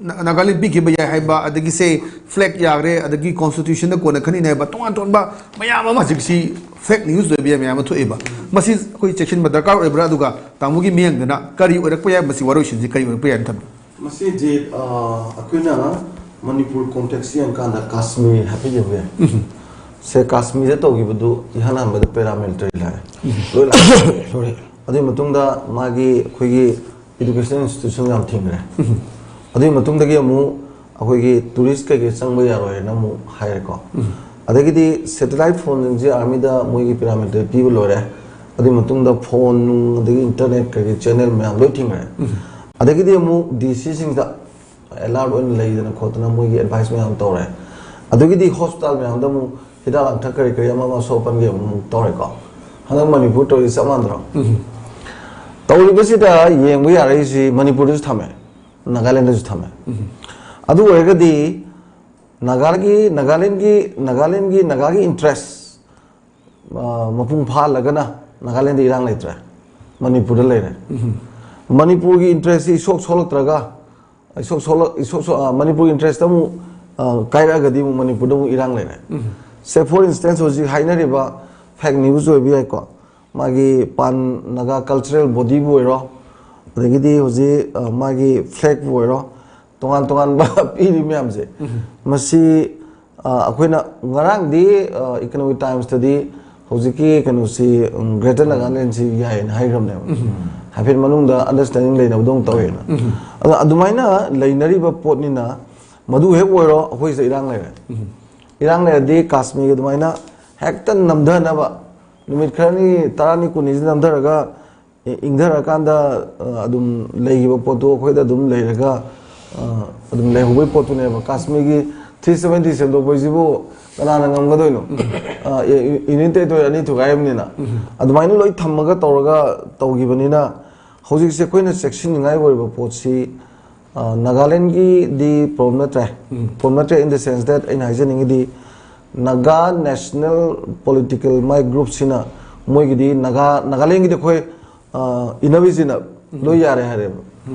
ꯅꯥꯒꯥꯂꯦꯟ ꯄꯤꯈꯤꯕ ꯌꯥꯏ ꯍꯥꯏꯕ, ꯑꯗꯒꯤ ꯁꯦ ꯐ꯭ꯂꯦꯛ ꯌꯥꯈ꯭ꯔꯦ, ꯑꯗꯒꯤ ꯀꯣꯟꯁꯇꯤꯇ꯭ꯌꯨꯁꯟꯗ ꯀꯣꯟꯅ ꯈꯟꯅꯤ ꯍꯥꯏꯕ, ꯇꯣꯉꯥꯟ ꯇꯣꯉꯥꯟꯕ ꯃꯌꯥꯝ ꯑꯃ ꯍꯧꯖꯤꯛꯁꯤ ꯐꯦꯛ ꯅ꯭ꯌꯨꯁ ꯑꯣꯏꯕ ꯌꯥꯏ, ꯃꯌꯥꯝ ꯑꯃ ꯊꯣꯛꯑꯦꯕ꯫ ꯃꯁꯤ ꯑꯩꯈꯣꯏ ꯆꯦꯛꯁꯤꯟꯕ ꯗꯔꯀꯥꯔ ꯑꯣꯏꯕ꯭ꯔꯥ? ꯑꯗꯨꯒ ꯇꯥꯃꯣꯒꯤ ꯃꯤꯠꯌꯦꯡꯗꯅ ꯀꯔꯤ ꯑꯣꯏꯔꯛꯄ ꯌꯥꯏ, ꯃꯁꯤ ꯋꯥꯔꯣꯏꯁꯤꯟꯁꯤ ꯀꯔꯤ ꯑꯣꯏꯔꯛꯄ ꯌꯥꯏꯅ ꯊꯝꯕꯤ? ꯃꯁꯤꯗꯤ, ꯑ, ꯑꯩꯈꯣꯏꯅ ꯃꯅꯤꯄꯨꯔ ꯀꯣꯟꯇꯦꯛꯁ ꯌꯦꯡꯀꯥꯟꯗ ꯀꯥꯁꯃꯤꯔ ꯍꯥꯏꯐꯦꯠ ꯌꯦꯡꯕ ꯌꯥꯏ꯫ ꯁꯦ ꯀꯥꯁꯃꯤꯔꯗ ꯇꯧꯈꯤꯕꯗꯨ ꯏꯍꯥꯟ ꯍꯥꯟꯕꯗ ꯄꯦꯔꯥꯃꯤꯂꯤꯇꯔꯤ ꯂꯥꯛꯑꯦ꯫ ꯂꯣꯏ ꯂꯥꯛꯑꯦ꯫ ꯑꯗꯨꯒꯤ ꯃꯇꯨꯡꯗ ꯃꯥꯒꯤ ꯑꯩꯈꯣꯏꯒꯤ ꯏꯗꯨꯀꯦꯁꯅꯦꯜ ꯏꯟꯁꯇꯤꯇ꯭ꯌꯨꯁꯟ ꯌꯥꯝ ꯊꯤꯡꯈ꯭ꯔꯦ꯫ ꯑꯗꯨꯒꯤ ꯃꯇꯨꯡꯗꯒꯤ ꯑꯃꯨꯛ ꯑꯩꯈꯣꯏꯒꯤ ꯇꯨꯔꯤꯁ ꯀꯩꯀꯩ ꯆꯪꯕ ꯌꯥꯔꯣꯏꯅ ꯑꯃꯨꯛ ꯍꯥꯏꯔꯦꯀꯣ꯫ ꯑꯗꯒꯤꯗꯤ ꯁꯦꯇꯦꯂꯥꯏꯠ ꯐꯣꯟꯁꯤꯡꯁꯦ ꯑꯥꯔꯃꯤꯗ ꯃꯣꯏꯒꯤ ꯄꯦꯔꯥꯃꯤꯂꯤꯇꯔꯤ ꯄꯤꯕ ꯂꯣꯏꯔꯦ꯫ ꯑꯗꯨꯒꯤ ꯃꯇꯨꯡꯗ ꯐꯣꯟ ꯅꯨꯡ ꯑꯗꯒꯤ ꯏꯟꯇꯔꯅꯦꯠ ꯀꯩꯀꯩ ꯆꯦꯅꯦꯜ ꯃꯌꯥꯝ ꯂꯣꯏ ꯊꯤꯡꯈ꯭ꯔꯦ꯫ ꯑꯗꯒꯤꯗꯤ ꯑꯃꯨꯛ ꯗꯤ ꯁꯤꯁꯤꯡꯗ ꯑꯦꯂꯥꯔꯠ ꯑꯣꯏꯅ ꯂꯩꯗꯅ ꯈꯣꯠꯇꯅ ꯃꯣꯏꯒꯤ ꯑꯦꯗꯚꯥꯏꯁ ꯃꯌꯥꯝ ꯇꯧꯔꯦ꯫ ꯑꯗꯒꯤꯗꯤ ꯍꯣꯁꯄꯤꯇꯥꯜ ꯃꯌꯥꯝꯗ ꯑꯃꯨꯛ ꯍꯤꯗꯥꯛ ꯂꯥꯡꯊꯛ ꯀꯔꯤ ꯀꯔꯤ ꯑꯃ ꯑꯃ ꯑꯁꯣꯛ ꯑꯄꯟꯒꯤ ꯑꯃꯨꯛ ꯇꯧꯔꯦꯀꯣ꯫ ꯍꯟꯗꯛ ꯃꯅꯤꯄꯨꯔ ꯇꯧꯔꯤꯁꯦ ꯆꯞ ꯃꯥꯟꯅꯗ꯭ꯔꯣ? ꯇꯧꯔꯤꯕꯁꯤꯗ ꯌꯦꯡꯕ ꯌꯥꯔꯛꯏꯁꯤ ꯃꯅꯤꯄꯨꯔꯗꯁꯨ ꯊꯝꯃꯦ, ꯅꯥꯒꯥꯂꯦꯟꯗꯁꯨ ꯊꯝꯃꯦ꯫ ꯑꯗꯨ ꯑꯣꯏꯔꯒꯗꯤ ꯅꯥꯒꯥꯒꯤ, ꯅꯥꯒꯥꯂꯦꯟꯒꯤ, ꯅꯥꯒꯥꯂꯦꯟꯒꯤ, ꯅꯥꯒꯥꯒꯤ ꯏꯟꯇꯔꯦꯁ, ꯑ, ꯃꯄꯨꯡ ꯐꯥꯍꯜꯂꯒꯅ ꯅꯥꯒꯥꯂꯦꯟꯗ ꯏꯔꯥꯡ ꯂꯩꯇ꯭ꯔꯦ, ꯃꯅꯤꯄꯨꯔꯗ ꯂꯩꯔꯦ꯫ ꯃꯅꯤꯄꯨꯔꯒꯤ ꯏꯟꯇꯔꯦꯁꯁꯤ ꯏꯁꯣꯛ ꯁꯣꯛꯂꯛꯇ꯭ꯔꯒ ꯏꯁꯣꯛ ꯁꯣꯛꯂ ꯏꯁꯣꯛ ꯁꯣꯛ ꯑ, ꯃꯅꯤꯄꯨꯔꯒꯤ ꯏꯟꯇꯔꯦꯁꯇ ꯑꯃꯨꯛ ꯑ, ꯀꯥꯏꯔꯛꯑꯒꯗꯤ ꯑꯃꯨꯛ ꯃꯅꯤꯄꯨꯔꯗ ꯑꯃꯨꯛ ꯏꯔꯥꯡ ꯂꯩꯔꯦ꯫ ꯁꯦ, ꯐꯣꯔ ꯏꯟꯁꯇꯦꯟꯁ, ꯍꯧꯖꯤꯛ ꯍꯥꯏꯅꯔꯤꯕ ꯐꯦꯛ ꯅ꯭ꯌꯨꯁ ꯑꯣꯏꯕ ꯌꯥꯏꯀꯣ, ꯃꯥꯒꯤ ꯄꯥꯟ ꯅꯥꯒꯥ ꯀꯜꯆꯔꯦꯜ ꯕꯣꯗꯤꯕꯨ ꯑꯣꯏꯔꯣ, ꯑꯗꯒꯤꯗꯤ ꯍꯧꯖꯤꯛ ꯑ, ꯃꯥꯒꯤ ꯐ꯭ꯂꯦꯛꯄꯨ ꯑꯣꯏꯔꯣ, ꯇꯣꯉꯥꯟ ꯇꯣꯉꯥꯟꯕ ꯄꯤꯔꯤ ꯃꯌꯥꯝꯁꯦ, ꯃꯁꯤ ꯑ, ꯑꯩꯈꯣꯏꯅ ꯉꯔꯥꯡꯗꯤ ꯏꯀꯅꯣꯃꯤꯛ ꯇꯥꯏꯝꯁꯇꯗꯤ ꯍꯧꯖꯤꯛꯀꯤ ꯀꯩꯅꯣꯁꯤ, ꯒ꯭ꯔꯦꯇꯔ ꯅꯥꯒꯥꯂꯦꯟꯁꯤ ꯌꯥꯏꯌꯦꯅ ꯍꯥꯏꯈ꯭ꯔꯕꯅꯦꯕ꯫ ꯍꯥꯏꯐꯦꯠ ꯃꯅꯨꯡꯗ ꯑꯟꯗꯔꯁꯇꯦꯟꯗꯤꯡ ꯂꯩꯅꯕꯗꯧꯅ ꯇꯧꯋꯦꯅ꯫ ꯑꯗꯣ ꯑꯗꯨꯃꯥꯏꯅ ꯂꯩꯅꯔꯤꯕ ꯄꯣꯠꯅꯤꯅ, ꯃꯗꯨ ꯍꯦꯛ ꯑꯣꯏꯔꯣ, ꯑꯩꯈꯣꯏꯁꯤꯗ ꯏꯔꯥꯡ ꯂꯩꯔꯦ꯫ ꯏꯔꯥꯡ ꯂꯩꯔꯗꯤ ꯀꯥꯁꯃꯤꯔꯒꯤ ꯑꯗꯨꯃꯥꯏꯅ ꯍꯦꯛꯇ ꯅꯝꯊꯅꯕ, ꯅꯨꯃꯤꯠ ꯈꯔꯅꯤ, ꯇꯔꯥꯅꯤ, ꯀꯨꯟꯅꯤꯁꯤ ꯅꯝꯊꯔꯒ ꯏ-, ꯏꯪꯊꯔꯀꯥꯟꯗ, ꯑ, ꯑꯗꯨꯝ ꯂꯩꯈꯤꯕ ꯄꯣꯠꯇꯨ ꯑꯩꯈꯣꯏꯗ ꯑꯗꯨꯝ ꯂꯩꯔꯒ, ꯑ, ꯑꯗꯨꯝ ꯂꯩꯍꯧꯕꯒꯤ ꯄꯣꯠꯇꯨꯅꯦꯕ꯫ ꯀꯥꯁꯃꯤꯔꯒꯤ ꯊ꯭ꯔꯤ ꯁꯚꯦꯟꯇꯤ ꯁꯦꯝꯗꯣꯛꯄꯩꯁꯤꯕꯨ ꯀꯅꯥꯅ ꯉꯝꯒꯗꯣꯏꯅꯣ? ꯑ, ꯌꯨꯅꯤꯌꯟ ꯇꯦꯔꯤꯇꯣꯔꯤ ꯑꯅꯤ ꯊꯨꯒꯥꯏꯕꯅꯤꯅ꯫ ꯑꯗꯨꯃꯥꯏꯅ ꯂꯣꯏ ꯊꯝꯃꯒ ꯇꯧꯔꯒ ꯇꯧꯈꯤꯕꯅꯤꯅ, ꯍꯧꯖꯤꯛꯁꯦ ꯑꯩꯈꯣꯏꯅ ꯆꯦꯛꯁꯤꯟꯅꯤꯡꯉꯥꯏ ꯑꯣꯏꯔꯤꯕ ꯄꯣꯠꯁꯤ, ꯑ, ꯅꯥꯒꯥꯂꯦꯟꯒꯤꯗꯤ ꯄ꯭ꯔꯣꯕ꯭ꯂꯦꯝ ꯅꯠꯇ꯭ꯔꯦ꯫ ꯄ꯭ꯔꯣꯕ꯭ꯂꯦꯝ ꯅꯠꯇ꯭ꯔꯦ, in the sense that ꯑꯩꯅ ꯍꯥꯏꯖꯅꯤꯡꯉꯤꯗꯤ, ꯅꯥꯒꯥ ꯅꯦꯁꯅꯦꯜ ꯄꯣꯂꯤꯇꯤꯀꯦꯜ ꯃꯥꯏ ꯒ꯭ꯔꯨꯞꯁꯤꯅ, ꯃꯣꯏꯒꯤꯗꯤ ꯅꯥꯒꯥ, ꯅꯥꯒꯥꯂꯦꯟꯒꯤꯗꯤ ꯑꯩꯈꯣꯏ, ꯑ, ꯏꯟꯅꯕꯤꯁꯤꯅ ꯂꯣꯏ ꯌꯥꯔꯦ ꯍꯥꯏꯔꯦꯕ꯫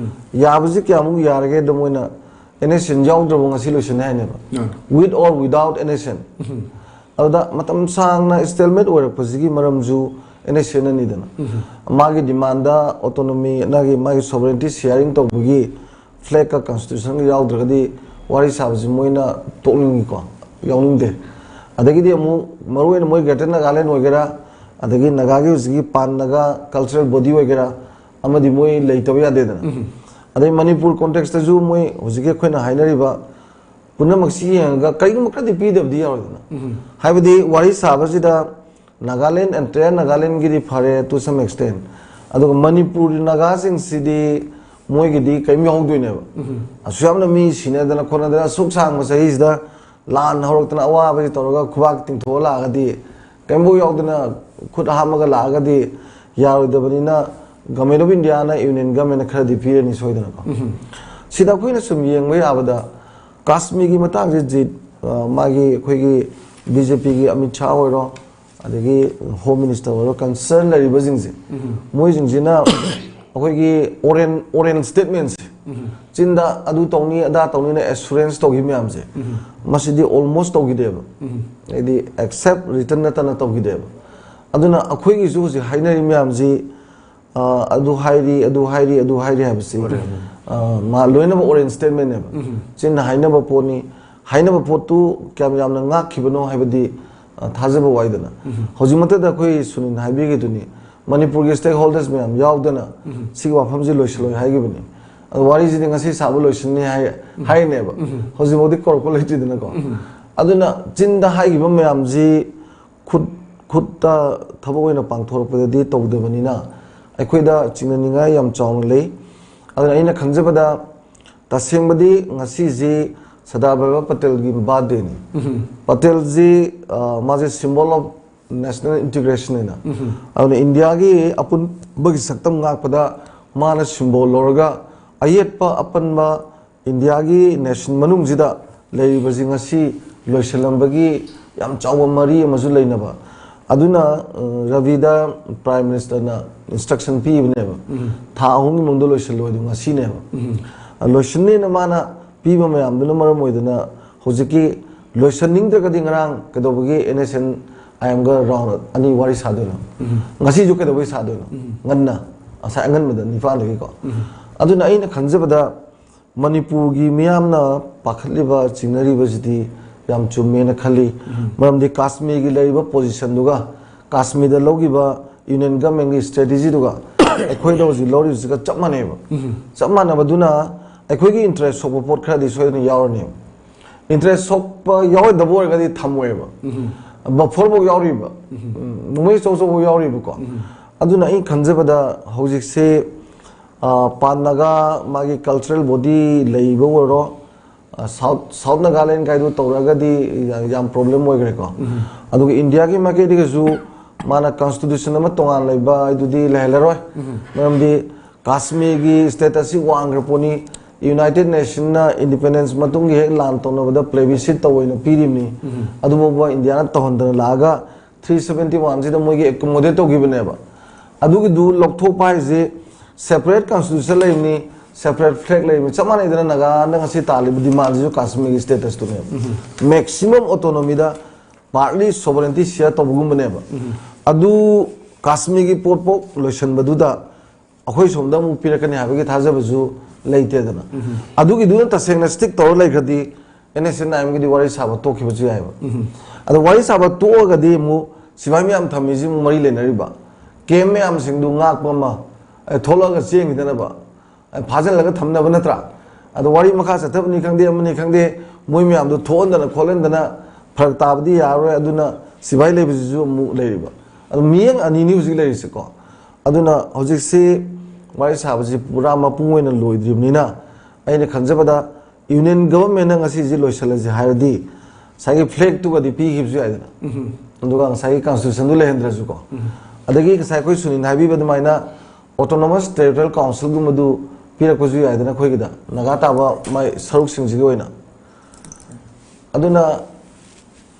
ꯌꯥꯕꯁꯤ ꯀꯌꯥꯃꯨꯛ ꯌꯥꯔꯒꯦꯗ, ꯃꯣꯏꯅ ꯑꯦꯟ ꯑꯦꯁ ꯑꯦꯟ ꯌꯥꯎꯗ꯭ꯔꯕ ꯉꯁꯤ ꯂꯣꯏꯁꯤꯟꯅꯤ ꯍꯥꯏꯅꯦꯕ꯫ With or without N S N꯫ ꯑꯗꯨꯗ ꯃꯇꯝ ꯁꯥꯡꯅ ꯁ꯭ꯇꯦꯜꯃꯦꯠ ꯑꯣꯏꯔꯛꯄꯁꯤꯒꯤ ꯃꯔꯝꯁꯨ ꯑꯦꯟ ꯑꯦꯁ ꯑꯦꯟꯅꯅꯤꯗꯅ꯫ ꯃꯥꯒꯤ ꯗꯤꯃꯥꯟꯗ ꯑꯣꯇꯣꯅꯣꯃꯤ, ꯃꯥꯒꯤ, ꯃꯥꯒꯤ ꯁꯣꯚꯔꯦꯟꯇꯤ ꯁꯤꯌꯥꯔꯤꯡ ꯇꯧꯕꯒꯤ ꯐ꯭ꯂꯦꯛꯀ ꯀꯟꯁꯇꯤꯇ꯭ꯌꯨꯁꯟꯒ ꯌꯥꯎꯗ꯭ꯔꯒꯗꯤ ꯋꯥꯔꯤ ꯁꯥꯕꯁꯤ ꯃꯣꯏꯅ ꯇꯣꯛꯅꯤꯡꯉꯤꯀꯣ, ꯌꯥꯎꯅꯤꯡꯗꯦ꯫ ꯑꯗꯒꯤꯗꯤ ꯑꯃꯨꯛ ꯃꯔꯨꯑꯣꯏꯅ ꯃꯣꯏ ꯒ꯭ꯔꯦꯇꯔ ꯅꯥꯒꯥꯂꯦꯟ ꯑꯣꯏꯒꯦꯔꯥ, ꯑꯗꯒꯤ ꯅꯥꯒꯥꯒꯤ ꯍꯧꯖꯤꯛꯀꯤ ꯄꯥꯟ ꯅꯥꯒꯥ ꯀꯜꯆꯔꯦꯜ ꯕꯣꯗꯤ ꯑꯣꯏꯒꯦꯔꯥ, ꯑꯃꯗꯤ ꯃꯣꯏ ꯂꯩꯇꯕ ꯌꯥꯗꯦꯗꯅ꯫ ꯑꯗꯩ ꯃꯅꯤꯄꯨꯔ ꯀꯣꯟꯇꯦꯛꯁꯇꯁꯨ ꯃꯣꯏ ꯍꯧꯖꯤꯛꯀꯤ ꯑꯩꯈꯣꯏꯅ ꯍꯥꯏꯅꯔꯤꯕ ꯄꯨꯝꯅꯃꯛꯁꯤ ꯌꯦꯡꯉꯒ ꯀꯔꯤꯒꯨꯝꯕ ꯈꯔꯗꯤ ꯄꯤꯗꯕꯗꯤ ꯌꯥꯔꯣꯏꯗꯅ꯫ ꯍꯥꯏꯕꯗꯤ ꯋꯥꯔꯤ ꯁꯥꯕꯁꯤꯗ ꯅꯥꯒꯥꯂꯦꯟ, entire ꯅꯥꯒꯥꯂꯦꯟꯒꯤꯗꯤ ꯐꯔꯦ to some extent, ꯑꯗꯨꯒ ꯃꯅꯤꯄꯨꯔ ꯅꯥꯒꯥꯁꯤꯡꯁꯤꯗꯤ ꯃꯣꯏꯒꯤꯗꯤ ꯀꯔꯤꯝ ꯌꯥꯎꯍꯧꯗꯣꯏꯅꯦꯕ꯫ ꯑꯁꯨꯛ ꯌꯥꯝꯅ ꯃꯤ ꯁꯤꯅꯗꯅ ꯈꯣꯠꯅꯗꯅ ꯑꯁꯨꯛ ꯁꯥꯡꯕ ꯆꯍꯤꯁꯤꯗ ꯂꯥꯟ ꯍꯧꯔꯛꯇꯅ ꯑꯋꯥꯕꯁꯤ ꯇꯧꯔꯒ ꯈꯨꯕꯥꯛ ꯇꯤꯡꯊꯣꯛꯑ ꯂꯥꯛꯑꯒꯗꯤ, ꯀꯔꯤꯝꯐꯥꯎ ꯌꯥꯎꯗꯅ ꯈꯨꯠ ꯍꯥꯝꯃꯒ ꯂꯥꯛꯑꯒꯗꯤ ꯌꯥꯔꯣꯏꯗꯕꯅꯤꯅ, Government of Indiaꯅ, Union Governmentꯅ ꯈꯔꯗꯤ ꯄꯤꯔꯅꯤ ꯁꯣꯏꯗꯅꯀꯣ꯫ ꯁꯤꯗ ꯑꯩꯈꯣꯏꯅ ꯁꯨꯝ ꯌꯦꯡꯕ ꯌꯥꯕꯗ, ꯀꯥꯁꯃꯤꯔꯒꯤ ꯃꯇꯥꯡꯁꯦ ꯖꯤꯠ, ꯑ, ꯃꯥꯒꯤ ꯑꯩꯈꯣꯏꯒꯤ ꯕꯤ ꯖꯦ ꯄꯤꯒꯤ ꯑꯃꯤꯠ ꯁꯥꯍ ꯑꯣꯏꯔꯣ, ꯑꯗꯒꯤ ꯍꯣꯝ ꯃꯤꯅꯤꯁꯇꯔ ꯑꯣꯏꯔꯣ, ꯀꯟꯁꯔꯟ ꯂꯩꯔꯤꯕꯁꯤꯡꯁꯦ, ꯃꯣꯏꯁꯤꯡꯁꯤꯅ ꯑꯩꯈꯣꯏꯒꯤ ꯑꯣꯔꯦꯟ, ꯑꯣꯔꯦꯟ ꯁ꯭ꯇꯦꯠꯃꯦꯟꯁꯦ, ꯆꯤꯟꯗ ꯑꯗꯨ ꯇꯧꯅꯤ ꯑꯗꯥ ꯇꯧꯅꯤꯅ ꯑꯦꯁꯨꯔꯦꯟꯁ ꯇꯧꯈꯤꯕ ꯃꯌꯥꯝꯁꯦ, ꯃꯁꯤꯗꯤ ꯑꯣꯜꯃꯣꯁ ꯇꯧꯈꯤꯗꯦꯕ꯫ ꯍꯥꯏꯗꯤ ꯑꯦꯛꯁꯦꯞ ꯔꯤꯇꯟ ꯅꯠꯇꯅ ꯇꯧꯈꯤꯗꯦꯕ꯫ ꯑꯗꯨꯅ ꯑꯩꯈꯣꯏꯒꯤꯁꯨ ꯍꯧꯖꯤꯛ ꯍꯥꯏꯅꯔꯤ ꯃꯌꯥꯝꯁꯤ, ꯑ, ꯑꯗꯨ ꯍꯥꯏꯔꯤ, ꯑꯗꯨ ꯍꯥꯏꯔꯤ, ꯑꯗꯨ ꯍꯥꯏꯔꯤ ꯍꯥꯏꯕꯁꯤ, ꯑ, ꯃꯥ ꯂꯣꯏꯅꯃꯛ ꯑꯣꯔꯦꯟ ꯁ꯭ꯇꯦꯠꯃꯦꯟꯅꯦꯕ꯫ ꯆꯤꯟꯅ ꯍꯥꯏꯅꯕ ꯄꯣꯠꯅꯤ꯫ ꯍꯥꯏꯅꯕ ꯄꯣꯠꯇꯨ ꯀꯌꯥꯝ ꯌꯥꯝꯅ ꯉꯥꯛꯈꯤꯕꯅꯣ ꯍꯥꯏꯕꯗꯤ, ꯑ, ꯊꯥꯖꯕ ꯋꯥꯏꯗꯅ꯫ ꯍꯧꯖꯤꯛꯃꯛꯇꯗ ꯑꯩꯈꯣꯏ ꯁꯨꯅꯤꯜꯅ ꯍꯥꯏꯕꯤꯈꯤꯗꯨꯅꯤ, ꯃꯅꯤꯄꯨꯔꯒꯤ ꯁ꯭ꯇꯦꯛ ꯍꯣꯜꯗꯔꯁ ꯃꯌꯥꯝ ꯌꯥꯎꯗꯅ ꯁꯤꯒꯤ ꯋꯥꯐꯝꯁꯤ ꯂꯣꯏꯁꯤꯜꯂꯣꯏ ꯍꯥꯏꯈꯤꯕꯅꯤ꯫ ꯑꯗꯣ ꯋꯥꯔꯤꯁꯤꯗꯤ ꯉꯁꯤ ꯁꯥꯕ ꯂꯣꯏꯁꯤꯟꯅꯤ ꯍꯥꯏ, ꯍꯥꯏꯔꯤꯅꯦꯕ꯫ ꯍꯧꯖꯤꯛꯐꯥꯎꯗꯤ ꯀꯧꯔꯛꯄ ꯂꯩꯇ꯭ꯔꯤꯗꯅꯀꯣ꯫ ꯑꯗꯨꯅ ꯆꯤꯟꯗ ꯍꯥꯏꯈꯤꯕ ꯃꯌꯥꯝꯁꯤ ꯈꯨꯠ, ꯈꯨꯠꯇ ꯊꯕꯛ ꯑꯣꯏꯅ ꯄꯥꯡꯊꯣꯔꯛꯄꯗꯗꯤ ꯇꯧꯗꯕꯅꯤꯅ ꯑꯩꯈꯣꯏꯗ ꯆꯤꯡꯅꯅꯤꯡꯉꯥꯏ ꯌꯥꯝ ꯆꯥꯎꯅ ꯂꯩ꯫ ꯑꯗꯨꯅ ꯑꯩꯅ ꯈꯟꯖꯕꯗ ꯇꯁꯦꯡꯕꯗꯤ ꯉꯁꯤꯁꯤ ꯁꯔꯗꯥꯔ ꯚꯜꯚꯥꯚꯥꯏ ꯄꯇꯦꯜꯒꯤ ꯕꯥꯔꯊꯗꯦꯅꯤ꯫ ꯄꯇꯦꯜꯁꯤ, ꯑ, ꯃꯥꯁꯦ symbol of national integration ꯍꯥꯏꯅ꯫ ꯑꯗꯨꯅ ꯏꯟꯗꯤꯌꯥꯒꯤ ꯑꯄꯨꯟꯕꯒꯤ ꯁꯛꯇꯝ ꯉꯥꯛꯄꯗ ꯃꯥꯅ symbol ꯂꯧꯔꯒ ꯑꯌꯦꯠꯄ ꯑꯄꯟꯕ ꯏꯟꯗꯤꯌꯥꯒꯤ ꯅꯦꯁꯟ ꯃꯅꯨꯡꯁꯤꯗ ꯂꯩꯔꯤꯕꯁꯤ ꯉꯁꯤ ꯂꯣꯏꯁꯤꯜꯂꯝꯕꯒꯤ ꯌꯥꯝ ꯆꯥꯎꯕ ꯃꯔꯤ ꯑꯃꯁꯨ ꯂꯩꯅꯕ꯫ ꯑꯗꯨꯅ, ꯑ, ꯔꯕꯤꯗ ꯄ꯭ꯔꯥꯏꯝ ꯃꯤꯅꯤꯁꯇꯔꯅ ꯏꯟꯁꯇ꯭ꯔꯛꯁꯟ ꯄꯤꯕꯅꯦꯕ꯫ ꯊꯥ ꯑꯍꯨꯝꯒꯤ ꯃꯅꯨꯡꯗ ꯂꯣꯏꯁꯤꯜꯂꯣꯏꯗꯣ ꯉꯁꯤꯅꯦꯕ꯫ ꯑ, ꯂꯣꯏꯁꯤꯟꯅꯦꯅ ꯃꯥꯅ ꯄꯤꯕ ꯃꯌꯥꯝꯗꯨꯅ ꯃꯔꯝ ꯑꯣꯏꯗꯅ ꯍꯧꯖꯤꯛꯀꯤ ꯂꯣꯏꯁꯟꯅꯤꯡꯗ꯭ꯔꯒꯗꯤ ꯉꯔꯥꯡ ꯀꯩꯗꯧꯕꯒꯤ NSCN-IM-ꯒ ꯔꯥꯎꯟ ꯑꯅꯤ ꯋꯥꯔꯤ ꯁꯥꯗꯣꯏꯅꯣ? ꯉꯁꯤꯁꯨ ꯀꯩꯗꯧꯕꯩ ꯁꯥꯗꯣꯏꯅꯣ? ꯉꯟꯅ, ꯉꯁꯥꯏ ꯑꯉꯟꯕꯗ ꯅꯤꯄꯥꯟꯗꯒꯤꯀꯣ꯫ ꯑꯗꯨꯅ ꯑꯩꯅ ꯈꯟꯖꯕꯗ ꯃꯅꯤꯄꯨꯔꯒꯤ ꯃꯤꯌꯥꯝꯅ ꯄꯥꯈꯠꯂꯤꯕ, ꯆꯤꯡꯅꯔꯤꯕꯁꯤꯗꯤ ꯌꯥꯝ ꯆꯨꯝꯃꯦꯅ ꯈꯜꯂꯤ꯫ ꯃꯔꯝꯗꯤ ꯀꯥꯁꯃꯤꯔꯒꯤ ꯂꯩꯔꯤꯕ ꯄꯣꯖꯤꯁꯟꯗꯨꯒ ꯀꯥꯁꯃꯤꯔꯗ ꯂꯧꯈꯤꯕ ꯌꯨꯅꯤꯌꯟ ꯒꯚꯔꯟꯃꯦꯟꯒꯤ ꯁ꯭ꯇ꯭ꯔꯦꯇꯦꯖꯤꯗꯨꯒ ꯑꯩꯈꯣꯏꯗ ꯍꯧꯖꯤꯛ ꯂꯧꯔꯤꯕꯁꯤꯒ ꯆꯞ ꯃꯥꯟꯅꯩꯕ꯫ ꯆꯞ ꯃꯥꯟꯅꯕꯗꯨꯅ ꯑꯩꯈꯣꯏꯒꯤ ꯏꯟꯇꯔꯦꯁ ꯁꯣꯛꯄ ꯄꯣꯠ ꯈꯔꯗꯤ ꯁꯣꯏꯗꯅ ꯌꯥꯎꯔꯅꯦꯕ꯫ ꯏꯟꯇꯔꯦꯁ ꯁꯣꯛꯄ ꯌꯥꯎꯔꯣꯏꯗꯕ ꯑꯣꯏꯔꯒꯗꯤ ꯊꯝꯃꯣꯏꯕ꯫ ꯕꯐꯔꯐꯧ ꯌꯥꯎꯔꯤꯕ꯫ ꯎꯝ, ꯅꯣꯡꯃꯩ ꯑꯆꯧ ꯑꯆꯧꯕ ꯌꯥꯎꯔꯤꯕꯀꯣ꯫ ꯑꯗꯨꯅ ꯑꯩꯅ ꯈꯟꯖꯕꯗ ꯍꯧꯖꯤꯛꯁꯦ, ꯑ, ꯄꯥꯟ ꯅꯥꯒꯥ ꯃꯥꯒꯤ ꯀꯜꯆꯔꯦꯜ ꯕꯣꯗꯤ ꯂꯩꯕ ꯑꯣꯏꯔꯣ, ꯑ, ꯁꯥꯎꯠ, ꯁꯥꯎꯠ ꯅꯥꯒꯥꯂꯦꯟ ꯀꯥꯏꯗꯣ ꯇꯧꯔꯒꯗꯤ ꯌꯥ-, ꯌꯥꯝ ꯄ꯭ꯔꯣꯕ꯭ꯂꯦꯝ ꯑꯣꯏꯈ꯭ꯔꯦꯀꯣ꯫ ꯑꯗꯨꯒ ꯏꯟꯗꯤꯌꯥꯒꯤ ꯃꯥꯏꯀꯩꯗꯒꯤꯁꯨ ꯃꯥꯅ ꯀꯟꯁꯇꯤꯇ꯭ꯌꯨꯁꯟ ꯑꯃ ꯇꯣꯉꯥꯟ ꯂꯩꯕ ꯍꯥꯏꯗꯨꯗꯤ ꯂꯩꯍꯜꯂꯔꯣꯏ꯫ ꯃꯔꯝꯗꯤ ꯀꯥꯁꯃꯤꯔꯒꯤ ꯁ꯭ꯇꯦꯇꯁꯁꯤ ꯋꯥꯡꯈ꯭ꯔ ꯄꯣꯠꯅꯤ꯫ ꯌꯨꯅꯥꯏꯇꯦꯗ ꯅꯦꯁꯟꯅ ꯏꯟꯗꯤꯄꯦꯟꯗꯦꯟꯁ ꯃꯇꯨꯡꯒꯤ ꯍꯦꯛ ꯂꯥꯟ ꯇꯧꯅꯕꯗ ꯄ꯭ꯂꯦꯕꯤꯁꯤꯠ ꯇꯧꯑꯣꯅ ꯄꯤꯔꯤꯕꯅꯤ꯫ ꯑꯗꯨꯐꯥꯎꯕ ꯏꯟꯗꯤꯌꯥꯅ ꯇꯧꯍꯟꯗꯅ ꯂꯥꯛꯑꯒ three seventy one-ꯁꯤꯗ ꯃꯣꯏꯒꯤ ꯑꯦꯀꯣꯃꯣꯗꯦꯠ ꯇꯧꯈꯤꯕꯅꯦꯕ꯫ ꯑꯗꯨꯒꯤꯗꯨ ꯂꯧꯊꯣꯛꯄ ꯍꯥꯏꯁꯦ ꯁꯦꯄꯔꯦꯠ ꯀꯟꯁꯇꯤꯇ꯭ꯌꯨꯁꯟ ꯂꯩꯕꯅꯤ, separate flag ꯂꯩꯔꯤꯕ ꯆꯞ ꯃꯥꯟꯅꯩꯗꯅ꯫ ꯅꯥꯒꯥꯅ ꯉꯁꯤ ꯇꯥꯜꯂꯤꯕ demandꯁꯤꯁꯨ ꯀꯥꯁꯃꯤꯔꯒꯤ statusꯇꯨꯅꯦꯕ꯫ Maximum autonomyꯗ partly sovereignty share ꯇꯧꯕꯒꯨꯝꯕꯅꯦꯕ꯫ ꯑꯗꯨ ꯀꯥꯁꯃꯤꯔꯒꯤ ꯄꯣꯠꯄꯣꯛ ꯂꯣꯏꯁꯟꯕꯗꯨꯗ ꯑꯩꯈꯣꯏ ꯁꯣꯝꯗ ꯑꯃꯨꯛ ꯄꯤꯔꯛꯀꯅꯤ ꯍꯥꯏꯕꯒꯤ ꯊꯥꯖꯕꯁꯨ ꯂꯩꯇꯦꯗꯅ꯫ ꯑꯗꯨꯒꯤꯗꯨꯅ ꯇꯁꯦꯡꯅ stick ꯇꯧꯔ ꯂꯩꯈ꯭ꯔꯗꯤ NSCN IMꯒꯤꯗꯤ ꯋꯥꯔꯤ ꯁꯥꯕ ꯇꯣꯛꯈꯤꯕꯁꯨ ꯌꯥꯏꯑꯕ꯫ ꯑꯗꯣ ꯋꯥꯔꯤ ꯁꯥꯕ ꯇꯣꯛꯑꯒꯗꯤ ꯑꯃꯨꯛ ꯁꯤꯐꯥꯏ ꯃꯌꯥꯝ ꯊꯝꯃꯤꯁꯤ ꯑꯃꯨꯛ ꯃꯔꯤ ꯂꯩꯅꯔꯤꯕ꯫ Camp ꯃꯌꯥꯝꯁꯤꯡꯗꯨ ꯉꯥꯛꯄ ꯑꯃ, ꯑꯦ, ꯊꯣꯛꯂꯛꯑꯒ ꯆꯦꯟꯈꯤꯗꯅꯕ, ꯑꯦ, ꯐꯥꯖꯤꯜꯂꯒ ꯊꯝꯅꯕ ꯅꯠꯇ꯭ꯔꯥ? ꯑꯗꯣ ꯋꯥꯔꯤ ꯃꯈꯥ ꯆꯠꯊꯕꯅꯤ ꯈꯪꯗꯦ, ꯑꯃꯅꯤ ꯈꯪꯗꯦ, ꯃꯣꯏ ꯃꯌꯥꯝꯗꯣ ꯊꯣꯛꯍꯟꯗꯅ ꯈꯣꯠꯍꯟꯗꯅ ꯐꯔꯛ ꯇꯥꯕꯗꯤ ꯌꯥꯔꯔꯣꯏ꯫ ꯑꯗꯨꯅ ꯁꯤꯐꯥꯏ ꯂꯩꯕꯁꯤꯁꯨ ꯑꯃꯨꯛ ꯂꯩꯔꯤꯕ꯫ ꯑꯗꯣ ꯃꯤꯠꯌꯦꯡ ꯑꯅꯤꯅꯤ ꯍꯧꯖꯤꯛ ꯂꯩꯔꯤꯁꯦꯀꯣ꯫ ꯑꯗꯨꯅ ꯍꯧꯖꯤꯛꯁꯤ ꯋꯥꯔꯤ ꯁꯥꯕꯁꯤ ꯄꯨꯔꯥ ꯃꯄꯨꯡ ꯑꯣꯏꯅ ꯂꯣꯏꯗ꯭ꯔꯤꯕꯅꯤꯅ, ꯑꯩꯅ ꯈꯟꯖꯕꯗ Union Governmentꯅ ꯉꯁꯤꯁꯤ ꯂꯣꯏꯁꯤꯜꯂꯁꯤ ꯍꯥꯏꯔꯗꯤ ꯉꯁꯥꯏꯒꯤ flagꯇꯨꯒꯗꯤ ꯄꯤꯈꯤꯕꯁꯨ ꯌꯥꯏꯗꯅ꯫ ꯑꯗꯨꯒ ꯉꯁꯥꯏꯒꯤ constitutionꯗꯨ ꯂꯩꯍꯟꯗ꯭ꯔꯁꯨꯀꯣ꯫ ꯑꯗꯒꯤ ꯉꯁꯥꯏ ꯑꯩꯈꯣꯏ ꯁꯨꯅꯤꯅ ꯍꯥꯏꯕꯤꯕ ꯑꯗꯨꯃꯥꯏꯅ Autonomous Territorial Councilꯒꯨꯝꯕꯗꯨ ꯄꯤꯔꯛꯄꯁꯨ ꯌꯥꯏꯗꯅ ꯑꯩꯈꯣꯏꯒꯤꯗ, ꯅꯥꯒꯥ ꯇꯥꯕ ꯃꯥꯏ ꯁꯔꯨꯛꯁꯤꯡꯁꯤꯒꯤ ꯑꯣꯏꯅ꯫ ꯑꯗꯨꯅ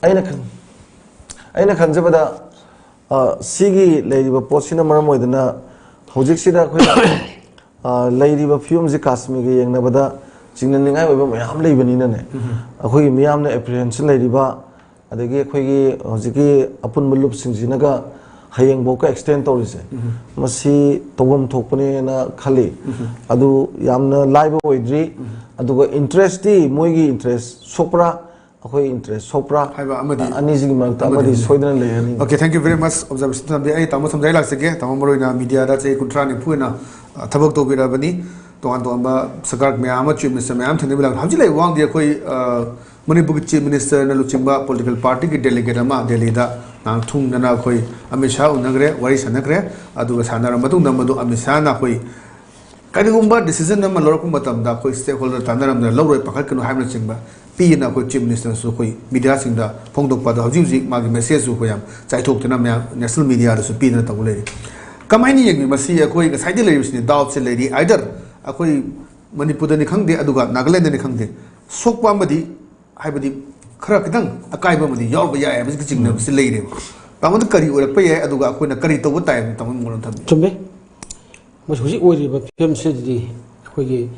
ꯑꯩꯅ ꯈꯟ-, ꯑꯩꯅ ꯈꯟꯖꯕꯗ, ꯑ, ꯁꯤꯒꯤ ꯂꯩꯔꯤꯕ ꯄꯣꯠꯁꯤꯅ ꯃꯔꯝ ꯑꯣꯏꯗꯅ ꯍꯧꯖꯤꯛꯁꯤꯗ ꯑꯩꯈꯣꯏꯅ, ꯑ, ꯂꯩꯔꯤꯕ ꯐꯤꯕꯝꯁꯤ ꯀꯥꯁꯃꯤꯔꯒ ꯌꯦꯡꯅꯕꯗ ꯆꯤꯡꯅꯅꯤꯡꯉꯥꯏ ꯑꯣꯏꯕ ꯃꯌꯥꯝ ꯂꯩꯕꯅꯤꯅꯅꯦ, ꯑꯩꯈꯣꯏꯒꯤ ꯃꯤꯌꯥꯝꯅ apprehension ꯂꯩꯔꯤꯕ, ꯑꯗꯒꯤ ꯑꯩꯈꯣꯏꯒꯤ ꯍꯧꯖꯤꯛꯀꯤ ꯑꯄꯨꯟꯕ ꯂꯨꯞꯁꯤꯡꯁꯤꯅꯒ ꯍꯌꯦꯡꯐꯥꯎꯀ extend ꯇꯧꯔꯤꯁꯦ, ꯃꯁꯤ ꯇꯧꯐꯝ ꯊꯣꯛꯄꯅꯦꯅ ꯈꯜꯂꯤ꯫ ꯑꯗꯨ ꯌꯥꯝꯅ ꯂꯥꯏꯕ ꯑꯣꯏꯗ꯭ꯔꯤ꯫ ꯑꯗꯨꯒ interestꯇꯤ ꯃꯣꯏꯒꯤ interest ꯁꯣꯛꯄ꯭ꯔꯥ, ꯑꯩꯈꯣꯏ interest ꯁꯣꯛꯄ꯭ꯔꯥ? ꯍꯥꯏꯕ ꯑꯃꯗꯤ ꯑꯅꯤꯁꯤꯒꯤ ꯃꯔꯛꯇ ꯑꯃꯗꯤ ꯑꯃꯗꯤ ꯁꯣꯏꯗꯅ ꯂꯩꯔꯅꯤ꯫ Okay, thank you very much, observation ꯊꯝꯕꯤ꯫ ꯑꯩ ꯇꯥꯃꯣ ꯁꯝꯖꯥꯏ ꯂꯥꯛꯆꯒꯦ꯫ ꯇꯥꯃꯣ, ꯃꯔꯨ ꯑꯣꯏꯅ mediaꯗ ꯆꯍꯤ ꯀꯨꯟꯊ꯭ꯔꯥ ꯅꯤꯐꯨ ꯑꯣꯏꯅ, ꯑ, ꯊꯕꯛ ꯇꯧꯕꯤꯔꯕꯅꯤ꯫ ꯇꯣꯉꯥꯟ ꯇꯣꯉꯥꯟꯕ ꯁꯔꯀꯥꯔ ꯃꯌꯥꯝ ꯑꯃ, Chief Minister ꯃꯌꯥꯝ ꯊꯦꯡꯅꯕꯤꯔꯛꯂꯦ꯫ ꯍꯧꯖꯤꯛ ꯂꯩꯕ ꯋꯥꯡꯗꯤ ꯑꯩꯈꯣꯏ, ꯑ, ꯃꯅꯤꯄꯨꯔꯒꯤ Chief Ministerꯅ ꯂꯨꯆꯤꯡꯕ political partyꯒꯤ delegate ꯑꯃ ꯗꯦꯜꯂꯤꯗ ꯅꯍꯥꯟ ꯊꯨꯡꯗꯅ ꯑꯩꯈꯣꯏ ꯑꯃꯤꯠ ꯁꯥꯍ ꯎꯅꯈ꯭ꯔꯦ, ꯋꯥꯔꯤ ꯁꯥꯟꯅꯈ꯭ꯔꯦ꯫ ꯑꯗꯨꯒ ꯁꯥꯟꯅꯔ ꯃꯇꯨꯡꯗ ꯃꯗꯨ ꯑꯃꯤꯠ ꯁꯥꯍꯅ ꯑꯩꯈꯣꯏ ꯀꯔꯤꯒꯨꯝꯕ decision ꯑꯃ ꯂꯧꯔꯛꯄ ꯃꯇꯝꯗ ꯑꯩꯈꯣꯏ stakeholder ꯇꯥꯟꯅꯔꯝꯗꯅ ꯂꯧꯔꯣꯏ ꯄꯥꯈꯠꯀꯅꯨ ꯍꯥꯏꯕꯅꯆꯤꯡꯕ ꯄꯤꯗꯅ ꯑꯩꯈꯣꯏ Chief Ministerꯅꯁꯨ ꯑꯩꯈꯣꯏ mediaꯁꯤꯡꯗ ꯐꯣꯡꯗꯣꯛꯄ꯫ ꯑꯗꯣ ꯍꯧꯖꯤꯛ ꯍꯧꯖꯤꯛ ꯃꯥꯒꯤ messageꯁꯨ ꯑꯩꯈꯣꯏ ꯌꯥꯝ ꯆꯥꯏꯊꯣꯛꯇꯅ ꯃꯌꯥꯝ national mediaꯗꯁꯨ ꯄꯤꯗꯅ ꯇꯧꯕ ꯂꯩꯔꯤ꯫ ꯀꯃꯥꯏꯅ ꯌꯦꯡꯕꯤ ꯃꯁꯤ? ꯑꯩꯈꯣꯏ ꯉꯁꯥꯏꯗꯤ ꯂꯩꯔꯤꯕꯁꯤꯅꯤ, doubtꯁꯦ ꯂꯩꯔꯤ꯫ Either ꯑꯩꯈꯣꯏ ꯃꯅꯤꯄꯨꯔꯗꯅꯤ ꯈꯪꯗꯦ, ꯑꯗꯨꯒ ꯅꯥꯒꯥꯂꯦꯟꯗꯅꯤ ꯈꯪꯗꯦ, ꯁꯣꯛꯄ ꯑꯃꯗꯤ, ꯍꯥꯏꯕꯗꯤ, ꯈꯔ ꯈꯤꯇꯪ ꯑꯀꯥꯏꯕ ꯑꯃꯗꯤ ꯌꯥꯎꯔꯛꯄ ꯌꯥꯏ ꯍꯥꯏꯕꯁꯤꯒꯤ ꯆꯤꯡꯅꯕꯁꯤ ꯂꯩꯔꯦꯕ꯫ ꯇꯥꯃꯣꯗ ꯀꯔꯤ ꯑꯣꯏꯔꯛꯄ ꯌꯥꯏ, ꯑꯗꯨꯒ ꯑꯩꯈꯣꯏꯅ ꯀꯔꯤ ꯇꯧꯕ ꯇꯥꯏ ꯍꯥꯏꯕꯗꯨ ꯇꯥꯃꯣꯅ ꯃꯔꯣꯟ ꯊꯝꯕꯤꯌꯨ꯫ ꯆꯨꯝꯃꯦ꯫ ꯃꯁꯤ ꯍꯧꯖꯤꯛ ꯑꯣꯏꯔꯤꯕ ꯐꯤꯕꯝꯁꯤꯗꯗꯤ ꯑꯩꯈꯣꯏꯒꯤ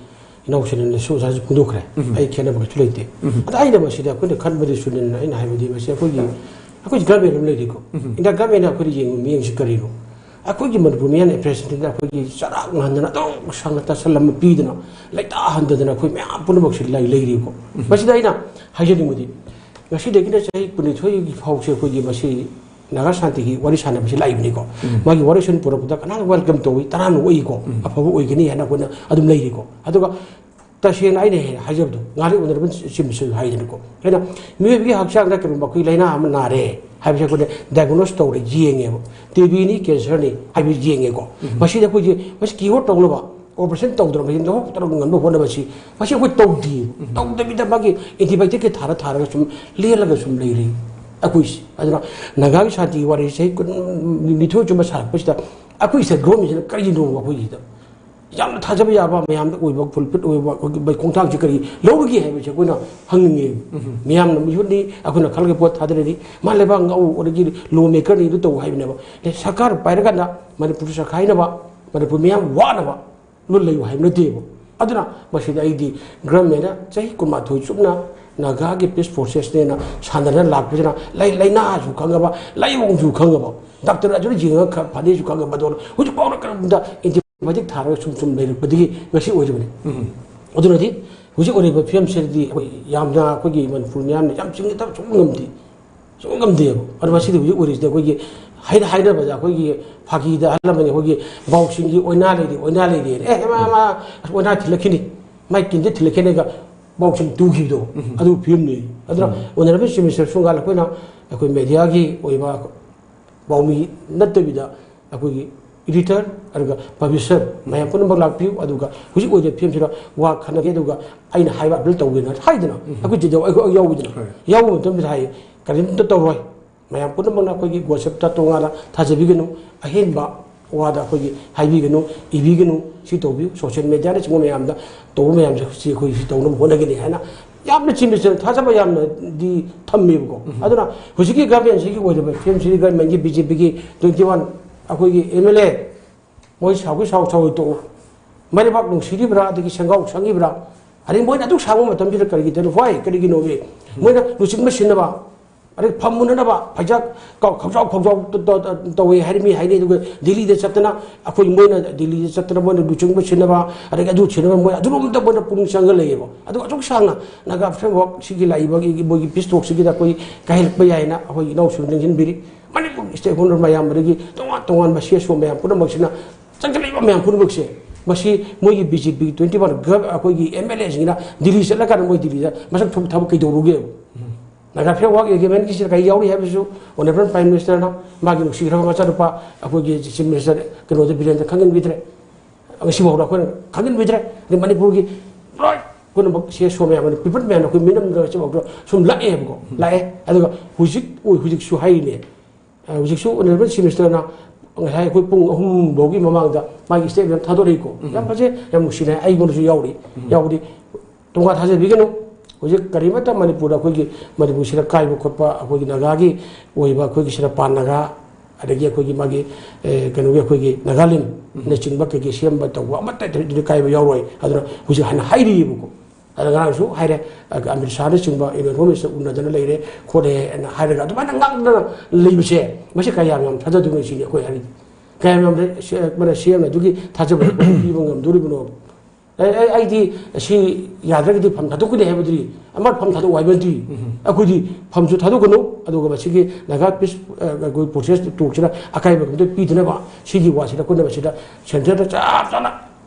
ꯏꯅꯥꯎ ꯁꯨꯅꯤꯜꯅꯁꯨ ꯉꯁꯥꯏꯁꯨ ꯐꯣꯡꯗꯣꯛꯈ꯭ꯔꯦ꯫ ꯎꯝ꯫ ꯑꯩ ꯈꯦꯠꯅꯕ ꯀꯩꯁꯨ ꯂꯩꯇꯦ꯫ ꯎꯝ꯫ ꯑꯗ ꯑꯩꯅ ꯃꯁꯤꯗ ꯑꯩꯈꯣꯏꯅ ꯈꯟꯕꯗꯤ ꯁꯨꯅꯤꯜꯅ ꯑꯩꯅ ꯍꯥꯏꯕꯗꯤ ꯃꯁꯤ ꯑꯩꯈꯣꯏꯒꯤ ꯑꯩꯈꯣꯏꯒꯤ ꯒꯃꯦꯟ ꯑꯃ ꯂꯩꯔꯤꯀꯣ꯫ ꯎꯝ꯫ ꯏꯟꯗꯤꯌꯥ ꯒꯃꯦꯟꯅ ꯑꯩꯈꯣꯏꯗ ꯌꯦꯡꯕ ꯃꯤꯠꯌꯦꯡꯁꯤ ꯀꯔꯤꯅꯣ? ꯑꯩꯈꯣꯏꯒꯤ ꯃꯅꯤꯄꯨꯔ ꯃꯤꯌꯥꯝꯅ ꯑꯦꯄ꯭ꯔꯦꯁꯟꯁꯤꯗ ꯑꯩꯈꯣꯏꯒꯤ ꯆꯔꯥꯛ ꯅꯍꯟꯗꯅ ꯑꯗꯨꯝ ꯁꯪꯅ ꯇꯥꯁꯜꯂꯝꯕ ꯄꯤꯗꯅ ꯂꯩꯇꯥꯍꯟꯗꯗꯅ ꯑꯩꯈꯣꯏ ꯃꯌꯥꯝ ꯄꯨꯝꯅꯃꯛꯁꯤ ꯂꯩ ꯂꯩꯔꯤꯀꯣ꯫ ꯃꯁꯤꯗ ꯑꯩꯅ ꯍꯥꯏꯖꯅꯤꯡꯕꯗꯤ ꯉꯁꯤꯗꯒꯤꯅ ꯆꯍꯤ ꯀꯨꯟꯅꯤꯊꯣꯏꯒꯤ ꯐꯥꯎꯁꯦ ꯑꯩꯈꯣꯏꯒꯤ ꯃꯁꯤ ꯅꯥꯒꯥ ꯁꯥꯟꯇꯤꯒꯤ ꯋꯥꯔꯤ ꯁꯥꯟꯅꯕꯁꯤ ꯂꯥꯛꯏꯕꯅꯤꯀꯣ꯫ ꯎꯝ꯫ ꯃꯥꯒꯤ ꯋꯥꯔꯣꯏꯁꯤꯟ ꯄꯨꯔꯛꯄꯗ ꯀꯅꯥꯅ ꯋꯦꯜꯀꯝ ꯇꯧꯏ, ꯇꯔꯥꯝꯅ ꯑꯣꯛꯏꯀꯣ꯫ ꯎꯝ꯫ ꯑꯐꯕ ꯑꯣꯏꯒꯅꯤ ꯍꯥꯏꯅ ꯑꯩꯈꯣꯏꯅ ꯑꯗꯨꯝ ꯂꯩꯔꯤꯀꯣ꯫ ꯑꯗꯨꯒ ꯇꯁꯦꯡꯅ ꯑꯩꯅ ꯍꯦꯛ ꯍꯥꯏꯖꯕꯗꯣ ꯉꯥꯔꯤ ꯑꯣꯅꯔꯕꯜ ꯆꯤꯝꯁꯨ ꯍꯥꯏꯗꯅꯀꯣ꯫ ꯑꯩꯅ ꯃꯤꯑꯣꯏꯕꯒꯤ ꯍꯛꯆꯥꯡꯗ ꯀꯔꯤꯒꯨꯝꯕ ꯑꯩꯈꯣꯏ ꯂꯥꯏꯅꯥ ꯑꯃ ꯅꯥꯔꯦ ꯍꯥꯏꯕꯁꯦ ꯑꯩꯈꯣꯏꯅ ꯗꯥꯏꯒꯅꯣꯁ ꯇꯧꯔꯦ, ꯌꯦꯡꯉꯦꯕ꯫ ꯇꯤ ꯕꯤꯅꯤ, ꯀꯦꯟꯁꯔꯅꯤ ꯍꯥꯏꯕꯁꯤ ꯌꯦꯡꯉꯦꯀꯣ꯫ ꯃꯁꯤꯗ ꯑꯩꯈꯣꯏꯁꯦ ꯃꯁꯤ ꯀꯤꯌꯣꯔ ꯇꯧꯅꯕ ꯑꯣꯄꯔꯦꯁꯟ ꯇꯧꯗ꯭ꯔꯕ ꯃꯇꯨꯡꯗ ꯍꯣꯞ ꯇꯧꯔꯒ ꯉꯝꯅꯕ ꯍꯣꯠꯅꯕꯁꯤ ꯃꯁꯤ ꯑꯩꯈꯣꯏ ꯇꯧꯗꯦ꯫ ꯇꯧꯗꯕꯤꯗ ꯃꯥꯒꯤ ꯑꯦꯟꯇꯤꯕꯥꯌꯣꯇꯤꯛꯀꯤ ꯊꯥꯔ ꯊꯥꯔꯒ ꯁꯨꯝ ꯂꯦꯜꯂꯒ ꯁꯨꯝ ꯂꯩꯔꯦ ꯑꯩꯈꯣꯏꯁꯤ꯫ ꯑꯗꯨꯅ ꯅꯥꯒꯥꯒꯤ ꯁꯥꯟꯇꯤꯒꯤ ꯋꯥꯔꯤ ꯆꯍꯤ ꯀꯨꯟꯅꯤꯊꯣꯏ ꯆꯨꯝꯕ ꯁꯥꯔꯛꯄꯁꯤꯗ ꯑꯩꯈꯣꯏ ꯁꯤꯗ ꯒꯣꯔꯃꯦꯟꯁꯤꯅ ꯀꯔꯤꯅꯣ ꯑꯩꯈꯣꯏꯒꯤꯗ ꯌꯥꯝꯅ ꯊꯥꯖꯕ ꯌꯥꯕ ꯃꯌꯥꯝꯗ ꯑꯣꯏꯕ ꯐꯨꯜꯐꯤꯠ ꯑꯣꯏꯕ ꯑꯩꯈꯣꯏꯒꯤ ꯃꯩ ꯈꯣꯡꯊꯥꯡꯁꯤ ꯀꯔꯤ ꯂꯧꯔꯤꯒꯦ ꯍꯥꯏꯕꯁꯤ ꯑꯩꯈꯣꯏꯅ ꯍꯪꯅꯤꯡꯉꯦ꯫ ꯃꯤꯌꯥꯝꯅ ꯃꯤꯍꯨꯠꯅꯤ, ꯑꯩꯈꯣꯏꯅ ꯈꯜꯂꯒ ꯄꯣꯠ ꯊꯥꯗꯔꯅꯤ, ꯃꯥ ꯂꯩꯕꯥꯛ ꯉꯥꯛꯎ ꯑꯗꯒꯤ ꯂꯣ ꯃꯦꯀꯔꯅꯤ ꯑꯗꯨ ꯇꯧ ꯍꯥꯏꯕꯅꯦꯕ꯫ ꯑꯦ, ꯁꯔꯀꯥꯔ ꯄꯥꯏꯔꯀꯥꯟꯗ ꯃꯅꯤꯄꯨꯔ ꯆꯈꯥꯏꯅꯕ, ꯃꯅꯤꯄꯨꯔ ꯃꯤꯌꯥꯝ ꯋꯥꯅꯕ ꯂꯣꯟ ꯂꯩꯌꯨ ꯍꯥꯏꯕ ꯅꯠꯇꯦꯕ꯫ ꯑꯗꯨꯅ ꯃꯁꯤꯗ ꯑꯩꯗꯤ ꯒꯔꯃꯦꯟꯅ ꯆꯍꯤ ꯀꯨꯟꯃꯥꯊꯣꯏ ꯆꯨꯞꯅ ꯅꯥꯒꯥꯒꯤ ꯄꯤꯁ ꯄ꯭ꯔꯣꯁꯦꯁꯅꯦꯅ ꯁꯥꯟꯅꯗꯅ ꯂꯥꯛꯄꯁꯤꯅ ꯂꯩ-, ꯂꯥꯏꯅꯥꯁꯨ ꯈꯪꯉꯕ, ꯂꯥꯏꯑꯣꯡꯁꯨ ꯈꯪꯉꯕ, ꯗꯥꯛꯇꯔ ꯑꯗꯨꯅ ꯌꯦꯡꯉꯒ ꯈꯔ ꯐꯅꯤꯁꯨ ꯈꯪꯉꯕ, ꯑꯗꯨꯅ ꯍꯧꯖꯤꯛ ꯐꯥꯎꯗ ꯀꯔꯤꯒꯨꯝꯕꯗ ꯑꯦꯟꯇꯤꯕꯥꯌꯣꯇꯤꯛ ꯊꯥꯔꯒ ꯁꯨꯝ ꯁꯨꯝ ꯂꯩꯔꯛꯄꯗꯒꯤ ꯉꯁꯤ ꯑꯣꯏꯔꯤꯕꯅꯤ꯫ ꯑꯗꯨꯅꯗꯤ ꯍꯧꯖꯤꯛ ꯑꯣꯏꯔꯤꯕ ꯐꯤꯕꯝꯁꯤꯗꯗꯤ ꯑꯩꯈꯣꯏ ꯌꯥꯝꯅ, ꯑꯩꯈꯣꯏꯒꯤ ꯃꯅꯤꯄꯨꯔ ꯃꯤꯌꯥꯝꯅ ꯌꯥꯝ ꯆꯤꯡꯅꯗꯕ ꯁꯨꯡꯉꯝ ꯉꯝꯗꯦ꯫ ꯁꯨꯡꯉꯝ ꯉꯝꯗꯦꯕ꯫ ꯑꯗꯣ ꯃꯁꯤꯗꯤ ꯍꯧꯖꯤꯛ ꯑꯣꯏꯔꯤꯁꯤꯗꯤ ꯑꯩꯈꯣꯏꯒꯤ ꯍꯥꯏꯅ ꯍꯥꯏꯅꯕꯗ ꯑꯩꯈꯣꯏꯒꯤ ꯐꯥꯒꯤꯗ ꯑꯍꯜ ꯂꯃꯟ ꯑꯩꯈꯣꯏꯒꯤ ꯕꯥꯎꯁꯤꯡꯒꯤ ꯑꯣꯏꯅꯥ ꯂꯩꯔꯤ, ꯑꯣꯏꯅꯥ ꯂꯩꯔꯤ꯫ ꯑꯦ, ꯃꯥ, ꯃꯥ ꯑꯣꯏꯅꯥ ꯊꯤꯜꯂꯛꯈꯤꯅꯤ, ꯃꯥꯏ ꯀꯤꯟꯗ ꯊꯤꯜꯂꯛꯈꯤꯅꯤꯒ ꯕꯥꯎꯁꯤꯡ ꯇꯨꯈꯤꯕꯗꯣ, ꯑꯗꯨ ꯐꯤꯕꯝꯅꯤ꯫ ꯑꯗꯨꯅ ꯑꯣꯅꯔꯦꯕꯜ ꯆꯤꯐ ꯃꯤꯅꯤꯁꯇꯔ ꯁꯨꯡꯒꯥꯜ ꯑꯩꯈꯣꯏꯅ ꯑꯩꯈꯣꯏ ꯃꯦꯗꯤꯌꯥꯒꯤ ꯑꯣꯏꯕ ꯄꯥꯎꯃꯤ ꯅꯠꯇꯕꯤꯗ ꯑꯩꯈꯣꯏꯒꯤ ꯏꯗꯤꯇꯔ ꯑꯗꯨꯒ ꯄꯕ꯭ꯂꯤꯁꯔ ꯃꯌꯥꯝ ꯄꯨꯝꯅꯃꯛ ꯂꯥꯛꯄꯤꯌꯨ꯫ ꯑꯗꯨꯒ ꯍꯧꯖꯤꯛ ꯑꯣꯏꯔꯤꯕ ꯐꯤꯕꯝꯁꯤꯗ ꯋꯥ ꯈꯟꯅꯒꯦ, ꯑꯗꯨꯒ ꯑꯩꯅ ꯍꯥꯏꯕ ꯑꯄꯤꯜ ꯇꯧꯒꯦꯅ ꯍꯥꯏꯗꯅ ꯑꯩꯈꯣꯏ ꯇꯤꯟꯖꯧ ꯑꯩꯈꯣꯏ ꯌꯥꯎꯕꯗꯅ, ꯌꯥꯎꯕ ꯃꯇꯝꯗ ꯍꯥꯏ, ꯀꯔꯤꯝꯇ ꯇꯧꯔꯣꯏ꯫ ꯃꯌꯥꯝ ꯄꯨꯝꯅꯃꯛꯅ ꯑꯩꯈꯣꯏꯒꯤ ꯒꯣꯁꯤꯞꯇ ꯇꯣꯉꯥꯟꯅ ꯊꯥꯖꯕꯤꯒꯅꯨ, ꯑꯍꯦꯟꯕ ꯋꯥꯗ ꯑꯩꯈꯣꯏꯒꯤ ꯍꯥꯏꯕꯤꯒꯅꯨ, ꯏꯕꯤꯒꯅꯨ, ꯁꯤ ꯇꯧꯕꯤꯌꯨ꯫ ꯁꯣꯁꯤꯌꯦꯜ ꯃꯦꯗꯤꯌꯥꯅꯆꯤꯡꯕ ꯃꯌꯥꯝꯗ ꯇꯧꯕ ꯃꯌꯥꯝꯁꯦ ꯁꯤ ꯑꯩꯈꯣꯏ ꯁꯤ ꯇꯧꯅꯕ ꯍꯣꯠꯅꯒꯅꯤ ꯍꯥꯏꯅ ꯌꯥꯝꯅ ꯆꯤꯟꯕ ꯆꯤꯟ ꯊꯥꯖꯕ ꯌꯥꯝꯅꯗꯤ ꯊꯝꯃꯦꯕꯀꯣ꯫ ꯑꯗꯨꯅ ꯍꯧꯖꯤꯛꯀꯤ ꯒꯚꯔꯟꯃꯦꯟꯁꯤꯒꯤ ꯑꯣꯏꯔꯤꯕ ꯐꯤꯕꯝꯁꯤꯗꯤ ꯒꯚꯔꯟꯃꯦꯟꯒꯤ ꯕꯤ ꯖꯦ ꯄꯤꯒꯤ ꯇ꯭ꯋꯦꯟꯇꯤ ꯋꯥꯟ ꯑꯩꯈꯣꯏꯒꯤ ꯑꯦꯝ ꯑꯦꯜ ꯑꯦ ꯃꯣꯏ ꯁꯥꯎꯒꯤ ꯁꯥꯎ ꯁꯥꯎ ꯇꯣꯛꯎ꯫ ꯃꯩꯔꯩꯕꯥꯛ ꯅꯨꯡꯁꯤꯔꯤꯕ꯭ꯔꯥ, ꯑꯗꯒꯤ ꯁꯦꯡꯒꯥꯎ ꯁꯪꯉꯤꯕ꯭ꯔꯥ? ꯑꯗꯩ ꯃꯣꯏꯅ ꯑꯗꯨꯛ ꯁꯥꯡꯕ ꯃꯇꯝꯁꯤꯗ ꯀꯔꯤꯒꯤꯗꯅꯣ? Why? ꯀꯔꯤꯒꯤꯅꯣꯃꯤ? ꯃꯣꯏꯅ ꯂꯨꯆꯤꯡꯕ ꯁꯤꯟꯅꯕ, ꯑꯗꯩ ꯐꯝ ꯃꯨꯟꯅꯅꯕ ꯐꯩꯖꯥꯛ ꯀ-, ꯈꯧꯖꯥꯎ ꯈꯧꯖꯥꯎ ꯇ-, ꯇ-, ꯇ-, ꯇꯧꯋꯦ ꯍꯥꯏꯔꯤ ꯃꯤ ꯍꯥꯏꯅꯩ꯫ ꯑꯗꯨꯒ ꯗꯤꯜꯂꯤꯗ ꯆꯠꯇꯅ, ꯑꯩꯈꯣꯏ ꯃꯣꯏꯅ ꯗꯤꯜꯂꯤꯗ ꯆꯠꯇꯅ ꯃꯣꯏꯅ ꯂꯨꯆꯤꯡꯕ ꯁꯤꯟꯅꯕ, ꯑꯗꯒꯤ ꯑꯗꯨ ꯁꯤꯟꯅꯕ, ꯃꯣꯏ ꯑꯗꯨꯔꯣꯝꯗ ꯃꯣꯏꯅ ꯄꯨꯛꯅꯤꯡ ꯆꯪꯉ ꯂꯩꯌꯦꯕ꯫ ꯑꯗꯨꯒ ꯑꯁꯨꯛ ꯁꯥꯡꯅ ꯅꯥꯒꯥ Framework ꯁꯤꯒꯤ ꯂꯥꯛꯏꯕꯒꯤ ꯃꯣꯏꯒꯤ peace talk ꯁꯤꯒꯤꯗ ꯑꯩꯈꯣꯏ ꯀꯥꯏꯍꯜꯂꯛꯄ ꯌꯥꯏꯅ ꯑꯩꯈꯣꯏ ꯏꯅꯥꯎꯁꯤꯡ ꯅꯤꯡꯁꯤꯡꯕꯤꯔꯤ꯫ ꯃꯅꯤꯄꯨꯔꯒꯤ stakeholder ꯃꯌꯥꯝ, ꯑꯗꯒꯤ ꯇꯣꯉꯥꯟ ꯇꯣꯉꯥꯟꯕ C S O ꯃꯌꯥꯝ ꯄꯨꯝꯅꯃꯛꯁꯤꯅ, ꯆꯪꯁꯤꯜꯂꯛꯏꯕ ꯃꯌꯥꯝ ꯄꯨꯝꯅꯃꯛꯁꯦ, ꯃꯁꯤ ꯃꯣꯏꯒꯤ B J P twenty one ꯒꯚ-, ꯑꯩꯈꯣꯏꯒꯤ M L A ꯁꯤꯡꯁꯤꯅ ꯗꯤꯜꯂꯤ ꯆꯠꯂꯀꯥꯟꯗ ꯃꯣꯏ ꯗꯤꯜꯂꯤꯗ ꯃꯁꯛ ꯊꯣꯛꯄ ꯊꯕꯛ ꯀꯩꯗꯧꯔꯨꯒꯦꯕ? ꯅꯥꯒꯥ Framework Agreement ꯀꯤꯁꯤꯗ ꯀꯔꯤ ꯌꯥꯎꯔꯤ ꯍꯥꯏꯕꯁꯨ Honourable Prime Minister ꯅ ꯃꯥꯒꯤ ꯅꯨꯡꯁꯤꯈ꯭ꯔꯕ ꯃꯆꯥꯅꯨꯄꯥ ꯑꯩꯈꯣꯏꯒꯤ Chief Minister ꯀꯩꯅꯣꯗ, ꯕꯤꯔꯦꯟꯗ ꯈꯪꯍꯟꯕꯤꯗ꯭ꯔꯦ꯫ ꯉꯁꯤꯐꯥꯎꯗ ꯑꯩꯈꯣꯏꯅ ꯈꯪꯍꯟꯕꯤꯗ꯭ꯔꯦ꯫ ꯑꯗꯩ ꯃꯅꯤꯄꯨꯔꯒꯤ ꯂꯣꯏ ꯄꯨꯝꯅꯃꯛ C S O ꯃꯌꯥꯝ, ꯑꯗꯩ people ꯃꯌꯥꯝꯅ ꯑꯩꯈꯣꯏ ꯃꯤꯅꯝꯗ ꯉꯁꯤꯐꯥꯎꯗ ꯁꯨꯝ ꯂꯥꯛꯑꯦꯕꯀꯣ, ꯂꯥꯛꯑꯦ꯫ ꯑꯗꯨꯒ ꯍꯧꯖꯤꯛ, ꯍꯧꯖꯤꯛꯁꯨ ꯍꯥꯏꯔꯤꯅꯦ, ꯑ, ꯍꯧꯖꯤꯛꯁꯨ Honourable Chief Minister ꯅ ꯉꯁꯥꯏ ꯑꯩꯈꯣꯏ ꯄꯨꯡ ꯑꯍꯨꯝ ꯐꯥꯎꯒꯤ ꯃꯃꯥꯡꯗ ꯃꯥꯒꯤ statement ꯑꯃ ꯊꯥꯗꯣꯔꯛꯏꯀꯣ꯫ ꯌꯥꯝ ꯐꯖꯩ, ꯌꯥꯝ ꯅꯨꯡꯁꯤꯅ ꯑꯩꯉꯣꯟꯗꯁꯨ ꯌꯥꯎꯔꯤ, ꯌꯥꯎꯔꯤ꯫ ꯇꯣꯉꯥꯟ ꯊꯥꯖꯕꯤꯒꯅꯨ꯫ ꯍꯧꯖꯤꯛ ꯀꯔꯤꯃꯠꯇ ꯃꯅꯤꯄꯨꯔꯗ ꯑꯩꯈꯣꯏꯒꯤ, ꯃꯅꯤꯄꯨꯔꯁꯤꯗ ꯀꯥꯏꯕ ꯈꯣꯠꯄ, ꯑꯩꯈꯣꯏꯒꯤ ꯅꯥꯒꯥꯒꯤ ꯑꯣꯏꯕ, ꯑꯩꯈꯣꯏꯒꯤ ꯁꯤꯗ ꯄꯥꯟ ꯅꯥꯒꯥ, ꯑꯗꯒꯤ ꯑꯩꯈꯣꯏꯒꯤ ꯃꯥꯒꯤ, ꯑꯦ, ꯀꯩꯅꯣꯒꯤ ꯑꯩꯈꯣꯏꯒꯤ ꯅꯥꯒꯥꯂꯦꯟꯅꯆꯤꯡꯕ ꯀꯩꯀꯩ ꯁꯦꯝꯕ ꯇꯧꯕ ꯑꯃꯠꯇ ꯑꯗꯨꯗꯤ ꯀꯥꯏꯕ ꯌꯥꯎꯔꯣꯏ꯫ ꯑꯗꯨꯅ ꯍꯧꯖꯤꯛ ꯍꯥꯟꯅ ꯍꯥꯏꯔꯤꯑꯕꯀꯣ꯫ ꯑꯗ ꯉꯔꯥꯡꯁꯨ ꯍꯥꯏꯔꯦ, ꯑ, ꯑꯃꯤꯠ ꯁꯥꯍꯅꯆꯤꯡꯕ Union Home Minister ꯎꯅꯗꯅ ꯂꯩꯔꯦ, ꯈꯣꯠꯂꯦꯅ ꯍꯥꯏꯔꯒ ꯑꯗꯨꯃꯥꯏꯅ ꯉꯥꯡꯗꯅ ꯂꯩꯕꯁꯦ, ꯃꯁꯤ ꯀꯌꯥꯝ ꯌꯥꯝ ꯊꯥꯖꯗꯣꯏꯅꯣ ꯁꯤꯅꯤ ꯑꯩꯈꯣꯏ ꯍꯥꯏꯔꯤꯗꯤ꯫ ꯀꯌꯥꯝ ꯌꯥꯝ ꯁꯤ-, ꯃꯥꯅ ꯁꯤ ꯑꯦꯝꯅ ꯑꯗꯨꯒꯤ ꯊꯥꯖꯕ ꯑꯩꯈꯣꯏꯗ ꯄꯤꯕ ꯉꯝꯗꯣꯔꯤꯕꯅꯣ? ꯑꯩ, ꯑꯩ, ꯑꯩꯗꯤ ꯁꯤ ꯌꯥꯗ꯭ꯔꯒꯗꯤ ꯐꯝ ꯊꯥꯗꯣꯛꯀꯅꯤ ꯍꯥꯏꯕꯗꯨꯗꯤ, ꯑꯃ ꯐꯝ ꯊꯥꯗꯣꯛꯑꯣ ꯍꯥꯏꯕ ꯅꯠꯇꯦ꯫ ꯑꯩꯈꯣꯏꯗꯤ ꯐꯝꯁꯨ ꯊꯥꯗꯣꯛꯀꯅꯨ, ꯑꯗꯨꯒ ꯃꯁꯤꯒꯤ ꯅꯥꯒꯥ peace, ꯑ, ꯑꯩꯈꯣꯏ process talk ꯁꯤꯗ ꯑꯀꯥꯏꯕ ꯀꯩꯝꯇ ꯄꯤꯗꯅꯕ, ꯁꯤꯒꯤ ꯋꯥꯁꯤꯗ ꯑꯩꯈꯣꯏꯅ ꯃꯁꯤꯗ centre ꯗ ꯆꯞ ꯆꯥꯅ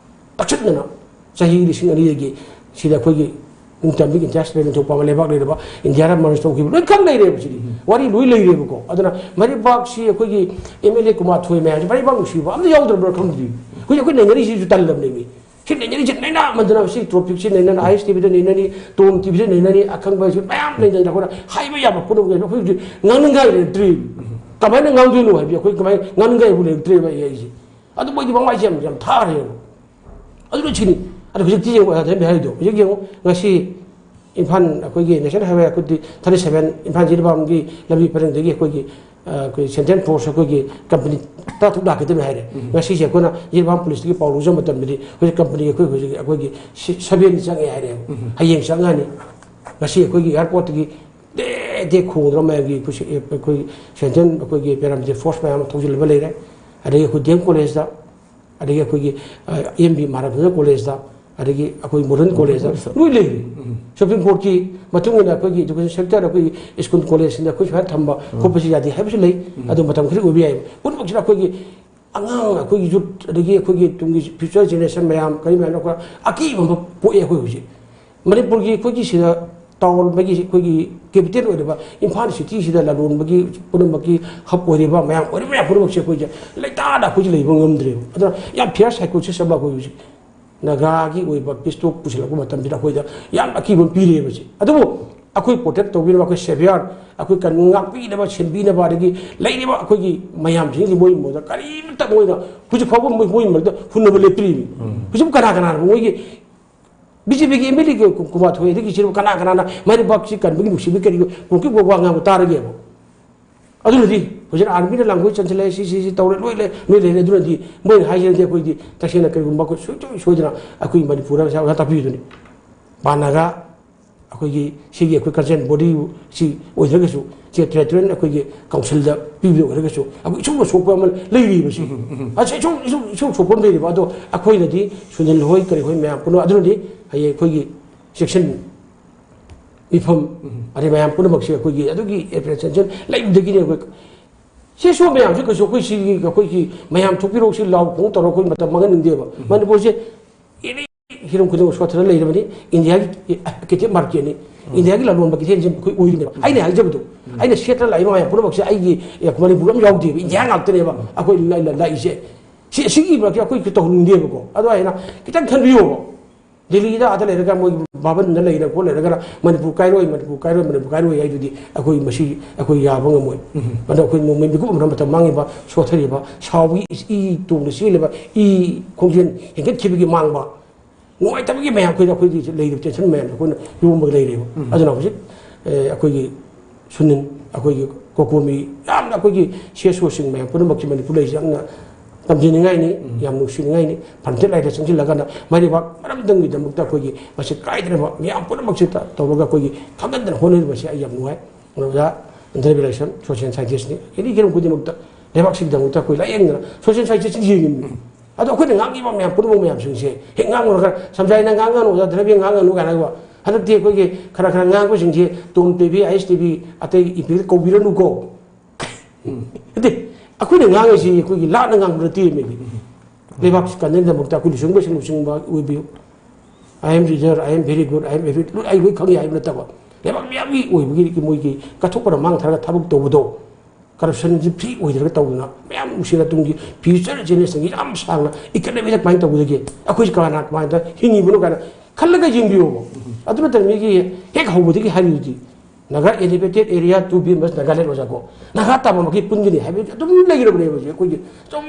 ꯇꯛꯁꯤꯟꯗꯅ ꯆꯍꯤ ꯂꯤꯁꯤꯡ ꯑꯅꯤꯗꯒꯤ ꯁꯤꯗ ꯑꯩꯈꯣꯏꯒꯤ ꯅꯤꯡꯇꯝꯕꯒꯤ interest ꯂꯩꯔ ꯊꯣꯛꯄ ꯑꯃ ꯂꯩꯕꯥꯛ ꯂꯩꯔꯕ ꯏꯟꯗꯤꯌꯥꯅ merge ꯇꯧꯈꯤꯕ ꯂꯣꯏ ꯈꯪ ꯂꯩꯔꯦꯕ ꯁꯤꯗꯤ꯫ ꯋꯥꯔꯤ ꯂꯣꯏ ꯂꯩꯔꯦꯕꯀꯣ꯫ ꯑꯗꯨꯅ ꯃꯔꯩꯕꯥꯛꯁꯤ ꯑꯩꯈꯣꯏꯒꯤ M L A ꯀꯨꯟꯃꯥꯊꯣꯏ ꯃꯌꯥꯝꯁꯤ ꯃꯔꯩꯕꯥꯛ ꯅꯨꯡꯁꯤꯕ ꯑꯝꯇ ꯌꯥꯎꯗ꯭ꯔꯕ꯭ꯔꯥ ꯈꯪꯗ꯭ꯔꯤ꯫ ꯍꯧꯖꯤꯛ ꯑꯩꯈꯣꯏ ꯅꯩꯅꯔꯤꯁꯤꯁꯨ ꯇꯜꯂꯕꯅꯦꯃꯤ꯫ ꯁꯤ ꯅꯩꯅꯔꯤꯁꯦ ꯅꯩꯅꯃꯟꯗꯅ ꯁꯤ topic ꯁꯤ ꯅꯩꯅꯅ I S T V the ꯅꯩꯅꯅꯤ, Tom T V ꯗ ꯅꯩꯅꯅꯤ, ꯑꯈꯪꯕ ꯁꯤ ꯃꯌꯥꯝ ꯅꯩꯅꯗꯅ ꯑꯩꯈꯣꯏꯅ ꯍꯥꯏꯕ ꯌꯥꯕ ꯄꯨꯝꯅꯃꯛ ꯑꯩꯈꯣꯏ ꯍꯧꯖꯤꯛ ꯉꯥꯡꯅꯤꯡꯉꯥꯏ ꯂꯩꯔꯛꯇ꯭ꯔꯤ꯫ ꯀꯃꯥꯏꯅ ꯉꯥꯡꯗꯣꯏꯅꯣ ꯍꯥꯏꯕꯁꯦ ꯑꯩꯈꯣꯏ ꯀꯃꯥꯏꯅ ꯉꯥꯡꯅꯤꯡꯉꯥꯏꯕꯨ ꯂꯩꯔꯛꯇ꯭ꯔꯦꯕ ꯑꯩ ꯍꯥꯏꯁꯦ꯫ ꯑꯗꯨ ꯃꯣꯏꯗꯤ ꯃꯃꯥꯏꯁꯦ ꯌꯥꯝ, ꯌꯥꯝ ꯊꯥꯔꯦꯕ꯫ ꯑꯗꯨꯅ ꯁꯤꯅꯤ꯫ ꯑꯗꯣ ꯍꯧꯖꯤꯛꯇꯤ ꯌꯦꯡꯉꯣ, ꯑꯗ ꯑꯩꯅ ꯍꯥꯏꯔꯤꯗꯣ, ꯍꯧꯖꯤꯛ ꯌꯦꯡꯉꯣ, ꯉꯁꯤ ꯏꯝꯐꯥꯜ ꯑꯩꯈꯣꯏꯒꯤ National Highway ꯑꯩꯈꯣꯏꯗꯤ thirty seven ꯏꯝꯐꯥꯜ ꯖꯤꯔꯤꯕꯥꯝꯒꯤ ꯂꯝꯕꯤ ꯄꯔꯦꯡꯗꯒꯤ ꯑꯩꯈꯣꯏꯒꯤ, ꯑꯩꯈꯣꯏ ꯁꯦꯟꯇ꯭ꯔꯦꯜ ꯐꯣꯔꯁ ꯑꯩꯈꯣꯏꯒꯤ ꯀꯝꯄꯅꯤ ꯇꯔꯥ ꯇꯔꯨꯛ ꯂꯥꯛꯀꯗꯕꯅꯤ ꯍꯥꯏꯔꯦ꯫ ꯉꯁꯤꯁꯦ ꯑꯩꯈꯣꯏꯅ ꯖꯤꯔꯤꯕꯥꯝ ꯄꯨꯂꯤꯁꯀꯤ ꯄꯥꯎ ꯂꯧꯖꯕ ꯃꯇꯝꯗꯗꯤ ꯍꯧꯖꯤꯛ ꯀꯝꯄꯅꯤ ꯑꯩꯈꯣꯏ ꯍꯧꯖꯤꯛ ꯑꯩꯈꯣꯏꯒꯤ ꯁꯤ- ꯁꯚꯦꯟ ꯆꯪꯉꯦ ꯍꯥꯏꯔꯦꯕ꯫ ꯍꯌꯦꯡ ꯆꯪꯉꯛꯑꯅꯤ꯫ ꯉꯁꯤ ꯑꯩꯈꯣꯏꯒꯤ ꯑꯦꯌꯥꯔꯄꯣꯔꯠꯇꯒꯤ ꯇꯦ ꯇꯦ ꯈꯣꯡꯗꯅ ꯃꯌꯥꯝꯒꯤ ꯑꯩꯈꯣꯏ ꯁꯤ- ꯑꯩꯈꯣꯏ ꯁꯦꯟꯇ꯭ꯔꯦꯜ ꯑꯩꯈꯣꯏꯒꯤ ꯄꯦꯔꯥꯃꯤꯂꯤꯇꯔꯤ ꯐꯣꯔꯁ ꯃꯌꯥꯝ ꯑꯃ ꯊꯧꯖꯤꯜꯂꯒ ꯂꯩꯔꯦ꯫ ꯑꯗꯒꯤ ꯑꯩꯈꯣꯏ ꯗꯤ ꯑꯦꯝ ꯀꯣꯂꯦꯖꯇ, ꯑꯗꯒꯤ ꯑꯩꯈꯣꯏꯒꯤ ꯑꯦꯝ ꯕꯤ ꯃꯍꯥꯔꯥꯖ ꯀꯣꯂꯦꯖꯇ, ꯑꯗꯒꯤ ꯑꯩꯈꯣꯏ ꯃꯣꯗꯔꯟ ꯀꯣꯂꯦꯖꯇ ꯂꯣꯏ ꯂꯩꯔꯤ꯫ ꯁꯨꯄ꯭ꯔꯤꯝ ꯀꯣꯔꯠꯀꯤ ꯃꯇꯨꯡ ꯏꯟꯅ ꯑꯩꯈꯣꯏꯒꯤ ꯏꯗꯨꯀꯦꯁꯟ ꯁꯦꯛꯇꯔ, ꯑꯩꯈꯣꯏꯒꯤ ꯁ꯭ꯀꯨꯜ ꯀꯣꯂꯦꯖꯁꯤꯡꯗ ꯑꯩꯈꯣꯏ ꯁꯨꯃꯥꯏꯅ ꯊꯝꯕ ꯈꯣꯠꯄꯁꯤ ꯌꯥꯗꯦ ꯍꯥꯏꯕꯁꯨ ꯂꯩ꯫ ꯑꯗꯨ ꯃꯇꯝ ꯈꯔ ꯑꯣꯏꯕ ꯌꯥꯏ꯫ ꯄꯨꯝꯅꯃꯛꯁꯤꯗ ꯑꯩꯈꯣꯏꯒꯤ ꯑꯉꯥꯡ, ꯑꯩꯈꯣꯏꯒꯤ ꯌꯨꯠ, ꯑꯗꯒꯤ ꯑꯩꯈꯣꯏꯒꯤ ꯇꯨꯡꯒꯤ ꯐ꯭ꯌꯨꯆꯔ ꯖꯦꯅꯦꯔꯦꯁꯟ ꯃꯌꯥꯝ, ꯀꯔꯤ ꯃꯌꯥꯝ ꯑꯩꯈꯣꯏ ꯑꯀꯤꯕ ꯑꯃ ꯄꯣꯛꯑꯦ꯫ ꯑꯩꯈꯣꯏ ꯍꯧꯖꯤꯛ ꯃꯅꯤꯄꯨꯔꯒꯤ ꯑꯩꯈꯣꯏꯒꯤ ꯁꯤꯗ ꯇꯥꯎꯟ ꯑꯃꯒꯤ ꯑꯩꯈꯣꯏꯒꯤ ꯀꯦꯄꯤꯇꯦꯜ ꯑꯣꯏꯔꯤꯕ ꯏꯝꯐꯥꯜ ꯁꯤꯇꯤꯁꯤꯗ ꯂꯂꯣꯟꯕꯒꯤ ꯄꯨꯝꯅꯃꯛꯀꯤ ꯍꯕ ꯑꯣꯏꯔꯤꯕ ꯃꯌꯥꯝ ꯑꯣꯏꯔꯤꯕ ꯃꯌꯥꯝ ꯄꯨꯝꯅꯃꯛꯁꯦ ꯑꯩꯈꯣꯏꯁꯦ ꯂꯩꯇꯥꯗ ꯑꯩꯈꯣꯏꯁꯦ ꯂꯩꯕ ꯉꯝꯗ꯭ꯔꯦꯕ꯫ ꯑꯗꯨꯅ ꯌꯥꯝ ꯐꯤꯌꯔ ꯁꯥꯏꯀꯣꯁꯤꯁ ꯑꯃ ꯑꯩꯈꯣꯏ ꯍꯧꯖꯤꯛ ꯅꯥꯒꯥꯒꯤ ꯑꯣꯏꯕ ꯄꯤꯁ ꯇꯣꯛ ꯄꯨꯁꯤꯜꯂꯛꯄ ꯃꯇꯝꯁꯤꯗ ꯑꯩꯈꯣꯏꯗ ꯌꯥꯝꯅ ꯑꯀꯤꯕ ꯑꯃ ꯄꯤꯔꯦꯕ ꯁꯤ꯫ ꯑꯗꯨꯕꯨ ꯑꯩꯈꯣꯏ ꯄ꯭ꯔꯣꯇꯦꯛ ꯇꯧꯕꯤꯅꯕ ꯑꯩꯈꯣꯏ ꯁꯦꯚꯤꯌꯥꯔ, ꯑꯩꯈꯣꯏ ꯀꯟ-, ꯉꯥꯛꯄꯤꯅꯕ, ꯁꯦꯟꯕꯤꯅꯕ, ꯑꯗꯒꯤ ꯂꯩꯔꯤꯕ ꯑꯩꯈꯣꯏꯒꯤ ꯃꯌꯥꯝꯁꯤꯡꯁꯤ ꯃꯣꯏ ꯃꯣꯏꯗ ꯀꯔꯤꯃꯇ ꯃꯣꯏꯅ ꯍꯧꯖꯤꯛ ꯐꯥꯎꯕ ꯃꯣꯏ, ꯃꯣꯏ ꯃꯔꯛꯇ ꯍꯨꯟꯅꯕ ꯂꯦꯞꯇ꯭ꯔꯤꯕꯅꯤ꯫ ꯍꯧꯖꯤꯛ ꯀꯅꯥ ꯀꯅꯥꯅꯣ ꯃꯣꯏꯒꯤ ꯕꯤ ꯖꯦ ꯄꯤꯒꯤ ꯑꯦꯝ ꯑꯦꯜ ꯑꯦꯒꯤ ꯀꯨꯃꯥꯊꯣꯏ ꯑꯗꯒꯤ ꯁꯤꯕꯨ ꯀꯅꯥ ꯀꯅꯥꯅ ꯃꯥꯏ ꯂꯩꯕꯥꯛꯁꯤ ꯀꯟꯕꯒꯤ ꯅꯨꯡꯁꯤꯕꯒꯤ ꯀꯔꯤꯒꯤ ꯄꯣꯛꯀꯤ ꯋꯥ ꯉꯥꯡꯕ ꯇꯥꯔꯒꯦꯕ? ꯑꯗꯨꯅꯗꯤ ꯍꯧꯖꯤꯛ ꯑꯥꯔꯃꯤꯅ ꯂꯥꯡꯒꯣꯏ ꯆꯟꯁꯤꯜꯂꯛꯑꯦ, ꯁꯤ, ꯁꯤ, ꯁꯤ ꯇꯧꯔꯦ, ꯂꯣꯏ ꯂꯩ, ꯂꯣꯏ ꯂꯩꯔꯦ꯫ ꯑꯗꯨꯅꯗꯤ ꯃꯣꯏꯅ ꯍꯥꯏꯁꯤꯅꯗꯤ ꯑꯩꯈꯣꯏꯗꯤ ꯇꯁꯦꯡꯅ ꯀꯔꯤꯒꯨꯝꯕ ꯑꯩꯈꯣꯏ ꯁꯨꯡꯁꯣꯏ ꯁꯣꯏꯗꯅ ꯑꯩꯈꯣꯏ ꯃꯅꯤꯄꯨꯔꯗ ꯄꯩꯁꯥ ꯇꯥꯛꯄꯤꯗꯣꯏꯅꯤ꯫ ꯄꯥꯟꯅꯒ ꯑꯩꯈꯣꯏꯒꯤ ꯁꯤꯒꯤ ꯑꯩꯈꯣꯏ ꯀꯟꯁꯔꯟ ꯕꯣꯗꯤ ꯁꯤ ꯑꯣꯏꯗ꯭ꯔꯒꯁꯨ, ꯁꯤ ꯇꯦꯔꯤꯇꯣꯔꯤꯌꯦꯜ ꯑꯩꯈꯣꯏꯒꯤ ꯀꯥꯎꯟꯁꯤꯜꯗ ꯄꯤꯕꯗ ꯑꯣꯏꯔꯒꯁꯨ, ꯑꯩꯈꯣꯏ ꯏꯁꯨꯡꯗ ꯁꯣꯛꯄ ꯑꯃ ꯂꯩꯔꯤꯕ ꯁꯤ꯫ ꯑꯁꯤ ꯏꯁꯨꯡ, ꯏꯁꯨꯡ, ꯏꯁꯨꯡ ꯁꯣꯛꯄ ꯑꯃ ꯂꯩꯔꯤꯕ꯫ ꯑꯗꯣ ꯑꯩꯈꯣꯏꯅꯗꯤ ꯁꯨꯅꯤꯜ ꯍꯣꯏ, ꯀꯔꯤ ꯍꯣꯏ ꯃꯌꯥꯝ ꯄꯨꯟꯅ ꯑꯗꯨꯅꯗꯤ ꯍꯌꯦꯡ ꯑꯩꯈꯣꯏꯒꯤ ꯆꯦꯛꯁꯤꯟ ꯃꯤꯐꯝ, ꯑꯗꯩ ꯃꯌꯥꯝ ꯄꯨꯝꯅꯃꯛꯁꯦ ꯑꯩꯈꯣꯏꯒꯤ ꯑꯗꯨꯒꯤ ꯑꯦꯄ꯭ꯔꯤꯁꯤꯌꯦꯁꯟ ꯂꯩꯕꯗꯒꯤꯅꯦ ꯑꯩꯈꯣꯏ ꯁꯤ ꯁꯣ ꯃꯌꯥꯝꯁꯦ ꯀꯩꯁꯨ ꯑꯩꯈꯣꯏ ꯁꯤꯒꯤ, ꯑꯩꯈꯣꯏꯒꯤ ꯃꯌꯥꯝ ꯊꯣꯛꯄꯤꯔꯛꯑꯣ, ꯁꯤ ꯂꯥꯎ ꯈꯣꯡ ꯇꯧꯔꯒ ꯑꯩꯈꯣꯏ ꯃꯇꯝ ꯃꯥꯡꯍꯟꯅꯤꯡꯗꯦꯕ꯫ ꯃꯅꯤꯄꯨꯔꯁꯦ ꯑꯦꯅꯤ ꯍꯤꯔꯝ ꯈꯨꯗꯤꯡꯃꯛ ꯁꯣꯠꯊꯔ ꯂꯩꯔꯕꯅꯤ꯫ ꯏꯟꯗꯤꯌꯥꯒꯤ ꯀꯩꯊꯦꯜ ꯃꯥꯔꯀꯦꯠꯅꯤ꯫ ꯏꯟꯗꯤꯌꯥꯒꯤ ꯂꯂꯣꯟꯕ ꯀꯩꯊꯦꯜꯁꯦ ꯑꯩꯈꯣꯏ ꯑꯣꯏꯔꯤꯅꯦꯕ꯫ ꯑꯩꯅ ꯍꯥꯏꯖꯕꯗꯣ, ꯑꯩꯅ ꯁꯦꯠꯇ ꯂꯥꯛꯏꯕ ꯃꯌꯥꯝ ꯄꯨꯝꯅꯃꯛꯁꯦ ꯑꯩꯒꯤ, ꯑꯦ, ꯃꯅꯤꯄꯨꯔ ꯑꯃ ꯌꯥꯎꯗꯦꯕ, ꯏꯟꯗꯤꯌꯥ ꯉꯥꯛꯇꯅꯦꯕ ꯑꯩꯈꯣꯏ ꯂ-, ꯂ-, ꯂꯥꯛꯏꯁꯦ꯫ ꯁꯤ, ꯁꯤꯒꯤ ꯃꯔꯛꯇ ꯑꯩꯈꯣꯏ ꯇꯧꯍꯟꯅꯤꯡꯗꯦꯕꯀꯣ꯫ ꯑꯗꯣ ꯑꯩꯅ ꯈꯤꯇꯪ ꯈꯟꯕꯤꯌꯣꯕ꯫ ꯗꯦꯜꯂꯤꯗ ꯑꯥꯗ ꯂꯩꯔꯒ ꯃꯣꯏꯒꯤ ꯚꯕꯟꯗ ꯂꯩꯔ ꯈꯣꯠ ꯂꯩꯔꯒꯅ ꯃꯅꯤꯄꯨꯔ ꯀꯥꯏꯔꯣꯏ, ꯃꯅꯤꯄꯨꯔ ꯀꯥꯏꯔꯣꯏ, ꯃꯅꯤꯄꯨꯔ ꯀꯥꯏꯔꯣꯏ ꯍꯥꯏꯗꯨꯗꯤ ꯑꯩꯈꯣꯏ ꯃꯁꯤ ꯑꯩꯈꯣꯏ ꯌꯥꯕ ꯉꯝꯃꯣꯏ꯫ ꯑꯗꯣ ꯑꯩꯈꯣꯏ ꯅꯣꯡꯃꯩ ꯃꯤꯀꯨꯞ ꯑꯃꯅ ꯃꯇꯝ ꯃꯥꯡꯉꯤꯕ, ꯁꯣꯊꯔꯤꯕ, ꯁꯥꯎꯕꯒꯤ ꯏ, ꯏ ꯇꯣꯡꯅ ꯆꯦꯜꯂꯤꯕ, ꯏ ꯈꯣꯡꯖꯦꯜ ꯍꯦꯟꯒꯠꯈꯤꯕꯒꯤ ꯃꯥꯡꯕ, ꯅꯨꯡꯉꯥꯏꯇꯕꯒꯤ ꯃꯌꯥꯝ ꯑꯩꯈꯣꯏꯗ, ꯑꯩꯈꯣꯏꯒꯤ ꯂꯩꯔꯤꯕ ꯇꯦꯟꯁꯟ ꯃꯌꯥꯝꯗꯣ ꯑꯩꯈꯣꯏꯅ ꯌꯣꯝꯃꯒ ꯂꯩꯔꯦꯕ꯫ ꯑꯗꯨꯅ ꯍꯧꯖꯤꯛ, ꯑꯦ, ꯑꯩꯈꯣꯏꯒꯤ ꯁꯨꯅꯤꯜ, ꯑꯩꯈꯣꯏꯒꯤ ꯀꯣꯀꯣꯃꯤ ꯌꯥꯝ ꯑꯩꯈꯣꯏꯒꯤ ꯁꯤ ꯑꯦꯁ ꯑꯣꯁꯤꯡ ꯃꯌꯥꯝ ꯄꯨꯝꯅꯃꯛꯁꯤ ꯃꯅꯤꯄꯨꯔ ꯂꯩꯔꯤꯁꯤ ꯌꯥꯝꯅ ꯇꯝꯖꯅꯤꯡꯉꯥꯏꯅꯤ, ꯎꯝ꯫ ꯌꯥꯝ ꯅꯨꯡꯁꯤꯅꯤꯡꯉꯥꯏꯅꯤ꯫ ꯐꯟꯇꯦꯠ ꯂꯥꯏꯟꯗ ꯆꯪꯁꯤꯜꯂꯒꯅ ꯃꯥꯏ ꯂꯩꯕꯥꯛ ꯃꯔꯝꯗꯝꯒꯤꯗꯃꯛꯇ ꯑꯩꯈꯣꯏꯒꯤ ꯃꯁꯤ ꯀꯥꯏꯗꯅꯕ ꯃꯤꯌꯥꯝ ꯄꯨꯝꯅꯃꯛꯁꯤ ꯇ-, ꯇꯧꯔꯒ ꯑꯩꯈꯣꯏꯒꯤ ꯈꯪꯍꯟꯗꯅ ꯍꯣꯠꯅꯔꯤꯕꯁꯤ ꯑꯩ ꯌꯥꯝ ꯅꯨꯡꯉꯥꯏ꯫ ꯑꯣꯖꯥ ꯑꯟꯗ꯭ꯔ ꯕꯤꯂꯦꯁꯟ ꯁꯣꯁꯤꯌꯦꯜ ꯁꯥꯏꯟꯇꯤꯁꯅꯤ꯫ ꯑꯦꯅꯤ ꯍꯤꯔꯝ ꯈꯨꯗꯤꯡꯃꯛꯇ ꯂꯩꯕꯥꯛꯁꯤꯒꯤꯗꯃꯛꯇ ꯑꯩꯈꯣꯏ ꯂꯥꯏꯌꯦꯡꯗꯅ ꯁꯣꯁꯤꯌꯦꯜ ꯁꯥꯏꯟꯇꯤꯁꯁꯤꯡ ꯌꯦꯡꯉꯤꯕꯅꯤ꯫ ꯑꯗꯣ ꯑꯩꯈꯣꯏꯅ ꯉꯥꯡꯉꯤꯕ ꯃꯌꯥꯝ ꯄꯨꯝꯅꯃꯛ ꯃꯌꯥꯝꯁꯤꯡꯁꯦ ꯍꯦꯛ ꯉꯥꯡꯉꯨꯔꯒ ꯁꯝꯖꯥꯏꯅ ꯉꯥꯡꯉꯅꯨ, ꯑꯣꯖꯥ ꯗ꯭ꯔꯕꯤ ꯉꯥꯡꯉꯅꯨ ꯀꯥꯏꯅꯀꯣ꯫ ꯍꯟꯗꯛꯇꯤ ꯑꯩꯈꯣꯏꯒꯤ ꯈꯔ ꯈꯔ ꯉꯥꯡꯕꯁꯤꯡꯁꯦ ꯇꯣꯝ ꯇꯤꯚꯤ, ꯑꯥꯏ ꯑꯦꯁ ꯇꯤꯚꯤ, ꯑꯇꯩ ꯏꯄꯤꯗ ꯀꯧꯕꯤꯔꯅꯨꯀꯣ꯫ ꯅꯠꯇꯦ, ꯑꯩꯈꯣꯏꯅ ꯉꯥꯡꯉꯤꯁꯤ ꯑꯩꯈꯣꯏꯒꯤ ꯂꯥꯠꯅ ꯉꯥꯡꯕ ꯅꯠꯇꯦ ꯃꯤꯗꯤ꯫ ꯂꯩꯕꯥꯛꯁꯤ ꯀꯟꯅꯕꯒꯤꯗꯃꯛꯇ ꯑꯩꯈꯣꯏ ꯂꯨꯆꯤꯡꯕꯁꯤꯡ ꯂꯨꯆꯤꯡꯕ ꯑꯣꯏꯕꯤꯌꯨ꯫ I am reader, I am very good, I am every, ꯂꯣꯏ ꯑꯩ ꯂꯣꯏ ꯈꯪꯉꯤ ꯍꯥꯏꯕ ꯅꯠꯇꯕ, ꯂꯩꯕꯥꯛ ꯃꯤꯌꯥꯝꯒꯤ ꯑꯣꯏꯕꯒꯤ ꯃꯣꯏꯒꯤ ꯀꯠꯊꯣꯛꯄꯅ ꯃꯥꯡ ꯊꯥꯔꯒ ꯊꯕꯛ ꯇꯧꯕꯗꯣ, ꯀꯔꯞꯁꯟꯁꯤ ꯐ꯭ꯔꯤ ꯑꯣꯏꯗ꯭ꯔꯒ ꯇꯧꯗꯅ ꯃꯌꯥꯝ ꯅꯨꯡꯁꯤꯅ ꯇꯨꯡꯒꯤ ꯐ꯭ꯌꯨꯆꯔ ꯖꯦꯅꯦꯔꯦꯁꯟꯒꯤ ꯌꯥꯝ ꯁꯥꯡꯅ ꯏꯀꯅꯃꯤꯗ ꯀꯃꯥꯏꯅ ꯇꯧꯒꯗꯒꯦ, ꯑꯩꯈꯣꯏꯁꯤ ꯀꯅꯥ ꯀꯃꯥꯏꯅ ꯍꯤꯡꯉꯤꯕꯅꯣ ꯀꯥꯏꯅ ꯈꯜꯂꯒ ꯌꯦꯡꯕꯤꯌꯣꯕ꯫ ꯑꯗꯨ ꯅꯠꯇꯅ ꯃꯤꯒꯤ ꯍꯦꯛ ꯍꯧꯕꯗꯒꯤ ꯍꯥꯏꯔꯤꯗꯨꯗꯤ ꯅꯥꯒꯥ ꯑꯦꯂꯤꯚꯦꯇꯦꯠ ꯑꯦꯔꯤꯌꯥ ꯇꯨ ꯕꯤ ꯃꯁ ꯅꯥꯒꯥꯂꯦꯟ ꯑꯣꯖꯥꯀꯣ꯫ ꯅꯥꯒꯥ ꯇꯥꯕꯃꯛꯀꯤ ꯄꯨꯟꯒꯅꯤ ꯍꯥꯏꯕꯗꯤ ꯑꯗꯨꯝ ꯂꯩꯔꯕꯅꯦꯕ ꯍꯧꯖꯤꯛ ꯑꯩꯈꯣꯏꯒꯤ ꯁꯨꯝ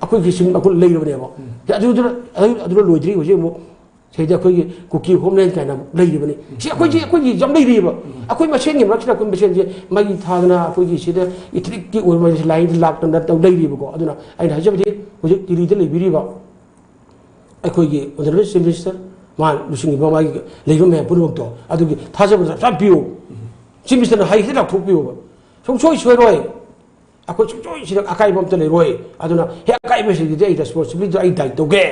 ꯑꯩꯈꯣꯏꯒꯤ ꯁꯨꯝ ꯑꯩꯈꯣꯏ ꯂꯩꯔꯕꯅꯦꯕ꯫ ꯑꯗꯨꯗꯨꯅ ꯑꯗꯨ ꯑꯗꯨꯅ ꯂꯣꯏꯗ꯭ꯔꯤ ꯍꯧꯖꯤꯛ ꯑꯃꯨꯛ ꯁꯤꯗ ꯑꯩꯈꯣꯏꯒꯤ ꯀꯨꯀꯤ ꯍꯣꯝꯂꯦꯟ ꯀꯥꯏꯅ ꯑꯃꯨꯛ ꯂꯩꯔꯤꯕꯅꯤ꯫ ꯁꯤ ꯑꯩꯈꯣꯏꯁꯤ ꯑꯩꯈꯣꯏꯒꯤ ꯌꯥꯝ ꯂꯩꯔꯤꯕ꯫ ꯑꯩꯈꯣꯏ ꯃꯁꯦꯟꯒꯤ ꯃꯔꯛꯁꯤꯗ ꯑꯩꯈꯣꯏ ꯃꯁꯦꯟꯁꯦ ꯃꯩ ꯊꯥꯗꯅ ꯑꯩꯈꯣꯏꯒꯤ ꯁꯤꯗ ꯏꯊꯅꯤꯛꯀꯤ ꯑꯣꯏꯕ ꯂꯥꯏꯟꯗ ꯂꯥꯛꯇꯅ ꯇꯧ ꯂꯩꯔꯤꯕꯀꯣ꯫ ꯑꯗꯨꯅ ꯑꯩꯅ ꯍꯥꯏꯖꯕꯗꯤ ꯍꯧꯖꯤꯛ ꯗꯤꯜꯂꯤꯗ ꯂꯩꯕꯤꯔꯤꯕ ꯑꯩꯈꯣꯏꯒꯤ ꯑꯣꯅꯔꯦꯕꯜ ꯆꯤꯐ ꯃꯤꯅꯤꯁꯇꯔ ꯃꯥ ꯂꯨꯆꯤꯡꯉꯤꯕ ꯃꯥꯒꯤ ꯂꯩꯕ ꯃꯌꯥꯝ ꯄꯨꯝꯅꯃꯛꯇꯣ ꯑꯗꯨꯒꯤ ꯊꯥꯖꯕꯗ ꯆꯞ ꯄꯤꯌꯨ꯫ ꯆꯤꯐ ꯃꯤꯅꯤꯁꯇꯔꯅ ꯍꯥꯏ ꯍꯦꯛꯇ ꯂꯥꯎꯊꯣꯛꯄꯤꯌꯣꯕ꯫ ꯁꯨꯡꯁꯣꯏ ꯁꯣꯏꯔꯣꯏ꯫ ꯑꯩꯈꯣꯏ ꯁꯨꯡꯁꯣꯏ ꯁꯤꯗ ꯑꯀꯥꯏꯕ ꯑꯝꯇ ꯂꯩꯔꯣꯏ꯫ ꯑꯗꯨꯅ ꯍꯦꯛ ꯑꯀꯥꯏꯕꯁꯤꯡꯗꯨꯗꯤ ꯑꯩ ꯔꯦꯁꯄꯣꯟꯁꯤꯕꯤꯂꯤꯇꯤ ꯑꯩ ꯗꯥꯏꯠ ꯇꯧꯒꯦ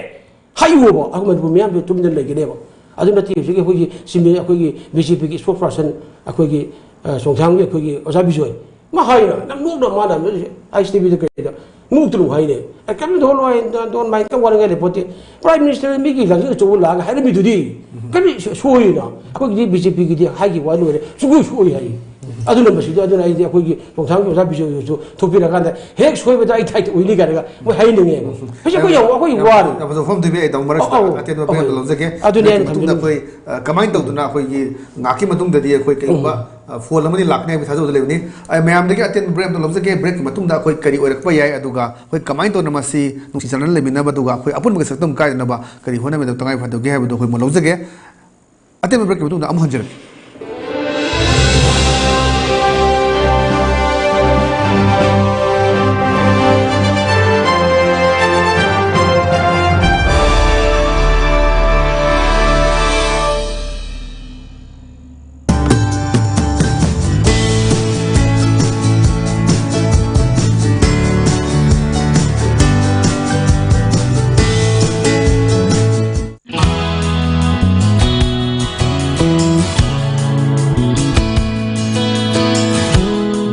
ꯍꯥꯏꯌꯨꯕ꯫ ꯑꯩꯈꯣꯏ ꯃꯅꯤꯄꯨꯔ ꯃꯤꯌꯥꯝꯁꯦ ꯇꯨꯃꯤꯟꯅ ꯂꯩꯒꯅꯦꯕ꯫ ꯑꯗꯨ ꯅꯠꯇꯦ ꯍꯧꯖꯤꯛꯀꯤ ꯑꯩꯈꯣꯏꯒꯤ ꯁꯤꯃꯤ-, ꯑꯩꯈꯣꯏꯒꯤ ꯕꯤ ꯖꯦ ꯄꯤꯒꯤ ꯏꯁꯄꯣꯛꯁ ꯄꯥꯔꯁꯟ ꯑꯩꯈꯣꯏꯒꯤ, ꯑ, ꯆꯣꯡꯊꯥꯝꯒꯤ ꯑꯩꯈꯣꯏꯒꯤ ꯑꯣꯖꯥ ꯕꯤꯖꯣꯏ ꯃꯥ ꯍꯥꯏꯅ ꯌꯥꯝ ꯅꯣꯛꯅ ꯃꯥꯅ ꯑꯥꯏ ꯑꯦꯁ ꯇꯤ ꯚꯤꯗ ꯀꯩꯗ ꯅꯣꯛꯇꯅ ꯍꯥꯏꯅꯦ꯫ "ꯑꯦ, ꯀꯔꯤꯝꯇ ꯍꯣꯠꯂꯣꯏ, don't mind, ꯀꯩꯝ ꯋꯥꯅꯤꯡꯉꯥꯏ ꯂꯩꯄꯣꯠꯇꯦ꯫ ꯄ꯭ꯔꯥꯏꯝ ꯃꯤꯅꯤꯁꯇꯔ ꯃꯤꯒꯤ ꯂꯝꯁꯤꯡ ꯑꯆꯧꯕ ꯂꯥꯛꯑꯒ ꯍꯥꯏꯔꯝꯃꯤꯗꯨꯗꯤ ꯀꯔꯤ ꯁꯣ-, ꯁꯣꯏꯔꯤꯅꯣ? ꯑꯩꯈꯣꯏꯒꯤꯗꯤ ꯕꯤ ꯖꯦ ꯄꯤꯒꯤꯗꯤ ꯍꯥꯏꯈꯤꯕ ꯋꯥ ꯂꯣꯏꯔꯦ, ꯁꯨꯡꯁꯣꯏ ꯁꯣꯏ ꯍꯥꯏ"꯫ ꯑꯗꯨꯅ ꯃꯁꯤꯗ ꯑꯗꯨꯅ ꯑꯩꯗꯤ ꯑꯩꯈꯣꯏꯒꯤ ꯆꯣꯡꯊꯥꯝꯒꯤ ꯑꯣꯖꯥ ꯕꯤꯖꯣꯏꯗꯨꯁꯨ ꯊꯣꯛꯄꯤꯔꯀꯥꯟꯗ ꯍꯦꯛ ꯁꯣꯏꯕꯗ ꯑꯩ ꯊꯥꯏꯇ ꯑꯣꯏꯅꯤ ꯀꯥꯏꯅꯒ ꯃꯣꯏ ꯍꯥꯏꯅꯤꯡꯉꯦꯕ꯫ ꯍꯧꯖꯤꯛ ꯑꯩꯈꯣꯏ ꯌꯥꯝ, ꯑꯩꯈꯣꯏ ꯌꯥꯝ ꯋꯥꯔꯦ꯫ ꯌꯥꯝ ꯐꯖꯕ ꯋꯥꯐꯝ ꯊꯝꯕꯤꯔꯦ꯫ ꯑꯩ ꯇꯥꯃꯣ ꯃꯔꯛꯁꯤꯗ ꯑꯧ, ꯑꯧ, ꯑꯇꯦꯟꯕ ꯕ꯭ꯔꯦꯛ ꯑꯧ꯫ ꯑꯃ ꯂꯧꯖꯒꯦ꯫ ꯑꯗꯨꯅꯦ ꯕ꯭ꯔꯦꯛꯀꯤ ꯑꯩꯅ ꯃꯇꯨꯡꯗ ꯊꯝꯖꯅꯤꯡꯉꯤ꯫ ꯑꯩꯈꯣꯏ, ꯑ, ꯀꯃꯥꯏꯅ ꯇꯧꯗꯅ ꯑꯩꯈꯣꯏꯒꯤ ꯉꯥꯏꯍꯥꯛꯀꯤ ꯃꯇꯨꯡꯗꯗꯤ ꯑꯩꯈꯣꯏ ꯀꯩꯒꯨꯝꯕ, ꯎꯝ꯫ ꯑ, ꯐꯣꯟ ꯑꯃꯗꯤ ꯂꯥꯛꯀꯅꯤ ꯍꯥꯏꯕꯒꯤ ꯊꯥꯖꯕꯗ ꯂꯩꯕꯅꯤ꯫ ꯑꯩ ꯃꯌꯥꯝꯗꯒꯤ ꯑꯇꯦꯟꯕ ꯕ꯭ꯔꯦꯛ ꯑꯃꯇ ꯂꯧꯖꯒꯦ꯫ ꯕ꯭ꯔꯦꯛꯀꯤ ꯃꯇꯨꯡꯗ ꯑꯩꯈꯣꯏ ꯀꯔꯤ ꯑꯣꯏꯔꯛꯄ ꯌꯥꯏ, ꯑꯗꯨꯒ ꯑꯩꯈꯣꯏ ꯀꯃꯥꯏꯅ ꯇꯧꯅ ꯃꯁꯤ ꯅꯨꯡꯁꯤ ꯆꯥꯟꯅꯅ ꯂꯩꯃꯤꯟꯅꯕ, ꯑꯗꯨꯒ ꯑꯩꯈꯣꯏ ꯑꯄꯨꯟꯕꯒꯤ ꯁꯛꯇꯝ ꯀꯥꯏꯗꯅꯕ ꯀꯔꯤ ꯍꯣꯠꯅꯕꯗ ꯇꯉꯥꯏ ꯐꯗꯒꯦ ꯍꯥꯏꯕꯗꯨ ꯑꯩꯈꯣꯏ ꯃꯨꯟ ꯂꯧꯖꯒꯦ꯫ ꯑꯇꯦꯟꯕ ꯕ꯭ꯔꯦꯛꯀꯤ ꯃꯇꯨꯡꯗ ꯑꯃꯨꯛ ꯍꯟꯖꯔꯛꯀꯦ꯫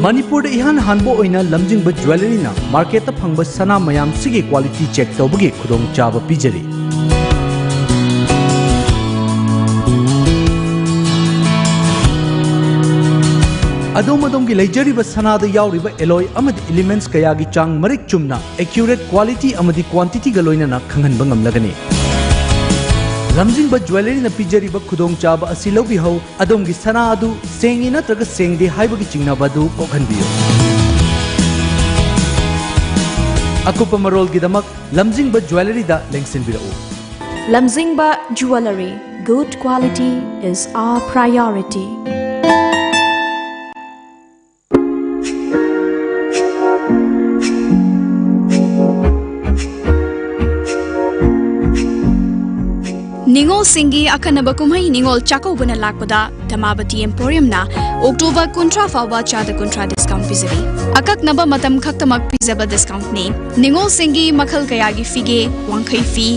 ꯃꯅꯤꯄꯨꯔꯗ ꯏꯍꯥꯟ ꯍꯥꯟꯕ ꯑꯣꯏꯅ ꯂꯝꯖꯤꯡꯕ ꯖ꯭ꯋꯦꯂꯔꯤꯅ ꯃꯥꯔꯀꯦꯠꯇ ꯐꯪꯕ ꯁꯅꯥ ꯃꯌꯥꯝꯁꯤꯒꯤ ꯀ꯭ꯋꯥꯂꯤꯇꯤ ꯆꯦꯛ ꯇꯧꯕꯒꯤ ꯈꯨꯗꯣꯡꯆꯥꯕ ꯄꯤꯖꯔꯤ꯫ ꯑꯗꯣꯝ ꯑꯗꯣꯝꯒꯤ ꯂꯩꯖꯔꯤꯕ ꯁꯅꯥꯗ ꯌꯥꯎꯔꯤꯕ ꯑꯦꯂꯣꯏ ꯑꯃꯗꯤ ꯏꯂꯤꯃꯦꯟꯠꯁ ꯀꯌꯥꯒꯤ ꯆꯥꯡ ꯃꯔꯤꯛ ꯆꯨꯝꯅ, ꯑꯦꯀ꯭ꯌꯨꯔꯦꯠ ꯀ꯭ꯋꯥꯂꯤꯇꯤ ꯑꯃꯗꯤ ꯀ꯭ꯋꯥꯟꯇꯤꯇꯤꯒ ꯂꯣꯏꯅꯅ ꯈꯪꯍꯟꯕ ꯉꯝꯂꯒꯅꯤ꯫ ꯂꯝꯖꯤꯡꯕ ꯖ꯭ꯋꯦꯂꯔꯤꯅ ꯄꯤꯖꯔꯤꯕ ꯈꯨꯗꯣꯡꯆꯥꯕ ꯑꯁꯤ ꯂꯧꯕꯤꯍꯧ꯫ ꯑꯗꯣꯝꯒꯤ ꯁꯅꯥ ꯑꯗꯨ ꯁꯦꯡꯉꯤ ꯅꯠꯇ꯭ꯔꯒ ꯁꯦꯡꯗꯦ ꯍꯥꯏꯕꯒꯤ ꯆꯤꯡꯅꯕ ꯑꯗꯨ ꯀꯣꯛꯍꯟꯕꯤꯌꯨ꯫ ꯑꯀꯨꯞꯄ ꯃꯔꯣꯜꯒꯤꯗꯃꯛ ꯂꯝꯖꯤꯡꯕ ꯖ꯭ꯋꯦꯂꯔꯤꯗ ꯂꯦꯡꯁꯤꯟꯕꯤꯔꯛꯎ꯫ Lamjingba Jewellery, good quality is our priority. ꯅꯤꯉꯣꯜꯁꯤꯡꯒꯤ ꯑꯈꯟꯅꯕ ꯀꯨꯝꯍꯩ ꯅꯤꯉꯣꯜ ꯆꯥꯛꯀꯧꯕꯅ ꯂꯥꯛꯄꯗ ꯙꯃꯥꯕꯇꯤ ꯑꯦꯝꯄꯣꯔꯤꯌꯝꯅ ꯑꯣꯛꯇꯣꯕꯔ ꯀꯨꯟꯊ꯭ꯔꯥ ꯐꯥꯎꯕ ꯆꯥꯗ ꯀꯨꯟꯊ꯭ꯔꯥ ꯗꯤꯁꯀꯥꯎꯟ ꯄꯤꯖꯔꯤ꯫ ꯑꯀꯛꯅꯕ ꯃꯇꯝ ꯈꯛꯇꯃꯛ ꯄꯤꯖꯕ ꯗꯤꯁꯀꯥꯎꯟꯠꯅꯤ꯫ ꯅꯤꯉꯣꯜꯁꯤꯡꯒꯤ ꯃꯈꯜ ꯀꯌꯥꯒꯤ ꯐꯤꯒꯦ, ꯋꯥꯡꯈꯩ ꯐꯤ,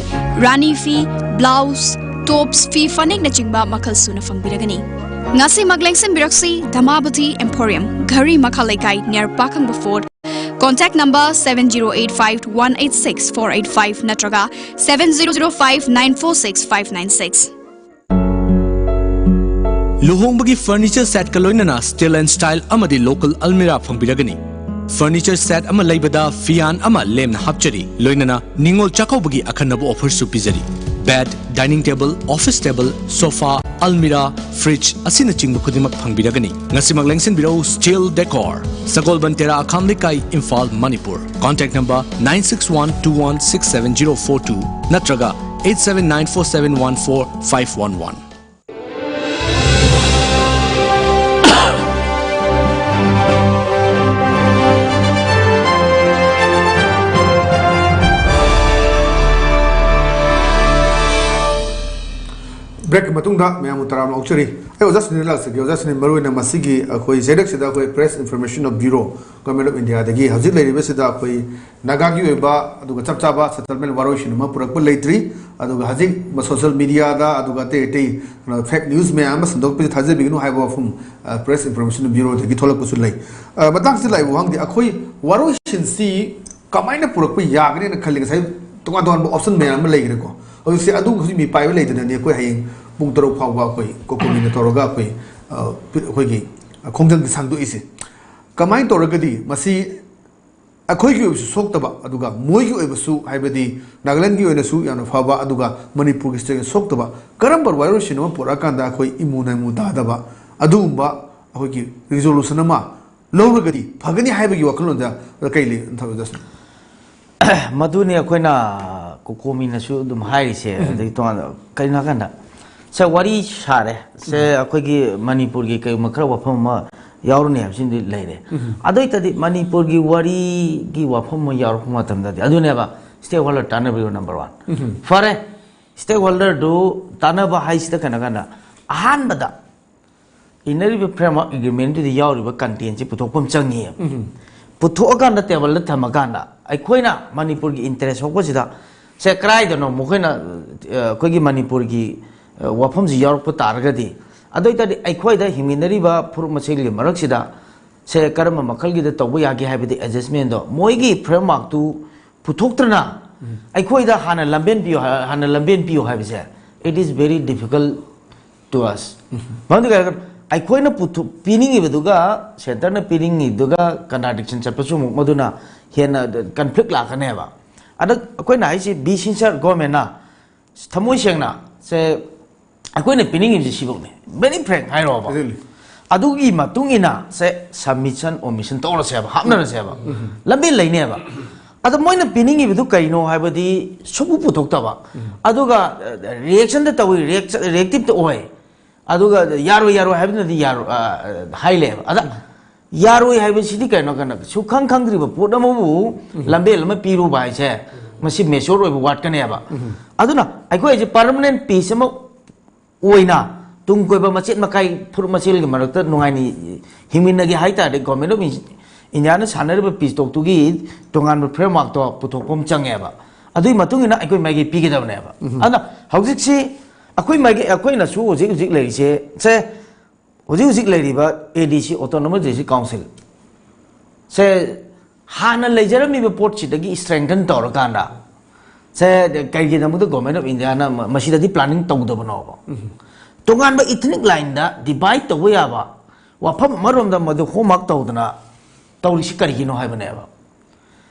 ꯔꯥꯅꯤ ꯐꯤ, ꯕ꯭ꯂꯥꯎꯁ, ꯇꯣꯞꯁ, ꯐꯤ ꯐꯅꯦꯛꯅꯆꯤꯡꯕ ꯃꯈꯜ ꯁꯨꯅ ꯐꯪꯕꯤꯔꯒꯅꯤ꯫ ꯉꯁꯤꯃꯛ ꯂꯦꯡꯁꯤꯟꯕꯤꯔꯛꯁꯤ ꯙꯃꯥꯕꯇꯤ ꯑꯦꯝꯄꯣꯔꯤꯌꯝ, ꯘꯔꯤ ꯃꯈꯥ ꯂꯩꯀꯥꯏ, near ꯄꯥꯈꯪꯕ fort. Contact number seven zero eight five one eight six four eight five ꯅꯠꯇ꯭ꯔꯒ seven zero zero five nine four six five nine six꯫ ꯂꯨꯍꯣꯡꯕꯒꯤ furniture setꯀ ꯂꯣꯏꯅꯅ steel and style ꯑꯃꯗꯤ local almirah ꯐꯪꯕꯤꯔꯒꯅꯤ꯫ Furniture set ꯑꯃ ꯂꯩꯕꯗ ꯐꯤꯌꯥꯟ ꯑꯃ ꯂꯦꯝꯅ ꯍꯥꯞꯆꯔꯤ, ꯂꯣꯏꯅꯅ ꯅꯤꯉꯣꯜ ꯆꯥꯛꯀꯧꯕꯒꯤ ꯑꯈꯟꯅꯕ offerꯁꯨ ꯄꯤꯖꯔꯤ꯫ Bed, dining table, office table, sofa, almirah, fridge ꯑꯁꯤꯅꯆꯤꯡꯕ ꯈꯨꯗꯤꯡꯃꯛ ꯐꯪꯕꯤꯔꯒꯅꯤ꯫ ꯉꯁꯤꯃꯛ ꯂꯦꯡꯁꯤꯟꯕꯤꯔꯛꯎ Steel Decor, ꯁꯒꯣꯜꯕꯟ ꯇꯦꯔꯥ, ꯑꯈꯥꯝ ꯂꯩꯀꯥꯏ, Imphal, Manipur. Contact number nine six one two one six seven zero four two ꯅꯠꯇ꯭ꯔꯒ eight seven nine four seven one four five one one꯫ ꯕ꯭ꯔꯦꯛꯀꯤ ꯃꯇꯨꯡꯗ ꯃꯌꯥꯝꯕꯨ ꯇꯔꯥꯝꯅ ꯑꯣꯛꯆꯔꯤ꯫ ꯑꯩ ꯑꯣꯖꯥ ꯁꯨꯅꯤꯜ ꯂꯥꯛꯆꯒꯦ꯫ ꯑꯣꯖꯥ ꯁꯨꯅꯤꯜ, ꯃꯔꯨꯑꯣꯏꯅ ꯃꯁꯤꯒꯤ ꯑꯩꯈꯣꯏ ꯆꯩꯔꯛꯁꯤꯗ ꯑꯩꯈꯣꯏ Press Information of Bureau, Government of Indiaꯗꯒꯤ ꯍꯧꯖꯤꯛ ꯂꯩꯔꯤꯕꯁꯤꯗ ꯑꯩꯈꯣꯏ ꯅꯥꯒꯥꯒꯤ ꯑꯣꯏꯕ ꯑꯗꯨꯒ ꯆꯞ ꯆꯥꯕ settlement ꯋꯥꯔꯣꯏꯁꯤꯟ ꯑꯃ ꯄꯨꯔꯛꯄ ꯂꯩꯇ꯭ꯔꯤ꯫ ꯑꯗꯨꯒ ꯍꯧꯖꯤꯛ social mediaꯗ ꯑꯗꯨꯒ ꯑꯇꯩ ꯑꯇꯩ fake news ꯃꯌꯥꯝ ꯑꯃ ꯁꯟꯗꯣꯛꯄꯁꯤ ꯊꯥꯖꯕꯤꯒꯅꯨ ꯍꯥꯏꯕ ꯋꯥꯐꯝ, ꯑ, Press Information Bureauꯗꯒꯤ ꯊꯣꯛꯂꯛꯄꯁꯨ ꯂꯩ꯫ ꯑ, ꯃꯇꯥꯡꯁꯤꯗ ꯂꯥꯛꯏꯕ ꯋꯥꯍꯪꯗꯤ, ꯑꯩꯈꯣꯏ ꯋꯥꯔꯣꯏꯁꯤꯟꯁꯤ ꯀꯃꯥꯏꯅ ꯄꯨꯔꯛꯄ ꯌꯥꯒꯅꯤꯅ ꯈꯜꯂꯤ? ꯉꯁꯥꯏ ꯇꯣꯉꯥꯟ ꯇꯣꯉꯥꯟꯕ option ꯃꯌꯥꯝ ꯑꯃ ꯂꯩꯈ꯭ꯔꯦꯀꯣ꯫ ꯍꯧꯖꯤꯛꯁꯦ ꯑꯗꯨ ꯍꯧꯖꯤꯛ ꯃꯤꯄꯥꯏꯕ ꯂꯩꯗꯅꯅꯦ, ꯑꯩꯈꯣꯏ ꯍꯌꯦꯡ ꯄꯨꯡ ꯇꯔꯨꯛ ꯐꯥꯎꯕ ꯑꯩꯈꯣꯏ ꯀꯣꯀꯣꯃꯤꯅ ꯇꯧꯔꯒ ꯑꯩꯈꯣꯏ, ꯑ, ꯄꯤ-, ꯑꯩꯈꯣꯏꯒꯤ, ꯑ, ꯈꯣꯡꯖꯪꯁꯤ ꯁꯥꯡꯗꯣꯛꯏꯁꯦ꯫ ꯀꯃꯥꯏꯅ ꯇꯧꯔꯒꯗꯤ ꯃꯁꯤ ꯑꯩꯈꯣꯏꯒꯤ ꯑꯣꯏꯕꯁꯨ ꯁꯣꯛꯇꯕ, ꯑꯗꯨꯒ ꯃꯣꯏꯒꯤ ꯑꯣꯏꯕꯁꯨ, ꯍꯥꯏꯕꯗꯤ ꯅꯥꯒꯥꯂꯦꯟꯒꯤ ꯑꯣꯏꯅꯁꯨ ꯌꯥꯝꯅ ꯐꯕ, ꯑꯗꯨꯒ ꯃꯅꯤꯄꯨꯔꯒꯤ state ꯁꯣꯛꯇꯕ, ꯀꯔꯝꯕ ꯋꯥꯔꯣꯏꯁꯤꯟ ꯑꯃ ꯄꯨꯔꯛꯑꯀꯥꯟꯗ ꯑꯩꯈꯣꯏ ꯏꯃꯨ ꯅꯥꯏꯃꯨ ꯇꯥꯗꯕ ꯑꯗꯨꯒꯨꯝꯕ ꯑꯩꯈꯣꯏꯒꯤ resolution ꯑꯃ ꯂꯧꯔꯒꯗꯤ ꯐꯒꯅꯤ ꯍꯥꯏꯕꯒꯤ ꯋꯥꯈꯜꯂꯣꯟꯗ ꯀꯩ ꯂꯩ, ꯊꯝꯕꯤꯌꯨ꯫ ꯃꯗꯨꯅꯤ ꯑꯩꯈꯣꯏꯅ ꯀꯣꯀꯣꯃꯤꯅꯁꯨ ꯑꯗꯨꯝ ꯍꯥꯏꯔꯤꯁꯦ꯫ ꯑꯗꯒꯤ ꯇꯣꯉꯥꯟꯅ ꯀꯩꯅꯣ ꯍꯥꯏꯀꯥꯟꯗ, ꯁꯦ, ꯋꯥꯔꯤ ꯁꯥꯔꯦ, ꯁꯦ, ꯑꯩꯈꯣꯏꯒꯤ ꯃꯅꯤꯄꯨꯔꯒꯤ ꯀꯩꯒꯨꯝꯕ ꯈꯔ ꯋꯥꯐꯝ ꯑꯃ ꯌꯥꯎꯔꯅꯤ ꯍꯥꯏꯕꯁꯤꯃꯗꯤ ꯂꯩꯔꯦ꯫ ꯑꯗꯨ ꯑꯣꯏꯇꯥꯔꯗꯤ ꯃꯅꯤꯄꯨꯔꯒꯤ ꯋꯥꯔꯤꯒꯤ ꯋꯥꯐꯝ ꯑꯃ ꯌꯥꯎꯔꯛꯄ ꯃꯇꯝꯗꯗꯤ ꯑꯗꯨꯅꯦꯕ stakeholder ꯇꯥꯟꯅꯕꯒꯤ number one꯫ ꯐꯔꯦ, stakeholderꯗꯨ ꯇꯥꯟꯅꯕ ꯍꯥꯏꯁꯤꯗ ꯀꯩꯅꯣ ꯀꯥꯟꯗ, ꯑꯍꯥꯟꯕꯗ ꯏꯟꯅꯔꯤꯕ framework agreementꯗꯨꯗ ꯌꯥꯎꯔꯤꯕ contentꯁꯤ ꯄꯨꯊꯣꯛꯄ ꯑꯃ ꯆꯪꯉꯤꯑꯕ꯫ ꯄꯨꯊꯣꯛꯑꯀꯥꯟꯗ tableꯗ ꯊꯝꯃꯀꯥꯟꯗ ꯑꯩꯈꯣꯏꯅ ꯃꯅꯤꯄꯨꯔꯒꯤ interest ꯁꯣꯛꯄꯁꯤꯗ, ꯁꯦ, ꯀꯗꯥꯏꯗꯅꯣ ꯃꯈꯣꯏꯅ, ꯑ, ꯑꯩꯈꯣꯏꯒꯤ ꯃꯅꯤꯄꯨꯔꯒꯤ, ꯑ, ꯋꯥꯐꯝꯁꯤ ꯌꯥꯎꯔꯛꯄ ꯇꯥꯔꯒꯗꯤ, ꯑꯗꯨ ꯑꯣꯏꯇꯥꯔꯗꯤ ꯑꯩꯈꯣꯏꯗ ꯍꯤꯡꯃꯤꯟꯅꯔꯤꯕ ꯐꯨꯔꯨꯞ ꯃꯁꯦꯜꯒꯤ ꯃꯔꯛꯁꯤꯗ, ꯁꯦ, ꯀꯔꯝꯕ ꯃꯈꯜꯒꯤꯗ ꯇꯧꯕ ꯌꯥꯒꯦ ꯍꯥꯏꯕꯗꯤ adjustmentꯗꯣ ꯃꯣꯏꯒꯤ frameworkꯇꯨ ꯄꯨꯊꯣꯛꯇ꯭ꯔꯅ ꯑꯩꯈꯣꯏꯗ ꯍꯥꯟꯅ ꯂꯝꯕꯦꯟ ꯄꯤꯌꯨ ꯍꯥꯏ-, ꯍꯥꯟꯅ ꯂꯝꯕꯦꯟ ꯄꯤꯌꯨ ꯍꯥꯏꯕꯁꯦ, it is very difficult to us꯫ ꯃꯔꯝꯗꯤ ꯀꯩ ꯍꯥꯏꯔꯀꯥꯟꯗ ꯑꯩꯈꯣꯏꯅ ꯄꯨꯊꯣꯛ-, ꯄꯤꯅꯤꯡꯉꯤꯕꯗꯨꯒ centreꯅ ꯄꯤꯅꯤꯡꯉꯤꯗꯨꯒ contradiction ꯆꯠꯄꯁꯨ ꯑꯃꯨꯛ ꯃꯗꯨꯅ ꯍꯦꯟꯅ conflict ꯂꯥꯛꯀꯅꯦꯕ꯫ ꯑꯗ ꯑꯩꯈꯣꯏꯅ ꯍꯥꯏꯁꯤ, be sincere, governmentꯅ ꯊꯃꯣꯏ ꯁꯦꯡꯅ, ꯁꯦ, ꯑꯩꯈꯣꯏꯅ ꯄꯤꯅꯤꯡꯉꯤꯕꯁꯤ ꯁꯤꯐꯧꯅꯦ, very frank ꯍꯥꯏꯔꯣꯕ꯫ ꯑꯗꯨꯅꯤ꯫ ꯑꯗꯨꯒꯤ ꯃꯇꯨꯡ ꯏꯟꯅ, ꯁꯦ, submission omission ꯇꯧꯔꯁꯦꯕ, ꯍꯥꯞꯅꯔꯁꯦꯕ꯫ ꯂꯝꯕꯤ ꯂꯩꯅꯦꯕ꯫ ꯑꯗꯣ ꯃꯣꯏꯅ ꯄꯤꯅꯤꯡꯉꯤꯕꯗꯨ ꯀꯩꯅꯣ ꯍꯥꯏꯕꯗꯤ ꯁꯨꯡꯄꯨ ꯄꯨꯊꯣꯛꯇꯕ꯫ ꯑꯗꯨꯒ, ꯑ, reactionꯗ ꯇꯧꯏ, react-, reactiveꯇ ꯑꯣꯏ꯫ ꯑꯗꯨꯒ ꯌꯥꯔꯣꯏ, ꯌꯥꯔꯣꯏ ꯍꯥꯏꯕꯗꯨꯅꯗꯤ ꯌꯥꯔꯣꯏ, ꯑ, ꯑ, ꯍꯥꯏ ꯂꯩꯌꯦꯕ꯫ ꯑꯗ ꯌꯥꯔꯣꯏ ꯍꯥꯏꯕꯁꯤꯗꯤ ꯀꯩꯅꯣ, ꯀꯩꯅꯣ, ꯁꯨꯈꯪ ꯈꯪꯗ꯭ꯔꯤꯕ ꯄꯣꯠ ꯑꯃꯕꯨ ꯂꯝꯕꯦꯜ ꯑꯃ ꯄꯤꯔꯨꯕ ꯍꯥꯏꯁꯦ, ꯃꯁꯤ mature ꯑꯣꯏꯕ ꯋꯥꯠꯀꯅꯦꯕ꯫ ꯑꯗꯨꯅ ꯑꯩꯈꯣꯏ ꯍꯧꯖꯤꯛ permanent peace ꯑꯃ ꯑꯣꯏꯅ ꯇꯨꯡ ꯀꯣꯏꯕ ꯃꯆꯦꯠ ꯃꯀꯥꯏ ꯐꯨꯔꯨꯞ ꯃꯁꯦꯜꯒꯤ ꯃꯔꯛꯇ ꯅꯨꯡꯉꯥꯏꯅ ꯍꯤꯡꯃꯤꯟꯅꯒꯦ ꯍꯥꯏ ꯇꯥꯔꯗꯤ Government of India ꯅ ꯁꯥꯟꯅꯔꯤꯕ peace talk ꯇꯨꯒꯤ ꯇꯣꯉꯥꯟꯕ framework ꯇꯣ ꯄꯨꯊꯣꯛꯄ ꯑꯃ ꯆꯪꯉꯦꯕ꯫ ꯑꯗꯨꯒꯤ ꯃꯇꯨꯡ ꯏꯟꯅ ꯑꯩꯈꯣꯏ ꯃꯥꯏꯀꯩ ꯄꯤꯒꯗꯕꯅꯦꯕ꯫ ꯑꯗꯨꯅ ꯍꯧꯖꯤꯛꯁꯤ ꯑꯩꯈꯣꯏ ꯃꯥꯏꯀꯩ, ꯑꯩꯈꯣꯏꯅꯁꯨ ꯍꯧꯖꯤꯛ ꯍꯧꯖꯤꯛ ꯂꯩꯔꯤꯁꯦ, ꯁꯦ, ꯍꯧꯖꯤꯛ ꯍꯧꯖꯤꯛ ꯂꯩꯔꯤꯕ A D C, Autonomous District Council ꯁꯦ, ꯍꯥꯟꯅ ꯂꯩꯖꯔꯝꯃꯤꯕ ꯄꯣꯠꯁꯤꯗꯒꯤ strengthen ꯇꯧꯔꯀꯥꯟꯗ, ꯁꯦ, ꯀꯩꯒꯤꯗꯃꯛꯇ Government of India ꯅ ꯃ-, ꯃꯁꯤꯗꯗꯤ planning ꯇꯧꯗꯕꯅꯣꯕ? ꯇꯣꯉꯥꯟꯕ ethnic line ꯗ divide ꯇꯧꯕ ꯌꯥꯕ ꯋꯥꯐꯝ ꯑꯃꯔꯣꯝꯗ ꯃꯗꯨ homework ꯇꯧꯗꯅ ꯇꯧꯔꯤꯁꯤ ꯀꯔꯤꯒꯤꯅꯣ ꯍꯥꯏꯕꯅꯦꯕ꯫